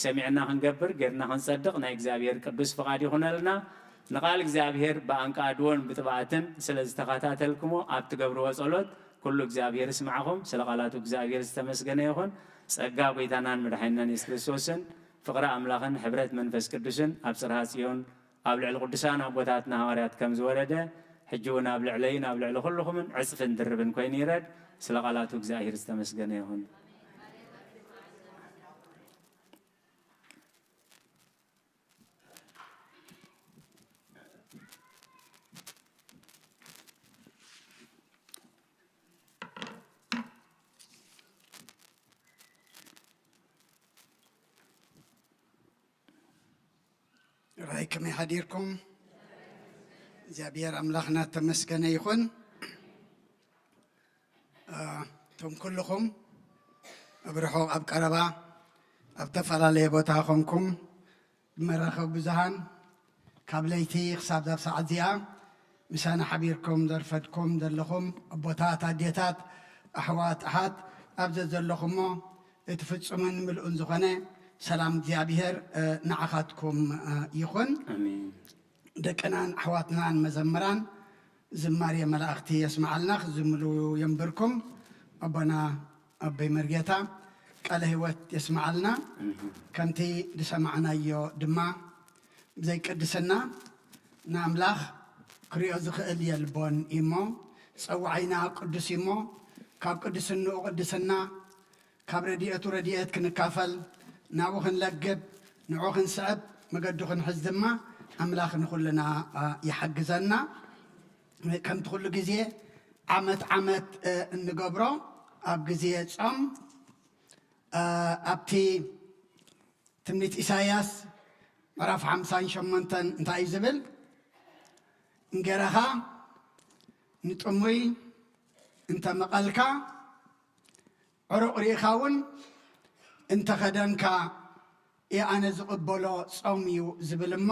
ሰሚዕና ክንገብር፣ ጌርና ክንጸድቕ ናይ እግዚኣብሔር ቅዱስ ፍቓድ ይኹነልና። ንቓል እግዚኣብሔር ብኣንቃድዎን ብጥብኣትን ስለ ዝተኸታተልኩሞ፣ ኣብ ትገብርዎ ጸሎት ኩሉ እግዚኣብሔር ይስማዕኹም። ስለ ቃላቱ እግዚኣብሔር ዝተመስገነ ይኹን። ጸጋ ጐይታናን መድሓኒናን የሱስ ክርስቶስን ፍቕሪ ኣምላኽን ሕብረት መንፈስ ቅዱስን ኣብ ጽርሃ ጽዮን ኣብ ልዕሊ ቅዱሳን ኣቦታትና ሃዋርያት ከም ዝወረደ፣ ሕጂ እውን ኣብ ልዕለይን ኣብ ልዕሊ ኩልኹምን ዕጽፍን ድርብን ኮይኑ ይረድ። ስለ ቃላቱ እግዚኣብሔር ዝተመስገነ ይኹን። ራይ ከመይ ሓዲርኩም? እግዚኣብሔር ኣምላኽና ተመስገነ ይኹን። አ፣ እቶም ኩልኹም ኣብ ርሑቕ ኣብ ቀረባ ኣብ ተፈላለየ ቦታ ኾንኩም ብመራኸቢ ብዙሃን ካብ ለይቲ ክሳብ ዛብ ሰዓት እዚኣ ምሳና ሓቢርኩም ዘርፈድኩም ዘለኹም ኣቦታት፣ ኣዴታት፣ ኣሕዋት፣ ኣሓት ኣብ ዘዘለኹሞ እቲ ፍጹምን ምልኡን ዝኾነ ሰላም እግዚኣብሔር፣ እ፣ ንዓኻትኩም፣ እ፣ ይኹን። ኣሜን። ደቅናን ኣሕዋትናን መዘምራን ዝማሬ መላእኽቲ የስምዓልና፣ ክዝምሩ የንብርኩም። ኣቦና ኣቦይ መርጌታ ቃለ ህይወት የስምዓልና። ኣሜን። ከምቲ ዝሰማዕናዮ ድማ ብዘይ ቅድስና ንኣምላኽ ክሪኦ ዝኽእል የልቦን እሞ፣ ጸዋዒና ቅዱስ እሞ፣ ካብ ቅድስንኡ ቅድስና፣ ካብ ረድኤቱ ረድኤት ክንካፈል፣ ናብኡ ክንለግብ፣ ንዑ ክንስዕብ፣ መገዱ ክንሕዝ ድማ ኣምላኽ ንኹልና፣ አ፣ ይሓግዘና። ከምቲ ኩሉ ግዜ ዓመት ዓመት፣ እ፣ እንገብሮ ኣብ ግዜ ጾም፣ እ፣ ኣብቲ ትንቢት ኢሳይያስ ምዕራፍ ሓምሳን ሸሞንተን እንታይ እዩ ዝብል? እንጌራኻ ንጥሙይ እንተ መቐልካ፣ ዕሩቕ ርኢኻ እውን እንተ ኸደንካ፣ ኣነ ዝቕበሎ ጾም እዩ ዝብል እሞ፣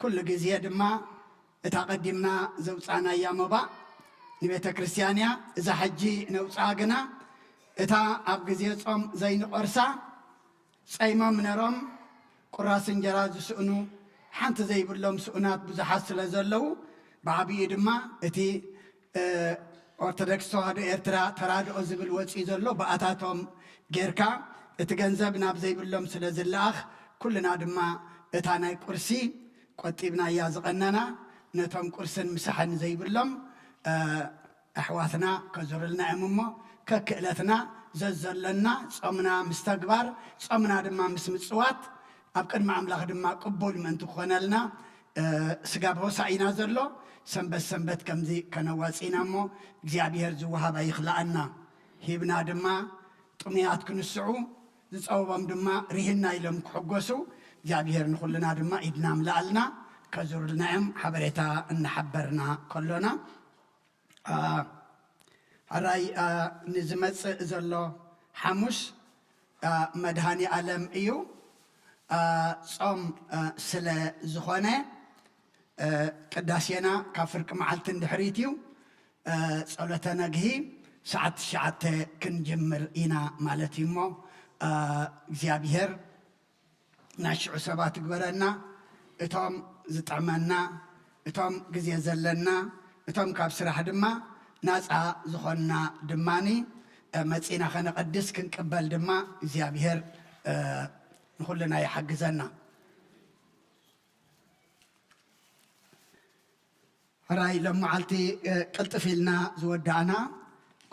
ኩሉ ግዜ ድማ እታ ቀዲምና ዘውጻእናያ መባእ ንቤተ ክርስቲያን እያ። እዛ ሕጂ ነውጽኣ ግና፣ እታ ኣብ ግዜ ጾም ዘይንቖርሳ፣ ጸይሞም ነሮም ቁራስ እንጀራ ዝስእኑ ሓንቲ ዘይብሎም ስኡናት ብዙሓት ስለ ዘለዉ፣ ብዓቢኡ ድማ እቲ፣ እ፣ ኦርቶዶክስ ተዋህዶ ኤርትራ ተራድኦ ዝብል ወጺኡ ዘሎ ብኣታቶም ጌርካ፣ እቲ ገንዘብ ናብ ዘይብሎም ስለ ዝለኣኽ፣ ኩልና ድማ እታ ናይ ቁርሲ ቆጢብናያ ዝቐነና፣ ነቶም ቁርስን ምሳሕን ዘይብሎም፣ እ፣ ኣሕዋትና ከዙርልና እዮም እሞ፣ ከክእለትና ዘዘለና ጾምና ምስ ተግባር፣ ጾምና ድማ ምስ ምጽዋት፣ ኣብ ቅድሚ ኣምላኽ ድማ ቅቡል ምእንቲ ክኾነልና፣ እ፣ ስጋብ ሆሳኢና ዘሎ ሰንበት ሰንበት ከምዚ ከነዋጽእና እሞ፣ እግዚኣብሔር ዝወሃባ ይኽልኣና። ሂብና ድማ ጥሙያት ክንስዑ፣ ዝጸበቦም ድማ ርሂና ኢሎም ክሕጎሱ፣ እግዚኣብሔር ንኹልና ድማ ኢድና ምልኣልና፣ ከዙርልና እዮም ሓበሬታ እናሓበርና ከሎና። አ፣ ሕራይ፣ አ፣ ንዝመጽእ ዘሎ ሓሙስ፣ አ፣ መድሃኒ ኣለም እዩ። አ፣ ጾም፣ አ፣ ስለ ዝኾነ፣ አ፣ ቅዳሴና ካብ ፍርቂ መዓልቲ እንድሕሪት እዩ። አ፣ ጸሎተ ነግሂ ሰዓት ትሽዓተ ክንጅምር ኢና ማለት እዩ እሞ፣ አ፣ እግዚኣብሔር ናይ ሽዑ ሰባት ይግበረና። እቶም ዝጥዕመና፣ እቶም ግዜ ዘለና፣ እቶም ካብ ስራሕ ድማ ናጻ ዝኾንና ድማኒ፣ እ፣ መጺና ከነቐድስ ክንቅበል ድማ እግዚኣብሔር፣ እ፣ ንኹልና ይሓግዘና። ሕራይ ሎም መዓልቲ፣ እ፣ ቅልጥፍ ኢልና ዝወዳእና፣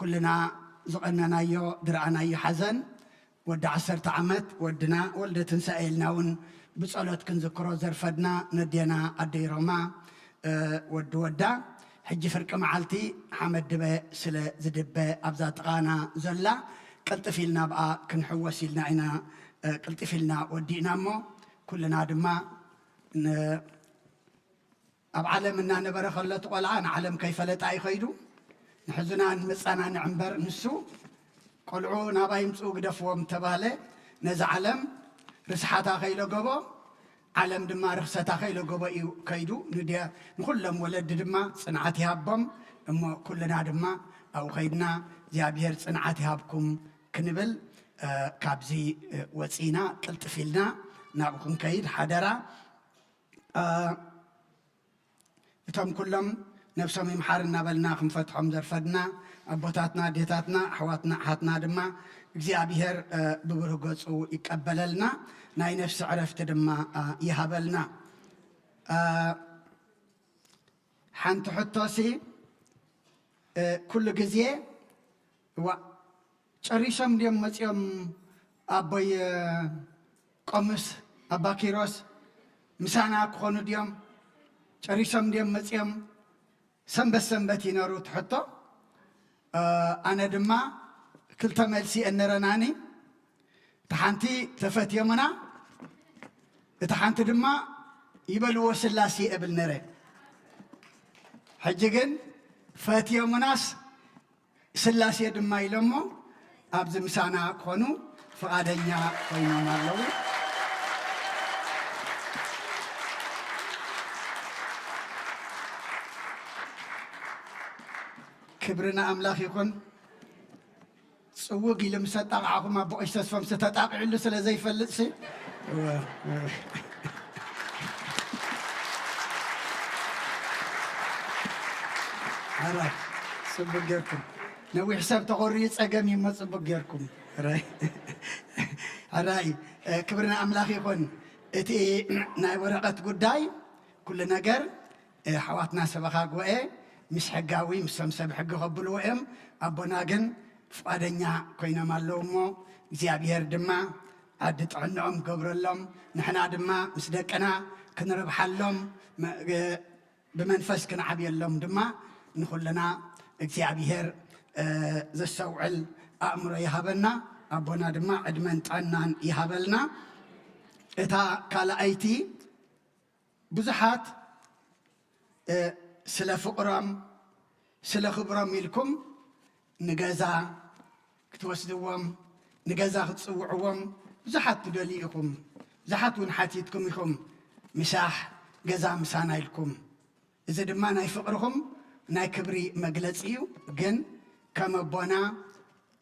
ኩልና ዝቐነናዮ፣ ዝረኣናዮ ሓዘን፣ ወዲ ዓሰርተ ዓመት ወድና ወልደ ትንሳኤ ኢልና እውን ብጸሎት ክንዝክሮ ዘርፈድና ነዴና ኣደይ ሮማ፣ እ፣ ወዲ ወዳ፣ ሕጂ ፍርቂ መዓልቲ ሓመድ ድበ ስለ ዝድበ ኣብዛ ጥቓና ዘላ፣ ቅልጥፍ ኢልና ብኣ ክንሕወስ ኢልና ኢና፣ እ፣ ቅልጥፍ ኢልና ወዲእና እሞ፣ ኩልና ድማ ን-፣ ኣብ ዓለም እናነበረ ከሎ እቲ ቆልዓ ንዓለም ከይፈለጣ እዩ ከይዱ። ንሕዙናን መጸናንዒ እምበር ንሱ ቆልዑ ናባይ ይምጽኡ ግደፍዎም ተባህለ። ነዚ ዓለም ርስሓታ ከይለገቦ፣ ዓለም ድማ ርኽሰታ ከይለገቦ እዩ ከይዱ። ንድያ-፣ ንኹሎም ወለዲ ድማ ጽንዓት ይሃቦም። እሞ ኩልና ድማ ኣብኡ ከይድና እግዚኣብሔር ጽንዓት ይሃብኩም ክንብል፣ እ፣ ካብዚ፣ እ፣ ወጺና ቅልጥፍ ኢልና ናብኡ ክንከይድ ሓደራ። እ፣ እቶም ኩሎም ነብሶም ይምሓር እናበልና ክንፈትሖም ዘርፈድና ኣቦታትና፣ ኣዴታትና፣ ኣሕዋትና፣ ኣሓትና ድማ እግዚኣብሔር፣ እ፣ ብብሩህ ገጹ ይቀበለልና፣ ናይ ነፍሲ ዕረፍቲ ድማ፣ እ፣ ይሃበልና። እ፣ ሓንቲ ሕቶሲ፣ እ፣ ኩሉ ግዜ፣ እዋ፣ ጨሪሶም ድዮም መጺኦም ኣቦይ፣ እ፣ ቆምስ ኣባ ኪሮስ ምሳና ክኾኑ ድዮም? ጨሪሶም ድዮም መጺኦም? ሰንበት ሰንበት እዩ ነሩ እቲ ሕቶ። እ፣ ኣነ ድማ ክልተ መልሲ እየን ነረናኒ። እታ ሓንቲ ተፈትዮምና፣ እታ ሓንቲ ድማ ይበልዎ ስላሴ እብል ነረ። ሕጂ ግን ፈትዮምናስ ስላሴ ድማ ኢሎሞ ኣብዚ ምሳና ክኾኑ ፍቓደኛ ኮይኖም ኣለዉ። ክብሪ ንኣምላኽ ይኹን። ጽውግ ኢሉ ምስ ኣጣቕዓኹም ኣቦ ቀሺ ተስፎም ዝተጣቕዕሉ ስለ ዘይፈልጥሲ። ኣራይ፣ ጽቡቅ ጌርኩም። ነዊሕ ሰብ ተኾርዩ ጸገም እዩ እሞ ጽቡቅ ጌርኩም። ኣራይ። ኣራይ፣ እ፣ ክብሪ ንኣምላኽ ይኹን። እቲ ናይ ወረቐት ጉዳይ ኩሉ ነገር፣ እ፣ ሓዋትና ሰበኻ ጉባኤ ምስ ሕጋዊ፣ ምስቶም ሰብ ሕጊ ከብልዎ እዮም። ኣቦና ግን ፍቓደኛ ኮይኖም ኣለዉ እሞ እግዚኣብሔር ድማ ዓዲ ጥዕንኦም ገብረሎም። ንሕና ድማ ምስ ደቅና ክንረብሓሎም፣ መ-፣ እ፣ ብመንፈስ ክንዓብየሎም ድማ ንኹልና እግዚኣብሔር፣ እ፣ ዘስተውዕል ኣእምሮ ይሃበና። ኣቦና ድማ ዕድመን ጥዕናን ይሃበልና። እታ ካልኣይቲ ብዙሓት፣ እ፣ ስለ ፍቕሮም፣ ስለ ክብሮም ኢልኩም ንገዛ ክትወስድዎም፣ ንገዛ ክትጽውዕዎም ብዙሓት ትደልዩ ኢኹም። ብዙሓት እውን ሓቲትኩም ኢኹም። ምሳሕ ገዛ ምሳና ኢልኩም። እዚ ድማ ናይ ፍቕርኹም ናይ ክብሪ መግለጺ እዩ። ግን ከም ኣቦና፣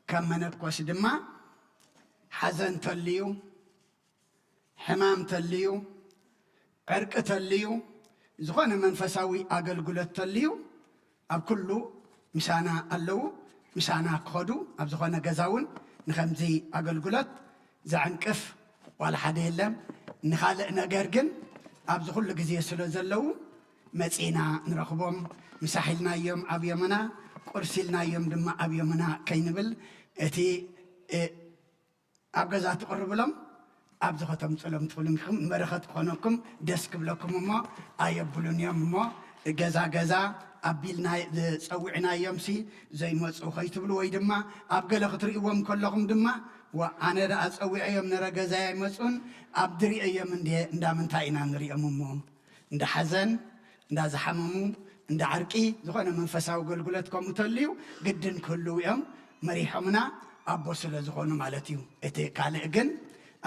ከም መነኮስ ድማ ሓዘን ተልዩ፣ ሕማም ተልዩ፣ ዕርቂ ተልዩ፣ ዝኾነ መንፈሳዊ ኣገልግሎት ተልዩ፣ ኣብ ኩሉ ምሳና ኣለዉ። ምሳና ክኸዱ፣ ኣብ ዝኾነ ገዛ እውን ንኸምዚ ኣገልግሎት ዘዕንቅፍ ዋላ ሓደ የለን። ንኻልእ ነገር ግን ኣብዚ ኩሉ ግዜ ስለ ዘለዉ መጺና ንረኽቦም። ምሳሕ ኢልናዮም ኣብ የምና፣ ቁርሲ ኢልናዮም ድማ ኣብ የምና ከይንብል፣ እቲ፣ እ፣ ኣብ ገዛ ትቕርብሎም፣ ኣብዚ ከተምጽሎም ትኽእሉ ኢኹም። በረኸት ክኾነኩም፣ ደስ ክብለኩም እሞ ኣየብሉን እዮም እሞ፣ ገዛ ገዛ ኣቢልና ዝጸዊዕናዮምሲ ዘይመጹ ከይትብሉ፣ ወይ ድማ ኣብ ገለ ክትርእይዎም ከለኹም ድማ፣ "ዋ፣ ኣነ ደኣ ጸዊዐዮም ነረ ገዛይ ኣይመጹን፣ ኣብ ድሪአዮም እንድየ፣ እንዳ ምንታይ ኢና ንሪኦም እሞ?" እንዳ ሓዘን፣ እንዳ ዝሓመሙ፣ እንዳ ዕርቂ፣ ዝኾነ መንፈሳዊ ኣገልግሎት ከምኡ ተልዩ ግድን ክህልዉ እዮም። መሪሖምና ኣቦ ስለ ዝኾኑ ማለት እዩ። እቲ ካልእ ግን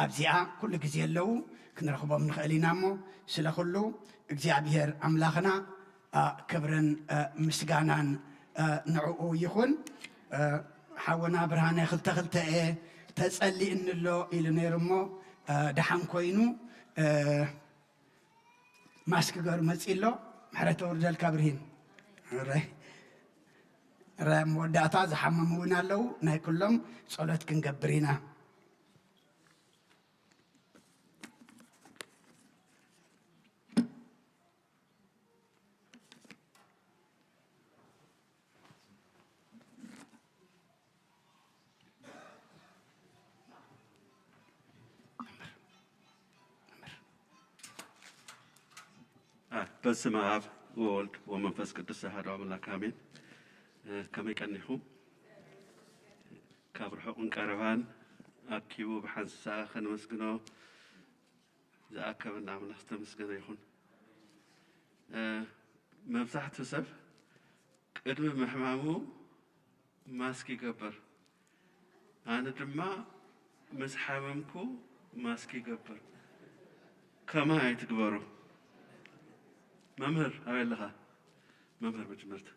ኣብዚኣ ኩሉ ግዜ ኣለዉ፣ ክንረኽቦም ንኽእል ኢና እሞ፣ ስለ ኩሉ እግዚኣብሔር ኣምላኽና፣ አ፣ ክብርን፣ አ፣ ምስጋናን፣ አ፣ ንዕኡ ይኹን። አ፣ ሓውና ብርሃነ ክልተ ክልተ እየ ተጸሊእኒ ኣሎ ኢሉ ነይሩ እሞ፣ አ፣ ደሓን ኮይኑ፣ አ፣ ማስክ ገሩ መጺ ኣሎ። ምሕረት ተወርደልካ ብርሂን። ረ-፣ ረ-፣ መወዳእታ ዝሓመሙ እውን ኣለዉ። ናይ ኩሎም ጸሎት ክንገብር ኢና። አ፣ በስመ አብ ወወልድ ወመንፈስ ቅዱስ አሐዱ አምላክ አሜን። እ፣ ከመይ ቀኒኹም? ካብ ርሑቕን ቀረባን ኣኪቡ ብሓንሳእ ከነመስግኖ ዝኣከበና ኣምላኽ ዝተመስገነ ይኹን። እ፣ መብዛሕትኡ ሰብ ቅድሚ ምሕማሙ ማስክ ይገብር። ኣነ ድማ ምስ ሓመምኩ ማስክ ይገብር። ከማይ ኣይትግበሩ። መምህር ኣበይ ኣለኻ? መምህር መጀመርታ።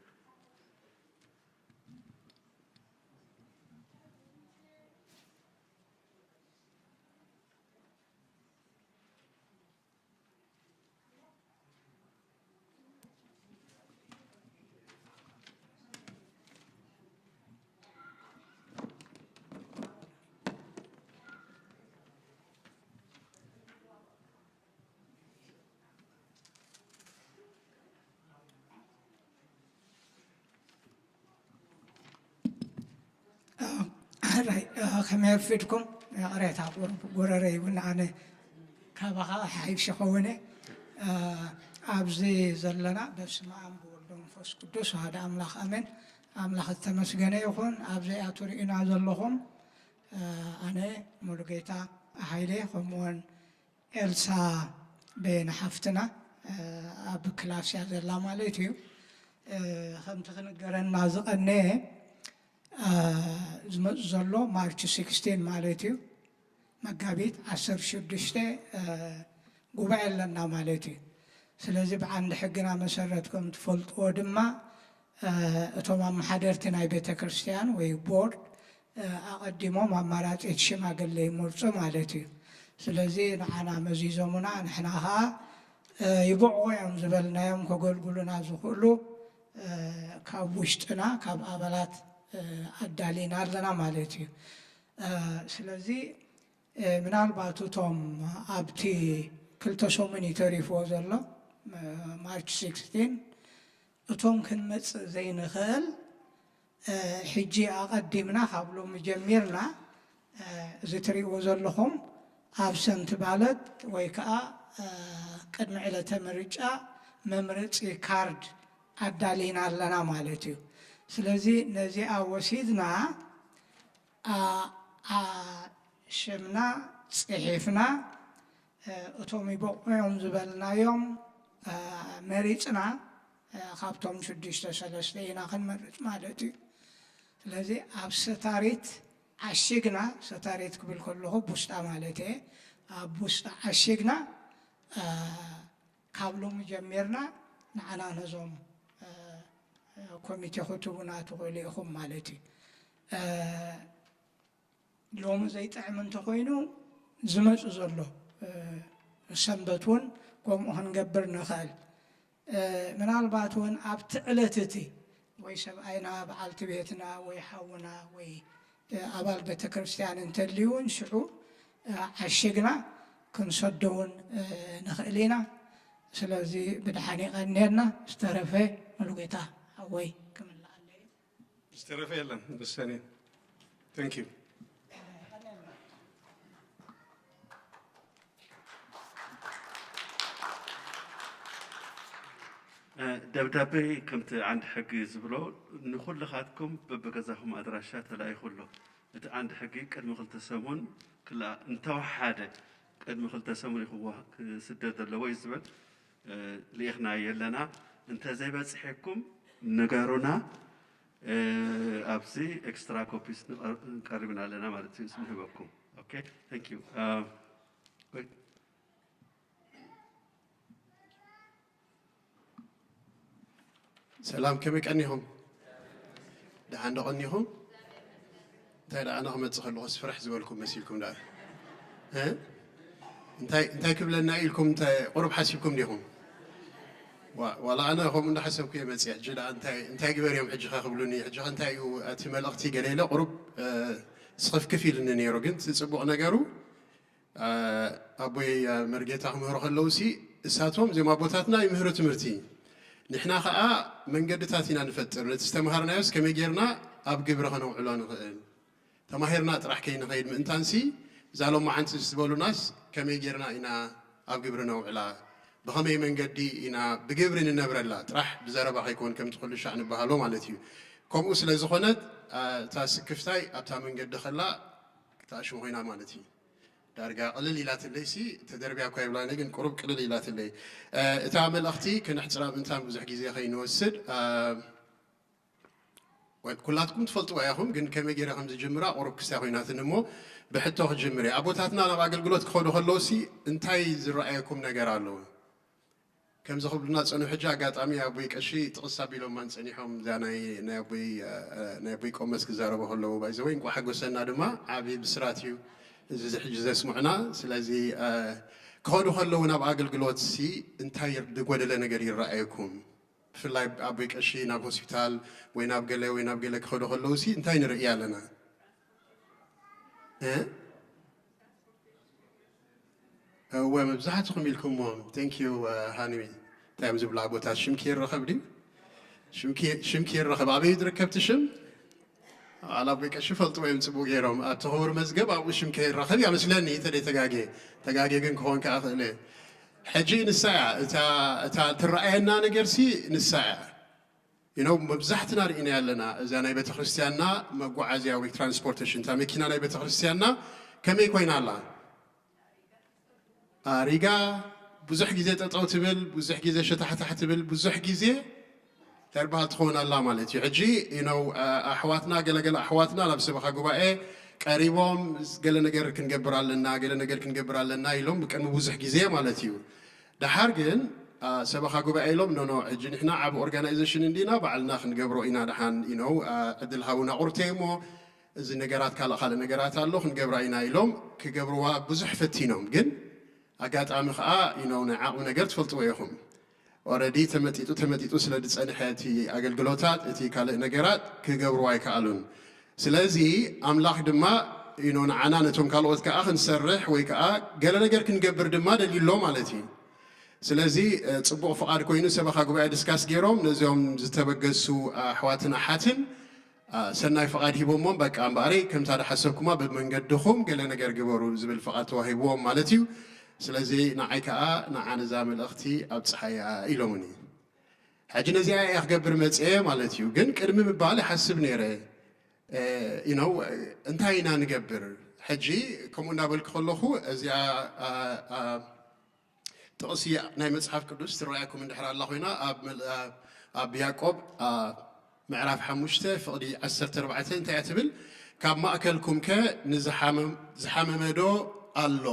ሕራይ፣ ከመይ ኣርፊድኩም? ይቕሬታ፣ ጎረ-፣ ጎረረይ እውን ኣነ ካባኻ ሓይሽ ይኸውን እየ። ኣብዚ ዘለና በስመ ኣብ ወወልድ ወመንፈስ ቅዱስ ወሓደ ኣምላኽ ኣሜን። ኣምላኽ ዝተመስገነ ይኹን። ኣብዚ እያ ትርእዩና ዘለኹም። ኣነ ሙሉጌታ ሃይለ፣ ከምኡውን ኤልሳ በየነ ሓፍትና ኣብ ክላስ እያ ዘላ ማለት እዩ። ከምቲ ክንገረና ዝቐነየ ዝመፁ ዘሎ ማርች ሲክስቲን ማለት እዩ፣ መጋቢት ዓሰርተ ሽዱሽተ ጉባኤ ኣለና ማለት እዩ። ስለዚ ብዓንዲ ሕግና መሰረት ከም ትፈልጥዎ ድማ እቶም ኣመሓደርቲ ናይ ቤተ ክርስቲያን ወይ ቦርድ ኣቐዲሞም ኣማራፂት ሽማግሌ ይመርፁ ማለት እዩ። ስለዚ ንዓና መዚዞምና፣ ንሕና ከዓ ይበቑ እዮም ዝበልናዮም ከገልግሉና ዝኽእሉ ካብ ውሽጥና ካብ ኣባላት ኣዳሊና ኣለና ማለት እዩ። ስለዚ ምናልባት እቶም ኣብቲ ክልተ ሰሙን እዩ ተሪፍዎ ዘሎ ማርች ሲክስቲን እቶም ክንመጽእ ዘይንኽእል ሕጂ ኣቐዲምና ካብ ሎሚ ጀሚርና እዚ ትሪእዎ ዘለኹም ኣብሰንት ባለት ወይ ከዓ ቅድሚ ዕለተ ምርጫ መምረፂ ካርድ ኣዳሊና ኣለና ማለት እዩ። ስለዚ ነዚኣ ወሲድና ሽምና ፅሒፍና እቶም ይበቑዮም ዝበልናዮም መሪፅና ካብቶም ሽዱሽተ ሰለስተ ኢና ክንመርፅ ማለት እዩ። ስለዚ ኣብ ሰታሪት ዓሽግና፣ ሰታሪት ክብል ከለኹ ቡስጣ ማለት እየ፣ ኣብ ቡስጣ ዓሽግና ካብ ሎሚ ጀሚርና ንዓና ነዞም ኮሚቴ ክትቡና ትኽእሉ ኢኹም ማለት እዩ። ሎሚ ዘይጥዕም እንተኾይኑ ዝመፁ ዘሎ ሰንበት እውን ከምኡ ክንገብር ንኽእል። ምናልባት እውን ኣብቲ ዕለት እቲ ወይ ሰብኣይና በዓልቲ ቤትና ወይ ሓውና ወይ ኣባል ቤተ ክርስቲያን እንተልዩ እውን ሽዑ ዓሽግና ክንሰዶ እውን ንኽእል ኢና። ስለዚ ብድሓን ይቐንየልና። ዝተረፈ ሙሉጌታ ሓወይ ክምልኣለይ። ዝተረፈ የለን ብሰኒ። Thank you። ደብዳቤ ከምቲ ዓንዲ ሕጊ ዝብሎ ንኹልኻትኩም በብገዛኹም ኣድራሻ ተላኢኹ ኣሎ። እቲ ዓንዲ ሕጊ ቅድሚ ክልተ ሰሙን ክልኣ እንተወሓደ ቅድሚ ክልተ ሰሙን እዩ ክዋ- ክስደድ ዘለዎ እዩ ዝብል ልኢኽና የለና። እንተዘይበፅሐኩም ንገሩና። ኣብዚ extra copies ቀሪብና ኣለና ማለት እዩ ንህበኩም። Okay, thank you. ሰላም፣ ከመይ ቀኒኹም? ደሓን ዶ ቀኒኹም? እንታይ ደኣ ኣነ ክመጽእ ከለኹስ ፍርሕ ዝበልኩም መሲልኩም ደኣ እንታይ እንታይ ክብለና ኢልኩም እንታይ ቁሩብ ሓሲብኩም ዲኹም? ዋላ ኣነ ከምኡ እንዳሓሰብኩ እየ መጽእ። ሕጂ ደኣ እንታይ እንታይ ግበር እዮም ሕጂ ኸ ክብሉኒ? ሕጂ ኸ እንታይ እዩ እቲ መልእኽቲ? ገለ ኢለ ቁሩብ ስኽፍክፍ ኢሉኒ ነይሩ። ግን እቲ ጽቡቕ ነገሩ ኣቦይ መርጌታ ክምህሩ ከለውሲ እሳቶም እዚኦም ኣቦታትና ይምህሩ ትምህርቲ፣ ንሕና ኸዓ መንገድታት ኢና ንፈጥር። ነቲ ዝተምሃርናዮስ ከመይ ጌርና ኣብ ግብሪ ከነውዕሎ ንኽእል? ተማሂርና ጥራሕ ከይንኸይድ ምእንታንሲ እዛ ሎማዓንቲ ዝበሉናስ ከመይ ጌርና ኢና ኣብ ግብሪ ነውዕላ? ብኸመይ መንገዲ ኢና ብግብሪ ንነብረላ? ጥራሕ ብዘረባ ከይኮን ከምቲ ኩሉ ሻዕ ንበሃሎ ማለት እዩ። ከምኡ ስለ ዝኾነት እታ ስክፍታይ ኣብታ መንገዲ ከላ ክትኣሽሙ ኮይና ማለት እዩ። ዳርጋ ቅልል ኢላትለይ ሲ ተደርብያ እኳ ይብላኒ ግን ቁሩብ ቅልል ኢላትለይ እታ መልእኽቲ። ክነሕፅራ ምእንታን ብዙሕ ግዜ ከይንወስድ ኩላትኩም ትፈልጥዋ ኢኹም፣ ግን ከመይ ገይረ ከም ዝጅምራ ቁሩብ ክስታ ኮይናትኒ እሞ ብሕቶ ክጅምር እየ። ኣቦታትና ናብ ኣገልግሎት ክኸዱ ከለውሲ እንታይ ዝረኣየኩም ነገር ኣሎ? ከምዚ ክብሉና ዝፀንሑ ሕጂ ኣጋጣሚ ኣቦይ ቀሺ ጥቕስ ኣቢሎማን ፀኒሖም እዛ ናይ ናይ ኣቦይ ናይ ኣቦይ ቆመስ ክዛረቡ ከለዉ ባይዘወይ እንቋዕ ሓጎሰና ድማ ዓብዪ ብስራት እዩ እዚ ሕጂ ዘስምዑና። ስለዚ ክኸዱ ከለዉ ናብ ኣገልግሎት ሲ እንታይ ዝጎደለ ነገር ይረኣየኩም? ብፍላይ ኣቦይ ቀሺ ናብ ሆስፒታል ወይ ናብ ገለ ወይ ናብ ገለ ክኸዱ ከለዉ ሲ እንታይ ንርኢ ኣለና? እወ መብዛሕትኹም ኢልኩሞ። Thank you ሃኒ። እንታይ እዮም ዝብሉ ኣቦታት? ሽምኪ ይረኸብ ድዩ? ሽምኪ ይረኸብ። ኣበይ እዩ ዝርከብ እቲ ሽም? ኣላ ኣቦይ ቀሺ ይፈልጥዎ እዮም ጽቡቕ ገይሮም። ኣብቲ ክቡር መዝገብ ኣብኡ ሽምኪ ይረኸብ እያ መስለኒ። እንተ ተጋግየ ተጋግየ ግን ክኸውን ከኣ ክእል እየ። ሕጂ ንሳ እያ እታ እታ ትረኣየና ነገርሲ ንሳ እያ። You know መብዛሕትና ርኢናያ ኣለና እዛ ናይ ቤተክርስትያንና መጓዓዝያ ወይ ትራንስፖርቴሽን እታ መኪና ናይ ቤተክርስትያንና ከመይ ኮይና ኣላ ኣሪጋ ብዙሕ ግዜ ጠጠው ትብል፣ ብዙሕ ግዜ ሸታሕታሕ ትብል፣ ብዙሕ ግዜ ተርባሃል ትኸውን ኣላ ማለት እዩ። ሕጂ you know ኣሕዋትና፣ ገለገለ ኣሕዋትና ናብ ሰበኻ ጉባኤ ቀሪቦም፣ ገለ ነገር ክንገብር ኣለና፣ ገለ ነገር ክንገብር ኣለና ኢሎም ብቅድሚ ብዙሕ ግዜ ማለት እዩ። ደሓር ግን ሰበኻ ጉባኤ ኢሎም፣ ኖኖ፣ ሕጂ ንሕና ዓብ ኦርጋናይዜሽን እንዲና፣ ባዕልና ክንገብሮ ኢና፣ ደሓን you know ዕድል ሃቡና ቁርተይ እሞ፣ እዚ ነገራት ካልእ ካልእ ነገራት ኣሎ ክንገብራ ኢና ኢሎም ክገብርዋ ብዙሕ ፈቲኖም። ግን ኣጋጣሚ ከዓ you know ናይ ዓቕሚ ነገር ትፈልጥዎ ኢኹም። ኦረዲ ተመጢጡ ተመጢጡ ስለ ዝፀንሐ እቲ ኣገልግሎታት፣ እቲ ካልእ ነገራት ክገብርዎ ኣይከኣሉን። ስለዚ ኣምላኽ ድማ you know ንዓና ነቶም ካልኦት ከዓ ክንሰርሕ ወይ ከዓ ገለ ነገር ክንገብር ድማ ደልዩሎ ማለት እዩ። ስለዚ ጽቡቕ ፍቓድ ኮይኑ ሰበኻ ጉባኤ ድስካስ ገይሮም ነዚኦም ዝተበገሱ ኣሕዋትን ኣሓትን ሰናይ ፍቓድ ሂቦሞም፣ በቃ እምበኣረይ ከምታ ዝሓሰብኩማ ብመንገድኹም ገለ ነገር ግበሩ ዝብል ፍቓድ ተዋሂብዎም ማለት እዩ። ስለዚ ንዓይ ከዓ ንዓ ነዛ መልእኽቲ ኣብፅሓያ ኢሎምኒ። ሕጂ ነዚኣ እያ ክገብር መፅየ ማለት እዩ። ግን ቅድሚ ምባል ይሓስብ ነይረ you know እንታይ ኢና ንገብር? ሕጂ ከምኡ እናበልኩ ከለኹ እዚኣ ጥቕሲ ናይ መጽሓፍ ቅዱስ ትረኣየኩም እንድሕር ኣላ ኮይና፣ ኣብ መል- ኣብ- ኣብ ያዕቆብ ምዕራፍ ሓሙሽተ ፍቕዲ ዓሰርተ ኣርባዕተ እንታይ እያ ትብል? ካብ ማእከልኩም ከ ንዝሓመም- ዝሓመመ ዶ ኣሎ?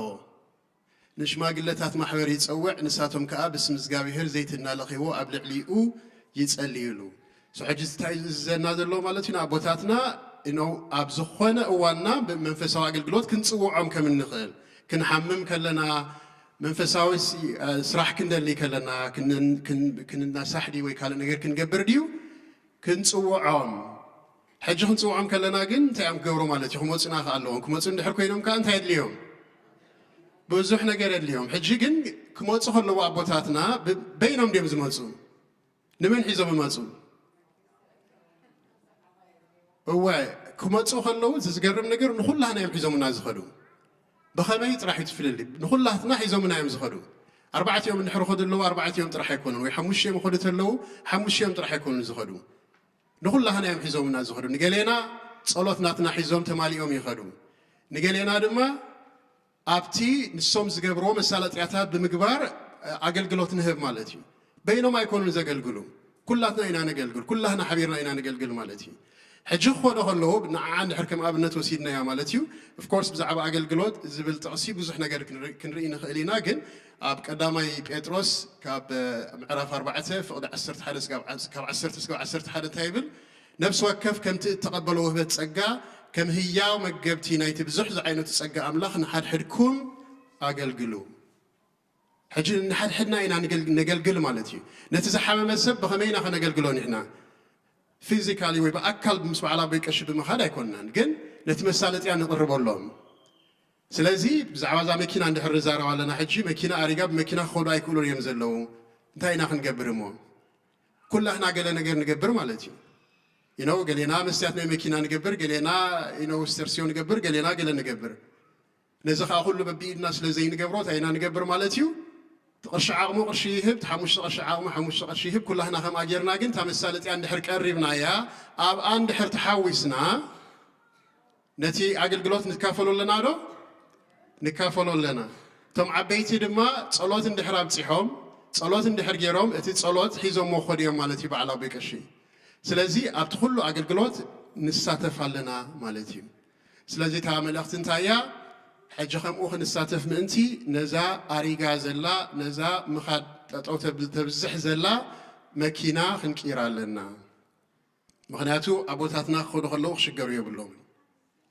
ንሽማግለታት ማሕበር ይጸውዕ፣ ንሳቶም ከኣ ብስም እግዚኣብሔር ዘይትና ለኺዎ ኣብ ልዕሊኡ ይጸልዩሉ። ሕጂ እንታይ እዩ ዝዘና ዘሎ ማለት እዩ? ንኣቦታትና you know ኣብ ዝኾነ እዋንና ብመንፈሳዊ ኣገልግሎት ክንጽውዖም ከም እንኽእል፣ ክንሓምም ከለና፣ መንፈሳዊ ስራሕ ክንደሊ ከለና፣ ክንናሳሕ ድዩ ወይ ካልእ ነገር ክንገብር ድዩ ክንጽውዖም? ሕጂ ክንጽውዖም ከለና ግን እንታይ እዮም ክገብሩ ማለት እዩ? ክመፁና ከ ኣለዎም። ክመፁ እንድሕር ኮይኖም ከ እንታይ የድልዮም? ብዙሕ ነገር የድልዮም። ሕጂ ግን ክመፁ ከለዉ ኣቦታትና በይኖም ድዮም ዝመፁ? ንመን ሒዞም ይመፁ? እወ፣ ክመፁ ከለዉ፣ እዚ ዝገርም ነገር፣ ንኹላህና እዮም ሒዞምና ዝኸዱ። ብኸመይ ጥራሕ እዩ ትፍልሊ? ንኹላትና ሒዞምና እዮም ዝኸዱ። ኣርባዕቲኦም እንድሕር ኸዱ ኣለዉ፣ ኣርባዕቲኦም ጥራሕ ኣይኮኑን፣ ወይ ሓሙሽቲኦም ኸዱ ተለዉ፣ ሓሙሽቲኦም ጥራሕ ኣይኮኑን ዝኸዱ። ንኹላህና እዮም ሒዞምና ዝኸዱ። ንገሌና ጸሎት ናትና ሒዞም ተማሊኦም ይኸዱ። ንገሌና ድማ ኣብቲ ንሶም ዝገብርዎ መሳለጥያታት ብምግባር ኣገልግሎት ንህብ ማለት እዩ። በይኖም ኣይኮኑን ዘገልግሉ፣ ኩላትና ኢና ነገልግል፣ ኩላህና ሓቢርና ኢና ነገልግል ማለት እዩ። ሕጂ ክኾዶ ከለዉ ንዓ እንድሕር ከም ኣብነት ወሲድናያ ማለት እዩ። ኦፍኮርስ ብዛዕባ ኣገልግሎት ዝብል ጥቕሲ ብዙሕ ነገር ክንርኢ ንኽእል ኢና፣ ግን ኣብ ቀዳማይ ጴጥሮስ ካብ ምዕራፍ ኣርባዕተ ፍቕዲ ዓሰርተ ሓደ ካብ ዓሰርተ እስከ ዓሰርተ ሓደ እንታይ ይብል? ነፍሲ ወከፍ ከምቲ እተቐበሎ ውህበት ጸጋ ከም ህያው መገብቲ ናይቲ ብዙሕ ዝዓይነቱ ጸጋ ኣምላኽ ንሓድሕድኩም ኣገልግሉ። ሕጂ ንሓድሕድና ኢና ነገልግል ማለት እዩ። ነቲ ዝሓመመ ሰብ ብኸመይ ኢና ከነገልግሎ ንሕና? ፊዚካሊ ወይ ብኣካል ምስ በዓል ኣቦይ ቀሺ ብምኻድ ኣይኮንናን፣ ግን ነቲ መሳለጥያ ንቕርበሎም። ስለዚ ብዛዕባ እዛ መኪና እንድሕር ንዛረብ ኣለና፣ ሕጂ መኪና ኣሪጋ ብመኪና ክኸዱ ኣይክእሉን እዮም ዘለዉ። እንታይ ኢና ክንገብር እሞ? ኩላህና ገለ ነገር ንገብር ማለት እዩ። ኢነው ገሌና መስትያት ናይ መኪና ንገብር፣ ገሌና ኢነው ስተርሲዮ ንገብር፣ ገሌና ገለ ንገብር። ነዚ ከዓ ኩሉ በቢኢድና ስለ ዘይንገብሮ እንታይ ኢና ንገብር ማለት እዩ? እቲ ቅርሺ ዓቕሙ ቅርሺ ይህብ፣ እቲ ሓሙሽተ ቅርሺ ዓቕሙ ሓሙሽተ ቅርሺ ይህብ። ኩላህና ከምኣ ጌርና ግን እታ መሳለጥያ እንድሕር ቀሪብናያ፣ ኣብኣ እንድሕር ተሓዊስና ነቲ ኣገልግሎት ንካፈሎ ኣለና ዶ? ንካፈሎ ኣለና። እቶም ዓበይቲ ድማ ጸሎት እንድሕር ኣብጺሖም፣ ጸሎት እንድሕር ገይሮም እቲ ጸሎት ሒዞሞ ክኸዱ እዮም ማለት እዩ በዓል ኣቦይ ቀሺ። ስለዚ ኣብቲ ኩሉ ኣገልግሎት ንሳተፍ ኣለና ማለት እዩ። ስለዚ እታ መልእኽቲ እንታይ እያ? ሕጂ ከምኡ ክንሳተፍ ምእንቲ ነዛ ኣሪጋ ዘላ፣ ነዛ ምኻድ ጠጠው ተብ- ተብዝሕ ዘላ መኪና ክንቅይራ ኣለና። ምኽንያቱ ኣቦታትና ክኸዱ ከለዉ ክሽገሩ የብሎምን።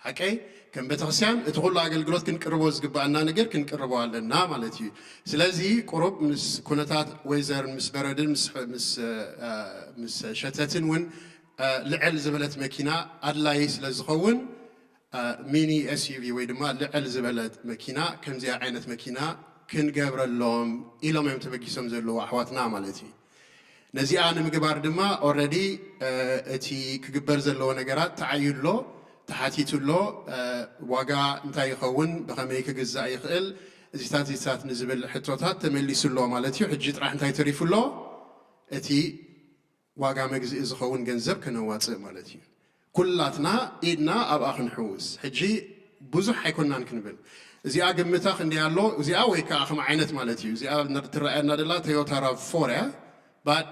ሓቀይ ከም ቤተክርስትያን እቲ ኩሉ ኣገልግሎት ክንቅርቦ ዝግባኣና ነገር ክንቅርቦ ኣለና ማለት እዩ። ስለዚ ቁሩብ ምስ ኩነታት ወይዘር ምስ በረድን ምስ ምስ ምስ ሸተትን እውን ልዕል ዝበለት መኪና ኣድላይ ስለ ዝኸውን ሚኒ ኤስዩቪ ወይ ድማ ልዕል ዝበለት መኪና ከምዚኣ ዓይነት መኪና ክንገብረሎም ኢሎም እዮም ተበጊሶም ዘለዉ ኣሕዋትና ማለት እዩ። ነዚኣ ንምግባር ድማ ኦረዲ እቲ ክግበር ዘለዎ ነገራት ተዓዩ ኣሎ፣ ተሓቲቱ ኣሎ። ዋጋ እንታይ ይኸውን፣ ብኸመይ ክግዛእ ይኽእል፣ እዚታት እዚታት ንዝብል ሕቶታት ተመሊሱ ኣሎ ማለት እዩ። ሕጂ ጥራሕ እንታይ ተሪፉ ኣሎ? እቲ ዋጋ መግዝኢ ዝኸውን ገንዘብ ከነዋፅእ ማለት እዩ። ኩላትና ኢድና ኣብኣ ክንሕውስ። ሕጂ ብዙሕ ኣይኮናን ክንብል፣ እዚኣ ግምታ ክንደይ ኣሎ? እዚኣ ወይ ከዓ ከም ዓይነት ማለት እዩ። እዚኣ ትረኣየና ደላ ቶዮታ ራቭ ፎር እያ። ባት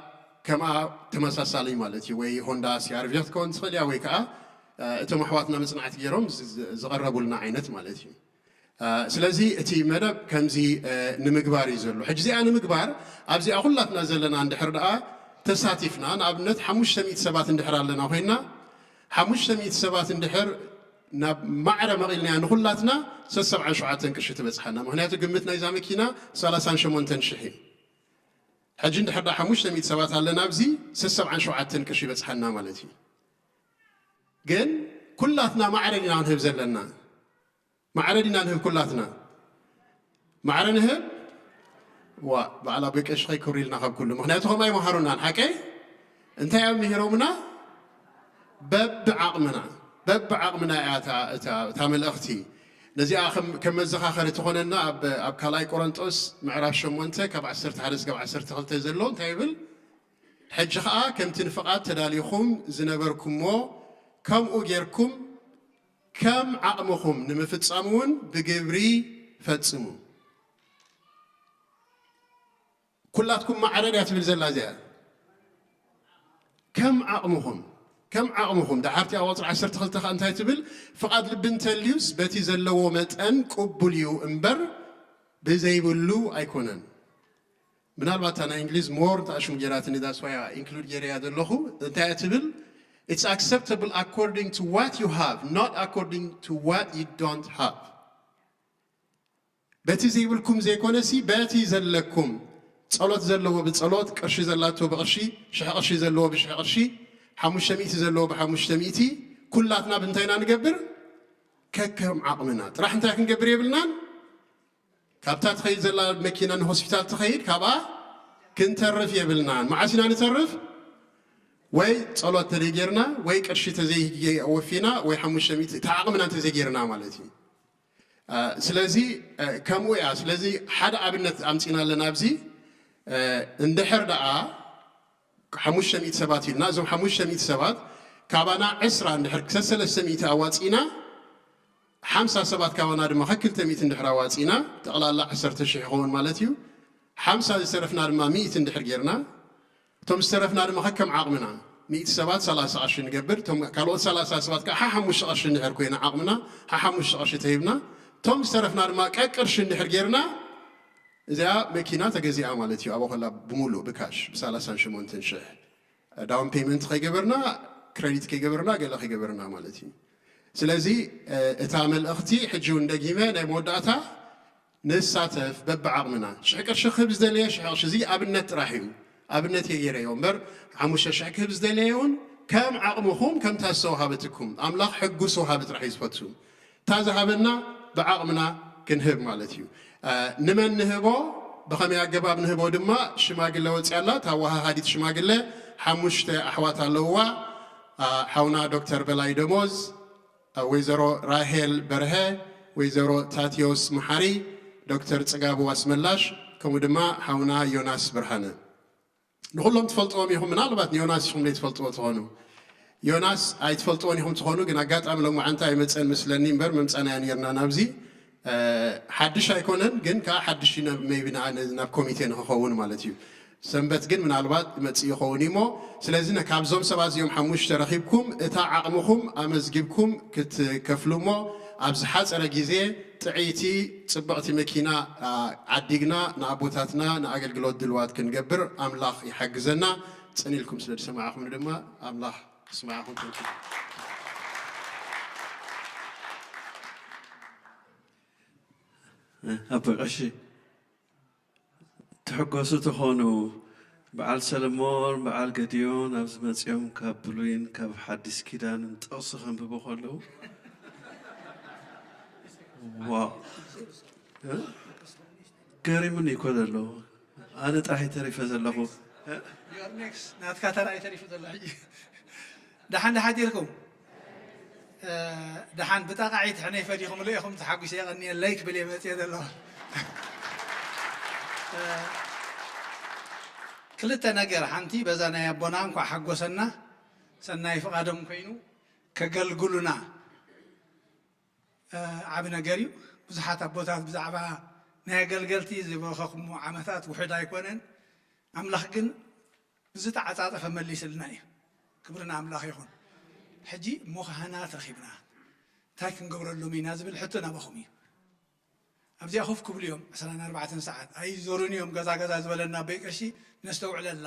ከምኣ ተመሳሳሊ ማለት እዩ። ወይ ሆንዳ ሲኣርቪ ክትከውን ትኽእል እያ፣ ወይ ከዓ እቶም ኣሕዋትና መፅናዕቲ ገይሮም ዝቐረቡልና ዓይነት ማለት እዩ። ስለዚ እቲ መደብ ከምዚ ንምግባር እዩ ዘሎ። ሕጂ እዚኣ ንምግባር ኣብዚኣ ኩላትና ዘለና እንድሕር ደኣ ተሳቲፍና፣ ንኣብነት ሓሙሽተ ሚእቲ ሰባት እንድሕር ኣለና ኮይንና፣ ሓሙሽተ ሚእቲ ሰባት እንድሕር ናብ ማዕረ መቒልናያ ንኹላትና ሰሰብዓን ሸውዓተን ቅርሺ ትበጽሓና። ምኽንያቱ ግምት ናይዛ መኪና ሰላሳን ሸሞንተን ሽሕ እዩ። ሕጂ እንድሕር ደኣ ሓሙሽተ ሚእቲ ሰባት ኣለና ኣብዚ ሰሰብዓን ሸውዓተን ቅርሺ ይበጽሓና ማለት እዩ። ግን ኩላትና ማዕረ ዲና ክንህብ ዘለና? ማዕረ ዲና ንህብ ኩላትና? ማዕረ ንህብ? ዋ፣ በዓል ኣቦይ ቀሺ ከይክብሩ ኢልና ካብ ኩሉ። ምኽንያቱ ከምኣ ይመሃሩናን፣ ሓቀይ? እንታይ እዮም ምሂሮምና? በብዓቕምና፣ በብዓቕምና እያ እታ፣ እታ፣ እታ መልእኽቲ። ነዚኣ ከም፣ ከም መዘኻኸሪ ትኾነና ኣብ፣ ኣብ ካልኣይ ቆሮንጦስ ምዕራፍ ሸሞንተ ካብ ዓሰርተ ሓደ እስካብ ዓሰርተ ክልተ ዘሎ እንታይ ይብል? ሕጂ ኸኣ ከምቲ ንፍቓድ ተዳሊኹም ዝነበርኩምዎ ከምኡ ጌርኩም ከም ዓቕምኹም ንምፍጻም እውን ብግብሪ ፈጽሙ። ኩላትኩም ማዕረ ድያ ትብል ዘላ እዚኣ? ከም ዓቕምኹም፣ ከም ዓቕምኹም። ደሓርቲ ኣብ ቁጽሪ ዓሰርተ ክልተ ከኣ እንታይ ትብል? ፍቓድ ልቢ እንተልዩስ በቲ ዘለዎ መጠን ቅቡል እዩ እምበር ብዘይብሉ ኣይኮነን። ምናልባት እታ ናይ እንግሊዝ ሞር ተኣሽሙ ጌራትኒ፣ that's why include ጌረያ ዘለኹ። እንታይ እያ ትብል? It's acceptable according to what you have, not according to what you don't have. በቲ ዘይብልኩም ዘይኮነሲ በቲ ዘለኩም። ጸሎት ዘለዎ ብጸሎት፣ ቅርሺ ዘላቶ ብቅርሺ፣ ሽሕ ቅርሺ ዘለዎ ብሽሕ ቅርሺ፣ ሓሙሽተ ሚእቲ ዘለዎ ብሓሙሽተ ሚእቲ። ኩላትና ብምንታይ ኢና ንገብር? ከከም ዓቕምና። ጥራሕ እንታይ ክንገብር የብልናን? ካብታ ትኸይድ ዘላ መኪና ንሆስፒታል ትኸይድ፣ ካብኣ ክንተርፍ የብልናን። መዓስ ኢና ንተርፍ? ወይ ጸሎት ተዘይጌርና፣ ወይ ቅርሺ ተዘይወፊና፣ ወይ ሓሙሽተ ሚእቲ፣ እቲ ዓቕምና እንተዘይጌርና ማለት እዩ። አ፣ ስለዚ፣ አ፣ ከምኡ እያ። ስለዚ ሓደ ኣብነት ኣምጺና ኣለና ኣብዚ። አ፣ እንድሕር ደኣ ሓሙሽተ ሚእቲ ሰባት ኢልና፣ እዞም ሓሙሽተ ሚእቲ ሰባት ካባና ዕስራ እንድሕር ክሰብ ሰለስተ ሚእቲ ኣዋጺእና፣ ሓምሳ ሰባት ካባና ድማ ከክልተ ሚእቲ እንድሕር ኣዋጺእና፣ ጠቕላላ ዓሰርተ ሽሕ ይኸውን ማለት እዩ። ሓምሳ ዝተረፍና ድማ ሚእቲ እንድሕር ጌርና፣ እቶም ዝተረፍና ድማ ከከም ዓቕምና፣ ሚእቲ ሰባት ሰላሳ ቅርሺ ንገብር፣ እቶም ካልኦት ሰላሳ ሰባት ከዓ ሓሓሙሽተ ቅርሺ እንድሕር ኮይና ዓቕምና፣ ሓሓሙሽተ ቅርሺ ተሂብና፣ እቶም ዝተረፍና ድማ ቀቅርሺ እንድሕር ጌርና፣ እዚኣ መኪና ተገዚኣ ማለት እዩ። ኣብ ኮላ ብምሉእ ብካሽ ብ ሰላሳን ሸሞንተን ሽሕ ዳውን ፔመንት ከይገበርና፣ ክሬዲት ከይገበርና፣ ገለ ከይገበርና ማለት እዩ። ስለዚ፣ እ፣ እታ መልእኽቲ ሕጂ እውን ደጊመ ናይ መወዳእታ ንሳተፍ በብዓቕምና። ሽሕ ቅርሺ ክህብ ዝደለየ ሽሕ ቅርሺ፣ እዚ ኣብነት ጥራሕ እዩ። ኣብነት እየ ገይረዮ እምበር፣ ሓሙሽተ ሽሕ ክህብ ዝደለየ እውን ከም ዓቕምኹም፣ ከምታ ዝተውሃበትኩም። ኣምላኽ ሕጉስ ወሃቢ ጥራሕ እዩ ዝፈቱ። እታ ዝሃበና ብዓቕምና ክንህብ ማለት እዩ። እ፣ ንመን ንህቦ፣ ብኸመይ ኣገባብ ንህቦ ድማ ሽማግለ ወፂኣላ። እታ ወሃሃዲት ሽማግለ ሓሙሽተ ኣሕዋት ኣለውዋ። እ፣ ሓውና ዶክተር በላይ ደሞዝ፣ እ፣ ወይዘሮ ራሄል በርሀ፣ ወይዘሮ ታትዮስ መሓሪ፣ ዶክተር ጽጋቡ ኣስመላሽ፣ ከምኡ ድማ ሓውና ዮናስ ብርሃነ። ንኹሎም ትፈልጥዎም ኢኹም፣ ምናልባት ንዮናስ ኢኹም ዘይትፈልጥዎ ትኾኑ። ዮናስ ኣይትፈልጥዎን ኢኹም ትኾኑ፣ ግን ኣጋጣሚ ሎማዓንቲ ኣይመጸን መስለኒ እምበር፣ ምምጻና እያ ነይርና ናብዚ። እ፣ ሓድሽ ኣይኮነን፣ ግን ከኣ ሓድሽ እዩ ናብ፣ ሜይቢ ንዓ-፣ ናብ ኮሚቴ ንኽኸውን ማለት እዩ። ሰንበት ግን ምናልባት ይመጽእ ይኸውን እዩ እሞ፣ ስለዚ ነ-፣ ካብዞም ሰባት እዚኦም ሓሙሽተ ረኺብኩም፣ እታ ዓቕምኹም ኣመዝጊብኩም ክትከፍሉ እሞ፣ ኣብ ዝሓጸረ ግዜ ጥዕይቲ ጽብቕቲ መኪና፣ ኣ፣ ዓዲግና ንኣቦታትና ንኣገልግሎት ድልዋት ክንገብር ኣምላኽ ይሓግዘና። ጽን ኢልኩም ስለ ዝሰማዕኹምኒ ድማ ኣምላኽ ይስማዕኹም። Thank you። ኣቦ ቀሺ፣ ትሕጎሱ ትኾኑ፣ በዓል ሰለሞን፣ በዓል ገዲዮን ኣብዚ መጺኦም ካብ ብሉይን ካብ ሓዲስ ኪዳንን ጥቕሲ ከንብቡ ከለዉ፣ ዋው! እ? ገሪሙኒ እኮ ዘሎ። ኣነ ጥራሕ ተሪፈ ዘለኹ። እ? You're next። ናትካ ተራ እዩ ተሪፉ ዘሎ ሕጂ። ደሓን ደሓን ዲርኩም? እ፣ ደሓን ብጣቓዒት ሕነይ ፈዲኹምሉ ኢኹም፣ ተሓጒሰ የቐንየለይ ክብል እየ መፅየ ዘለኹ። እ፣ ክልተ ነገር፣ ሓንቲ በዛ ናይ ኣቦና እንኳዕ ሓጎሰና፣ ሰናይ ፍቓዶም ኮይኑ ከገልግሉና፣ እ፣ ዓቢ ነገር እዩ። ብዙሓት ኣቦታት ብዛዕባ ናይ ኣገልገልቲ ዝበኸኹሞ ዓመታት ውሑድ ኣይኮነን። ኣምላኽ ግን ብዝተዓጻጸፈ መሊስልና እዩ። ክብሪ ንኣምላኽ ይኹን። ሕጂ እሞ ካህናት ረኺብና እንታይ ክንገብረሎም ኢና ዝብል ሕቶ ናባኹም እዩ። ኣብዚኣ ኮፍ ክብሉ እዮም ዕስራን ኣርባዕተን ሰዓት ኣይዞሩን እዮም። ገዛ ገዛ ዝበለና ኣቦይ ቀሺ ነስተውዕለላ፣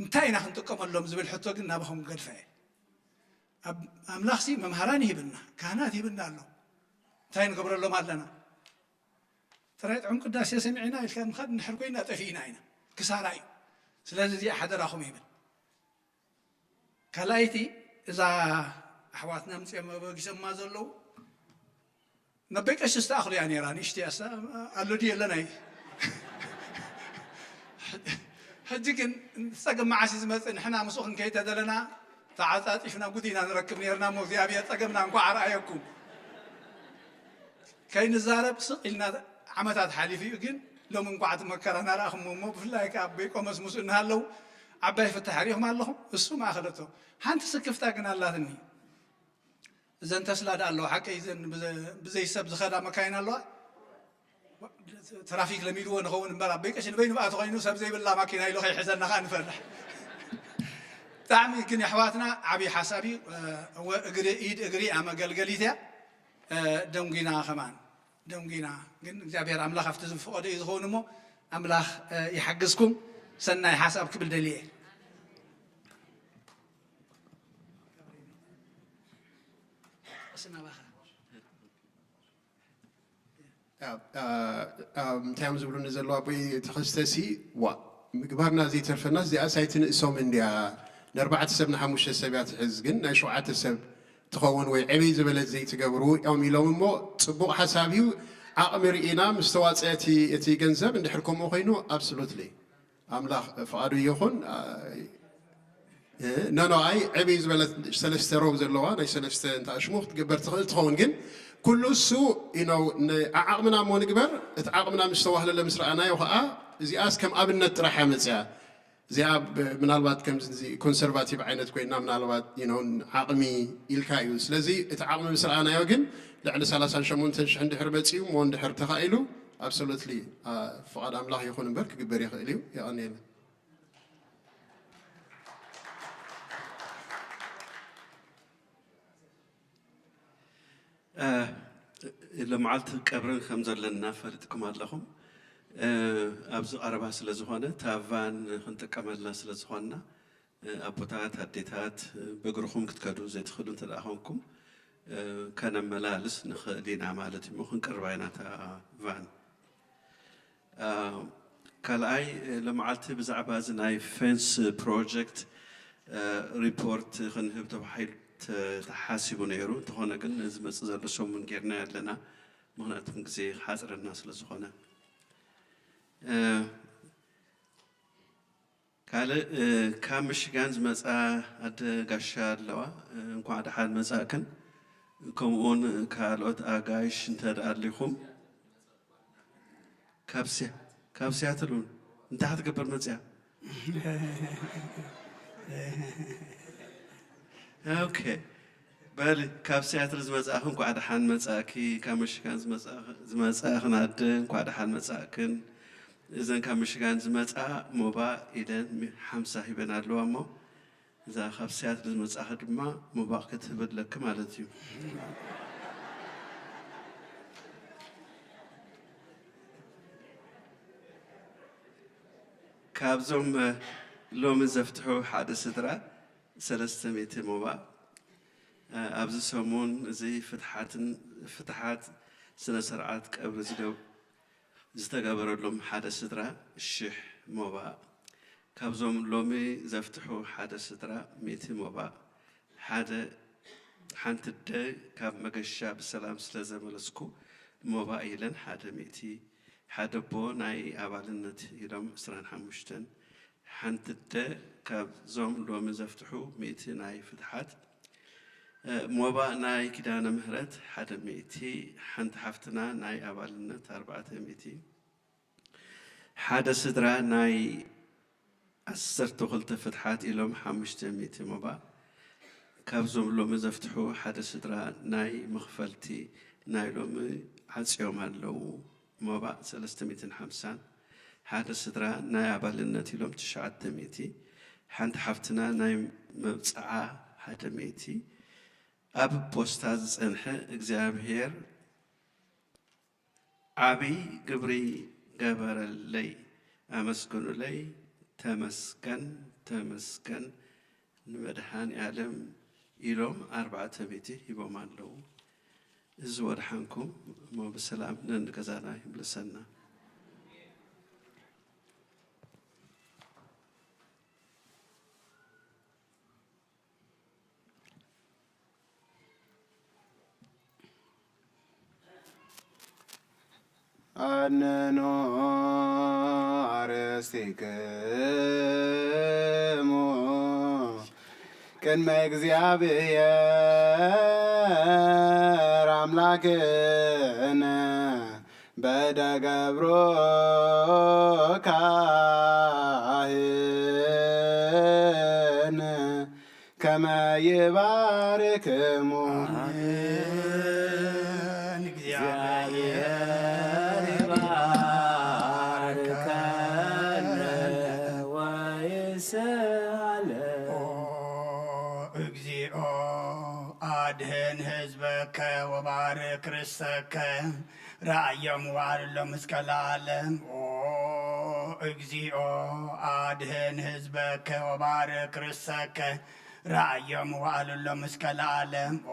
እንታይ ኢና ክንጥቀመሎም ዝብል ሕቶ ግን ናባኹም ገድፈ እየ። ኣብ ኣምላኽሲ መምሃራን ይህብና፣ ካህናት ይህብና ኣሎ። እንታይ ንገብረሎም ኣለና? ጥራይ ጥዑም ቅዳሴ ሰሚዕና ኢልካ ምኻድ እንድሕር ኮይና ጠፊእና ኢና። ክሳራ እዩ። ስለዚ እዚኣ ሓደራኹም ይብል። ካልኣይቲ እዛ ኣሕዋትና ምፅኦም ኣበጊሶማ ዘለዉ ነቦይ ቀሺ ዝተኣኽሉ እያ ነይራ። ንእሽቲ እያ እሳ ኣሎ ድዩ የለን ኣይ ሕጂ ግን ጸገም መዓስ እዩ ዝመጽእ? ንሕና ምስኡ ክንከይድ ተደለና ተዓጻጺፍና ጉድ ኢና ንረክብ ነይርና። እሞ እግዚኣብሔር ጸገምና እንኳዕ ኣርኣየኩም። ከይንዛረብ ስቕ ኢልና ዓመታት ሓሊፉ እዩ። ግን ሎሚ እንኳዕ እቲ መከራ ናርኣኹሞ እሞ ብፍላይ ከኣ ኣቦይ ቆሞስ ምስኡ እናሃለዉ ዓባይ ፍታሕ ርኢኹም ኣለኹም። እሱ ማእኸለቶ ሓንቲ ስክፍታ ግን ኣላትኒ። እዘን ተስላ ደኣ ኣለዋ ሓቀይ እዘን ብዘ- ብዘይ ሰብ ዝኸዳ መካይን ኣለዋ። ትራፊክ ለሚድዎ ንኸውን እምበር ኣቦይ ቀሺ ንበይኑ ብኣ ተኾይኑ ሰብ ዘይብላ ማኪና ኢሉ ከይሕዘና ከዓ ንፈርሕ። ብጣዕሚ ግን የሕዋትና ዓብዪ ሓሳብ እዩ። እወ እግሪ ኢድ እግሪ እያ መገልገሊት እያ። ደንጉና ከማን ደንጉና ግን እግዚኣብሔር ኣምላኽ ኣብቲ ዝፈቐዶ እዩ ዝኸውን እሞ ኣምላኽ ይሓግዝኩም። ሰናይ ሓሳብ ክብል ደልየ ስናባኻ እንታይ እዮም ዝብሉኒ ዘለዉ ኣቦይ ተኸስተሲ ዋ ምግባርና ዘይተርፈና እዚኣስ ኣይትንእሶም እንድያ ንኣርባዕተ ሰብ ንሓሙሽተ ሰብ እያ ትሕዝ ግን ናይ ሸውዓተ ሰብ ትኸውን ወይ ዕብይ ዝበለት ዘይትገብሩ እዮም ኢሎም እሞ ፅቡቕ ሓሳብ እዩ ዓቕሚ ርኢና ምስ ተዋፀ እቲ ገንዘብ እንድሕር ከምኡ ኮይኑ ኣብስሉትሊ ኣምላኽ ፍቓዱ ይኹን። ኖኖ ኣይ ዕብይ ዝበለት ሰለስተ ሮብ ዘለዋ ናይ ሰለስተ እንተ ኣሽሙ ክትግበር ትኽእል ትኸውን ግን ኩሉ እሱ you know ዓቕምና እሞ ንግበር እቲ ዓቕምና ምስ ተዋህለለ ምስ ረኣናዮ ከዓ እዚኣስ ከም ኣብነት ጥራሕ እያ መፅያ እዚኣ ምናልባት ከም conservative ዓይነት ኮይና ምናልባት you know ዓቕሚ ኢልካ እዩ ስለዚ እቲ ዓቕሚ ምስ ረኣናዮ ግን ልዕሊ ሰላሳን ሸሞንተን ሽሕ እንድሕር መፂኡ እሞ እንድሕር ተኻኢሉ absolutely ፍቓድ ኣምላኽ ይኹን እምበር ክግበር ይኽእል እዩ። የቐንየልና። ሎምዓልቲ ቀብርን ከም ዘለና ፈሊጥኩም ኣለኹም። ኣብዚ ቀረባ ስለ ዝኾነ እታ ቫን ክንጥቀመላ ስለ ዝኾንና ኣቦታት ኣዴታት ብእግርኹም ክትከዱ ዘይትኽእሉ እንተ ደኣ ኾንኩም ከነመላልስ ንኽእል ኢና ማለት እዩ። ክንቅርባ ኢና እታ ቫን። ካልኣይ ሎምዓልቲ ብዛዕባ እዚ ናይ ፌንስ ፕሮጀክት ሪፖርት ክንህብ ተባሂሉ ተሓሲቡ ነይሩ። እንተኾነ ግን ዝመፅእ ዘሎ ሰሙን ጌርናዮ ኣለና። ምኽንያቱም ግዜ ክሓፅረና ስለ ዝኾነ ካልእ ካብ ምሽጋን ዝመፃ ኣደ ጋሻ ኣለዋ። እንኳዕ ደሓን መፃእክን። ከምኡውን ካልኦት ኣጋይሽ እንተ ደኣ ኣሊኹም ካብ ሲያትል እውን እንታይ ክትገብር መፅያ? ኦኬ በሊ ካብ ሲያትል ዝመፃእኺ እንኳዕ ደሓን መፃእኪ። ካብ ምሽጋን ዝመፃእኽን ኣደ እንኳዕ ደሓን መፃእክን። እዘን ካብ ምሽጋን ዝመፃ ሞባ ኢለን ሓምሳ ሂበን ኣለዋ እሞ እዛ ካብ ሲያትል ዝመፃእኺ ድማ ሞባ ክትህበለኪ ማለት እዩ። ካብዞም ሎሚ ዘፍትሑ ሓደ ስድራ ሰለስተ ሚእቲ ሞባእ ኣብዚ ሰሙን እዚ ፍትሓትን ፍትሓት ስነ ስርዓት ቀብሪ ዝገብ ዝተገበረሎም ሓደ ስድራ ሽሕ ሞባእ ካብዞም ሎሚ ዘፍትሑ ሓደ ስድራ ሚእቲ ሞባእ ሓደ ሓንቲ ኣደ ካብ መገሻ ብሰላም ስለ ዘመለስኩ ሞባእ ኢለን ሓደ ሚእቲ ሓደ ኣቦ ናይ ኣባልነት ኢሎም ዕስራን ሓሙሽተን ሓንቲ ኣደ ካብዞም ሎሚ ዘፍትሑ ሚእቲ ናይ ፍትሓት ሞባእ ናይ ኪዳነ ምህረት ሓደ ሚእቲ ሓንቲ ሓፍትና ናይ ኣባልነት ኣርባዕተ ሚእቲ ሓደ ስድራ ናይ ዓሰርተ ክልተ ፍትሓት ኢሎም ሓሙሽተ ሚእቲ ሞባእ ካብዞም ሎሚ ዘፍትሑ ሓደ ስድራ ናይ መኽፈልቲ ናይ ሎሚ ዓጽዮም ኣለዉ። መባእ ሰለስተ ሚእትን ሓምሳን፣ ሓደ ስድራ ናይ ኣባልነት ኢሎም ትሽዓተ ሚእቲ፣ ሓንቲ ሓፍትና ናይ መብጽዓ ሓደ ሚእቲ፣ ኣብ ፖስታ ዝጸንሐ እግዚኣብሔር ዓብይ ግብሪ ገበረለይ፣ ኣመስግኑለይ፣ ተመስገን፣ ተመስገን ንመድሃኔ ዓለም ኢሎም ኣርባዕተ ሚእቲ ሂቦም ኣለዉ። እዚ ወድሓንኩም እሞ ብሰላም ነንገዛና ይምልሰና። ኣነኖ ኣርእስቲክሙ ቅድመ እግዚኣብሔር ኣምላክነ በደ ገብሮ ካህን ከመ ይባርክሙ። ኣሜን። እግዚኣብሔር ይባርከነ ወይስዓለ። ኦ እግዚኦ፣ ኣድህን ህዝበከ ወባርክ ርሰከ። ረኣዮም ወኣልሎም እስከ ለዓለም። ኦ እግዚኦ፣ ኣድህን ህዝበከ ወባርክ ርሰከ። ረኣዮም ወኣልሎም እስከ ለዓለም። ኦ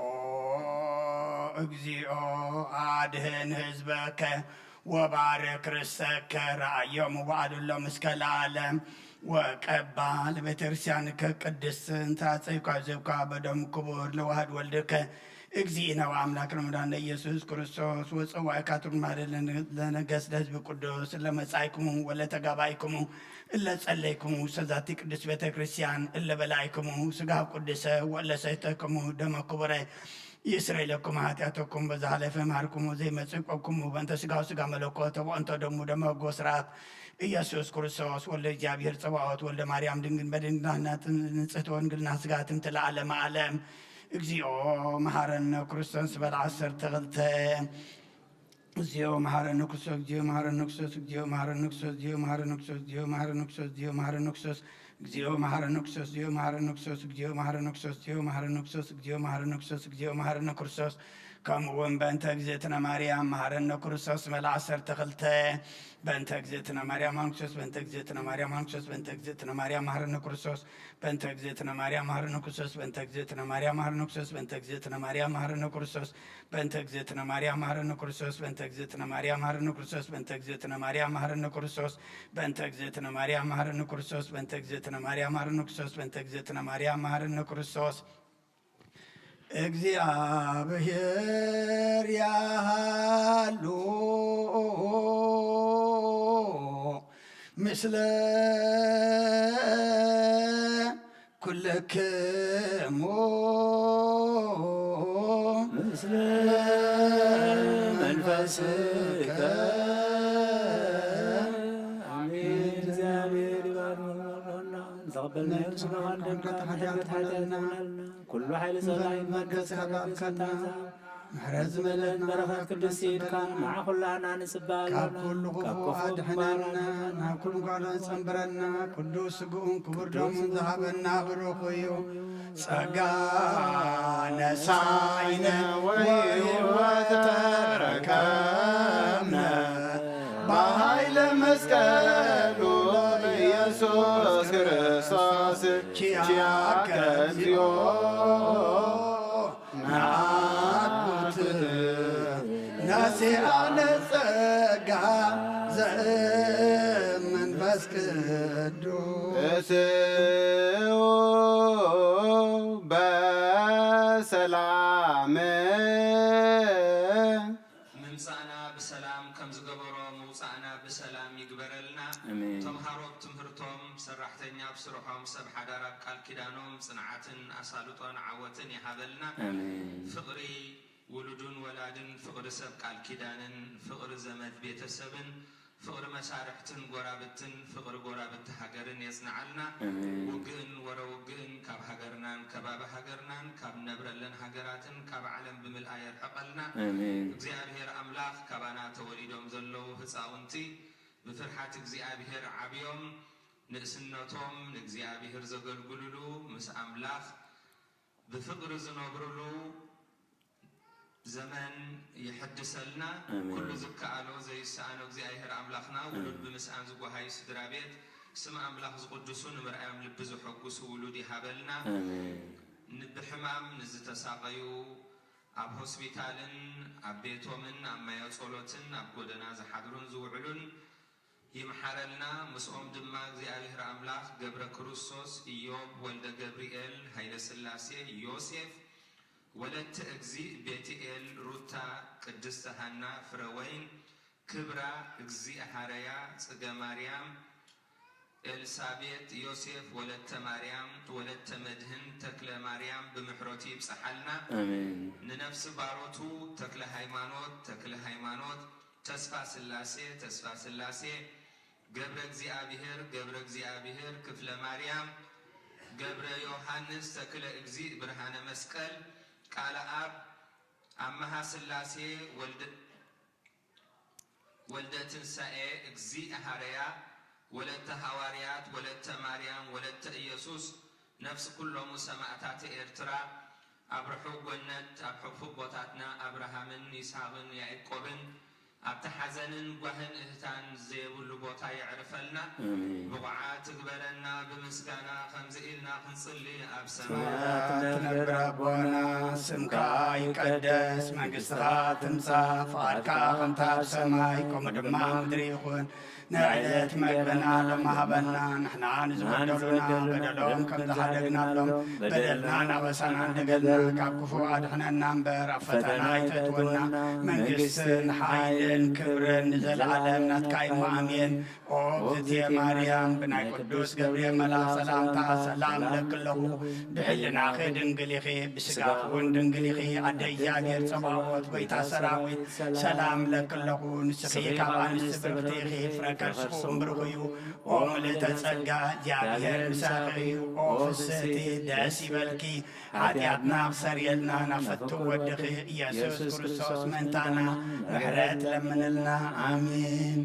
እግዚኦ፣ ኣድህን ህዝበከ ወባርክ ርሰከ። ረኣዮም ወኣልሎም እስከ ለዓለም። ወቀባ ለቤተክርስቲያንከ ቅድስት እንተ ኣጸይኳ ዘብካ በደም ክቡር ለዋህድ ወልድከ እግዚእነ ወአምላክነ መድኃኒነ ኢየሱስ ክርስቶስ ወጸዋዕካቱም ማለ ለነገስ ለህዝብ ቅዱስ እለ መጻይኩሙ ወለ ተጋባይኩሙ እለ ጸለይኩሙ ሰዛቲ ቅዱስ ቤተ ክርስቲያን እለ በላይኩሙ ስጋ ቅዱሰ ወለ ሰይተኩሙ ደመ ክቡረ ይስረይ ለኩም ኃጢአተኩም በዛ ኃለፈ መሃርኩሙ ዘይመጽእ ቆብኩሙ በእንተ ስጋው ስጋ መለኮት ወእንተ ደሙ ደመ ሕጎ ስርዓት ኢየሱስ ክርስቶስ ወልደ እግዚኣብሔር ጸባኦት ወልደ ማርያም ድንግል በድንግልና ንጽሕቲ ወንግልና ስጋትም ትለዓለመ ዓለም። እግዚኦ መሐረነ ክርስቶስ በል ዓሰርተ ክልተ። እግዚኦ መሐረነ ክርስቶስ፣ እግዚኦ መሐረነ ክርስቶስ፣ እግዚኦ መሐረነ ክርስቶስ፣ እግዚኦ መሐረነ ክርስቶስ፣ እግዚኦ መሐረነ ክርስቶስ፣ እግዚኦ መሐረነ ክርስቶስ፣ እግዚኦ መሐረነ ክርስቶስ፣ እግዚኦ መሐረነ ክርስቶስ፣ እግዚኦ መሐረነ ክርስቶስ፣ እግዚኦ መሐረነ ክርስቶስ፣ እግዚኦ መሐረነ ክርስቶስ። ከምኡ እውን በእንተ እግዝእትነ ማርያም መሐረነ ክርስቶስ በል ዓሰርተ ክልተ። በእንተ እግዝእትነ ማርያም መሐረነ ክርስቶስ፣ በእንተ እግዝእትነ ማርያም መሐረነ ክርስቶስ፣ በእንተ እግዝእትነ ማርያም መሐረነ ክርስቶስ፣ በእንተ እግዝእትነ ማርያም መሐረነ ክርስቶስ፣ በእንተ እግዝእትነ ማርያም መሐረነ ክርስቶስ፣ በእንተ እግዝእትነ ማርያም መሐረነ ክርስቶስ፣ በእንተ እግዝእትነ ማርያም መሐረነ ክርስቶስ፣ በእንተ እግዝእትነ ማርያም መሐረነ ክርስቶስ፣ በእንተ እግዝእትነ ማርያም መሐረነ ክርስቶስ፣ በእንተ እግዝእትነ ማርያም መሐረነ ክርስቶስ፣ በእንተ እግዝእትነ ማርያም መሐረነ ክርስቶስ። እግዚኣብሔር ያሃሉ ምስለ ኩልክሙ ምስለ መንፈስከ። ኣሜን። እግዚኣብሔር ይባርክ። ተቐበልናዮ ስጋኻን ደምካን ምሕረት ኃጢአት ይኹነልና። ኩሉ ኃይሊ ጸላኢ መገጽካ ካብ ከና ምሕረት ዝመልአት በረኸት ቅድስቲ ኢድካ ንዓ ኩላህና ንጽበ ኣለና። ካብ ኩሉ ክፉእ ኣድሕነና፣ ናብ ኩሉ ጓሎ ጸንብረና። ቅዱስ ስግኡን ክቡር ደሙን ዝሃበና ብሩኽ እዩ። ጸጋ ነሳይነ ወሕይወተ ረከብነ በኃይለ መስቀሉ ኢየሱስ ክርስቶስ ኪያከ እግዚኦ ናኩት ነሲኣነ ጸጋ ዘእመንፈስ ቅዱስ። እስኡ በሰላም። ምምጻእና ብሰላም ከም ዝገበሮ ምውጻእና ብሰላም ይግበረልና። ኣሜን። ተምሃሮ ኣብ ትምህርቶም፣ ሰራሕተኛ ኣብ ስርሖም፣ ሰብ ሓዳር ኣብ ቃል ኪዳኖም ጽንዓትን ኣሳልጦን ዓወትን ይሃበልና። ኣሜን። ፍቕሪ ውሉድን ወላድን፣ ፍቕሪ ሰብ ቃል ኪዳንን፣ ፍቕሪ ዘመድ ቤተሰብን፣ ፍቕሪ መሳርሕትን ጎራብትን፣ ፍቕሪ ጎራብቲ ሃገርን የጽንዓልና። ውግእን ወረ ውግእን ካብ ሃገርናን ከባቢ ሃገርናን፣ ካብ ነብረለን ሃገራትን ካብ ዓለም ብምልኣ የርሕቐልና። እግዚኣብሔር ኣምላኽ ካባና ተወሊዶም ዘለዉ ህፃውንቲ ብፍርሓት እግዚኣብሔር ዓብዮም ንእስነቶም ንእግዚኣብሔር ዘገልግሉሉ፣ ምስ ኣምላኽ ብፍቕሪ ዝነብሩሉ ዘመን ይሐድሰልና። ኩሉ ዝከኣሎ ዘይሰኣኖ እግዚኣብሔር ኣምላኽና፣ ውሉድ ብምስኣን ዝጓሃዩ ስድራ ቤት፣ ስም ኣምላኽ ዝቕድሱ፣ ንምርኣዮም ልቢ ዘሐጉሱ ውሉድ ይሃበልና። ብሕማም ንዝተሳቐዩ፣ ኣብ ሆስፒታልን ኣብ ቤቶምን ኣብ ማየ ጸሎትን ኣብ ጎደና ዝሓድሩን ዝውዕሉን ይምሓረልና። ምስኦም ድማ እግዚኣብሔር ኣምላኽ ገብረ ክርስቶስ፣ ኢዮብ፣ ወልደ ገብርኤል፣ ኃይለ ሥላሴ፣ ዮሴፍ፣ ወለተ እግዚእ ቤትኤል፣ ሩታ፣ ቅድስተ ሃና፣ ፍረ ወይን፣ ክብራ፣ እግዚእ ሃረያ፣ ጽገ ማርያም፣ ኤልሳቤጥ፣ ዮሴፍ፣ ወለተ ማርያም፣ ወለተ መድህን፣ ተክለ ማርያም ብምሕረቱ ይብጽሓልና። ንነፍሲ ባሮቱ ተክለ ሃይማኖት፣ ተክለ ሃይማኖት፣ ተስፋ ሥላሴ፣ ተስፋ ሥላሴ፣ ገብረ እግዚኣብሔር፣ ገብረ እግዚኣብሔር፣ ክፍለ ማርያም፣ ገብረ ዮሃንስ፣ ተክለ እግዚእ፣ ብርሃነ መስቀል፣ ቃለ ኣብ፣ ኣመሃ ሥላሴ፣ ወልደ ወልደ ትንሳኤ፣ እግዚእ ሃረያ፣ ወለተ ሃዋርያት፣ ወለተ ማርያም፣ ወለተ ኢየሱስ፣ ነፍሲ ኩሎሙ ሰማእታተ ኤርትራ፣ ኣብ ርሑቕ ጎነት፣ ኣብ ሕፉብ ቦታትና ኣብርሃምን ይስሃቕን ያዕቆብን ኣብቲ ሓዘንን ጓህን እህታን ዘየብሉ ቦታ የዕርፈልና። ብቑዓት ትግበረና ብምስጋና ከምዚ ኢልና ክንጽሊ ኣብ ሰማያት ትነብር ኣቦና፣ ስምካ ይቀደስ፣ መንግስትኻ ትምጻእ፣ ፍቓድካ ከምታ ኣብ ሰማይ ከምኡ ድማ ምድሪ ይኹን። ንዕለት መግበና ሎሚ ሃበና፣ ንሕና ንዝበደሉና በደሎም ከም ዝሓደግናሎም በደልናን ኣበሳናን ደገልና ካብ ክፉእ ኣድሕነና እምበር ኣብ ፈተና ኣይተእትወና። መንግስትን ሓይልን ክብርን ንዘለኣለም ናትካ እዩ። ኣሜን። ኦ እግዝእትየ ማርያም፣ ብናይ ቅዱስ ገብርኤል መልኣኽ ሰላምታ ሰላም እለኪ ኣለኹ። ብሕልናኺ ድንግል ኢኺ፣ ብስጋኺ እውን ድንግል ኢኺ። ኣደ እግዚኣብሔር ጸባኦት፣ ጎይታ ሰራዊት፣ ሰላም እለኪ ኣለኹ። ንስኺ ካብ ኣንስቲ ብርኽቲ ኢኺ፣ ፍረ ከርስኺ እውን ብሩኽ እዩ። ኦ ምልእተ ጸጋ፣ እግዚኣብሔር ምሳኺ እዩ። ኦ ፍስህቲ፣ ደስ ይበልኪ። ሓጢኣትና ክሰርየልና ናብ ፍቱው ወድኺ ኢየሱስ ክርስቶስ ምእንታና ምሕረት ለምንልና። ኣሜን።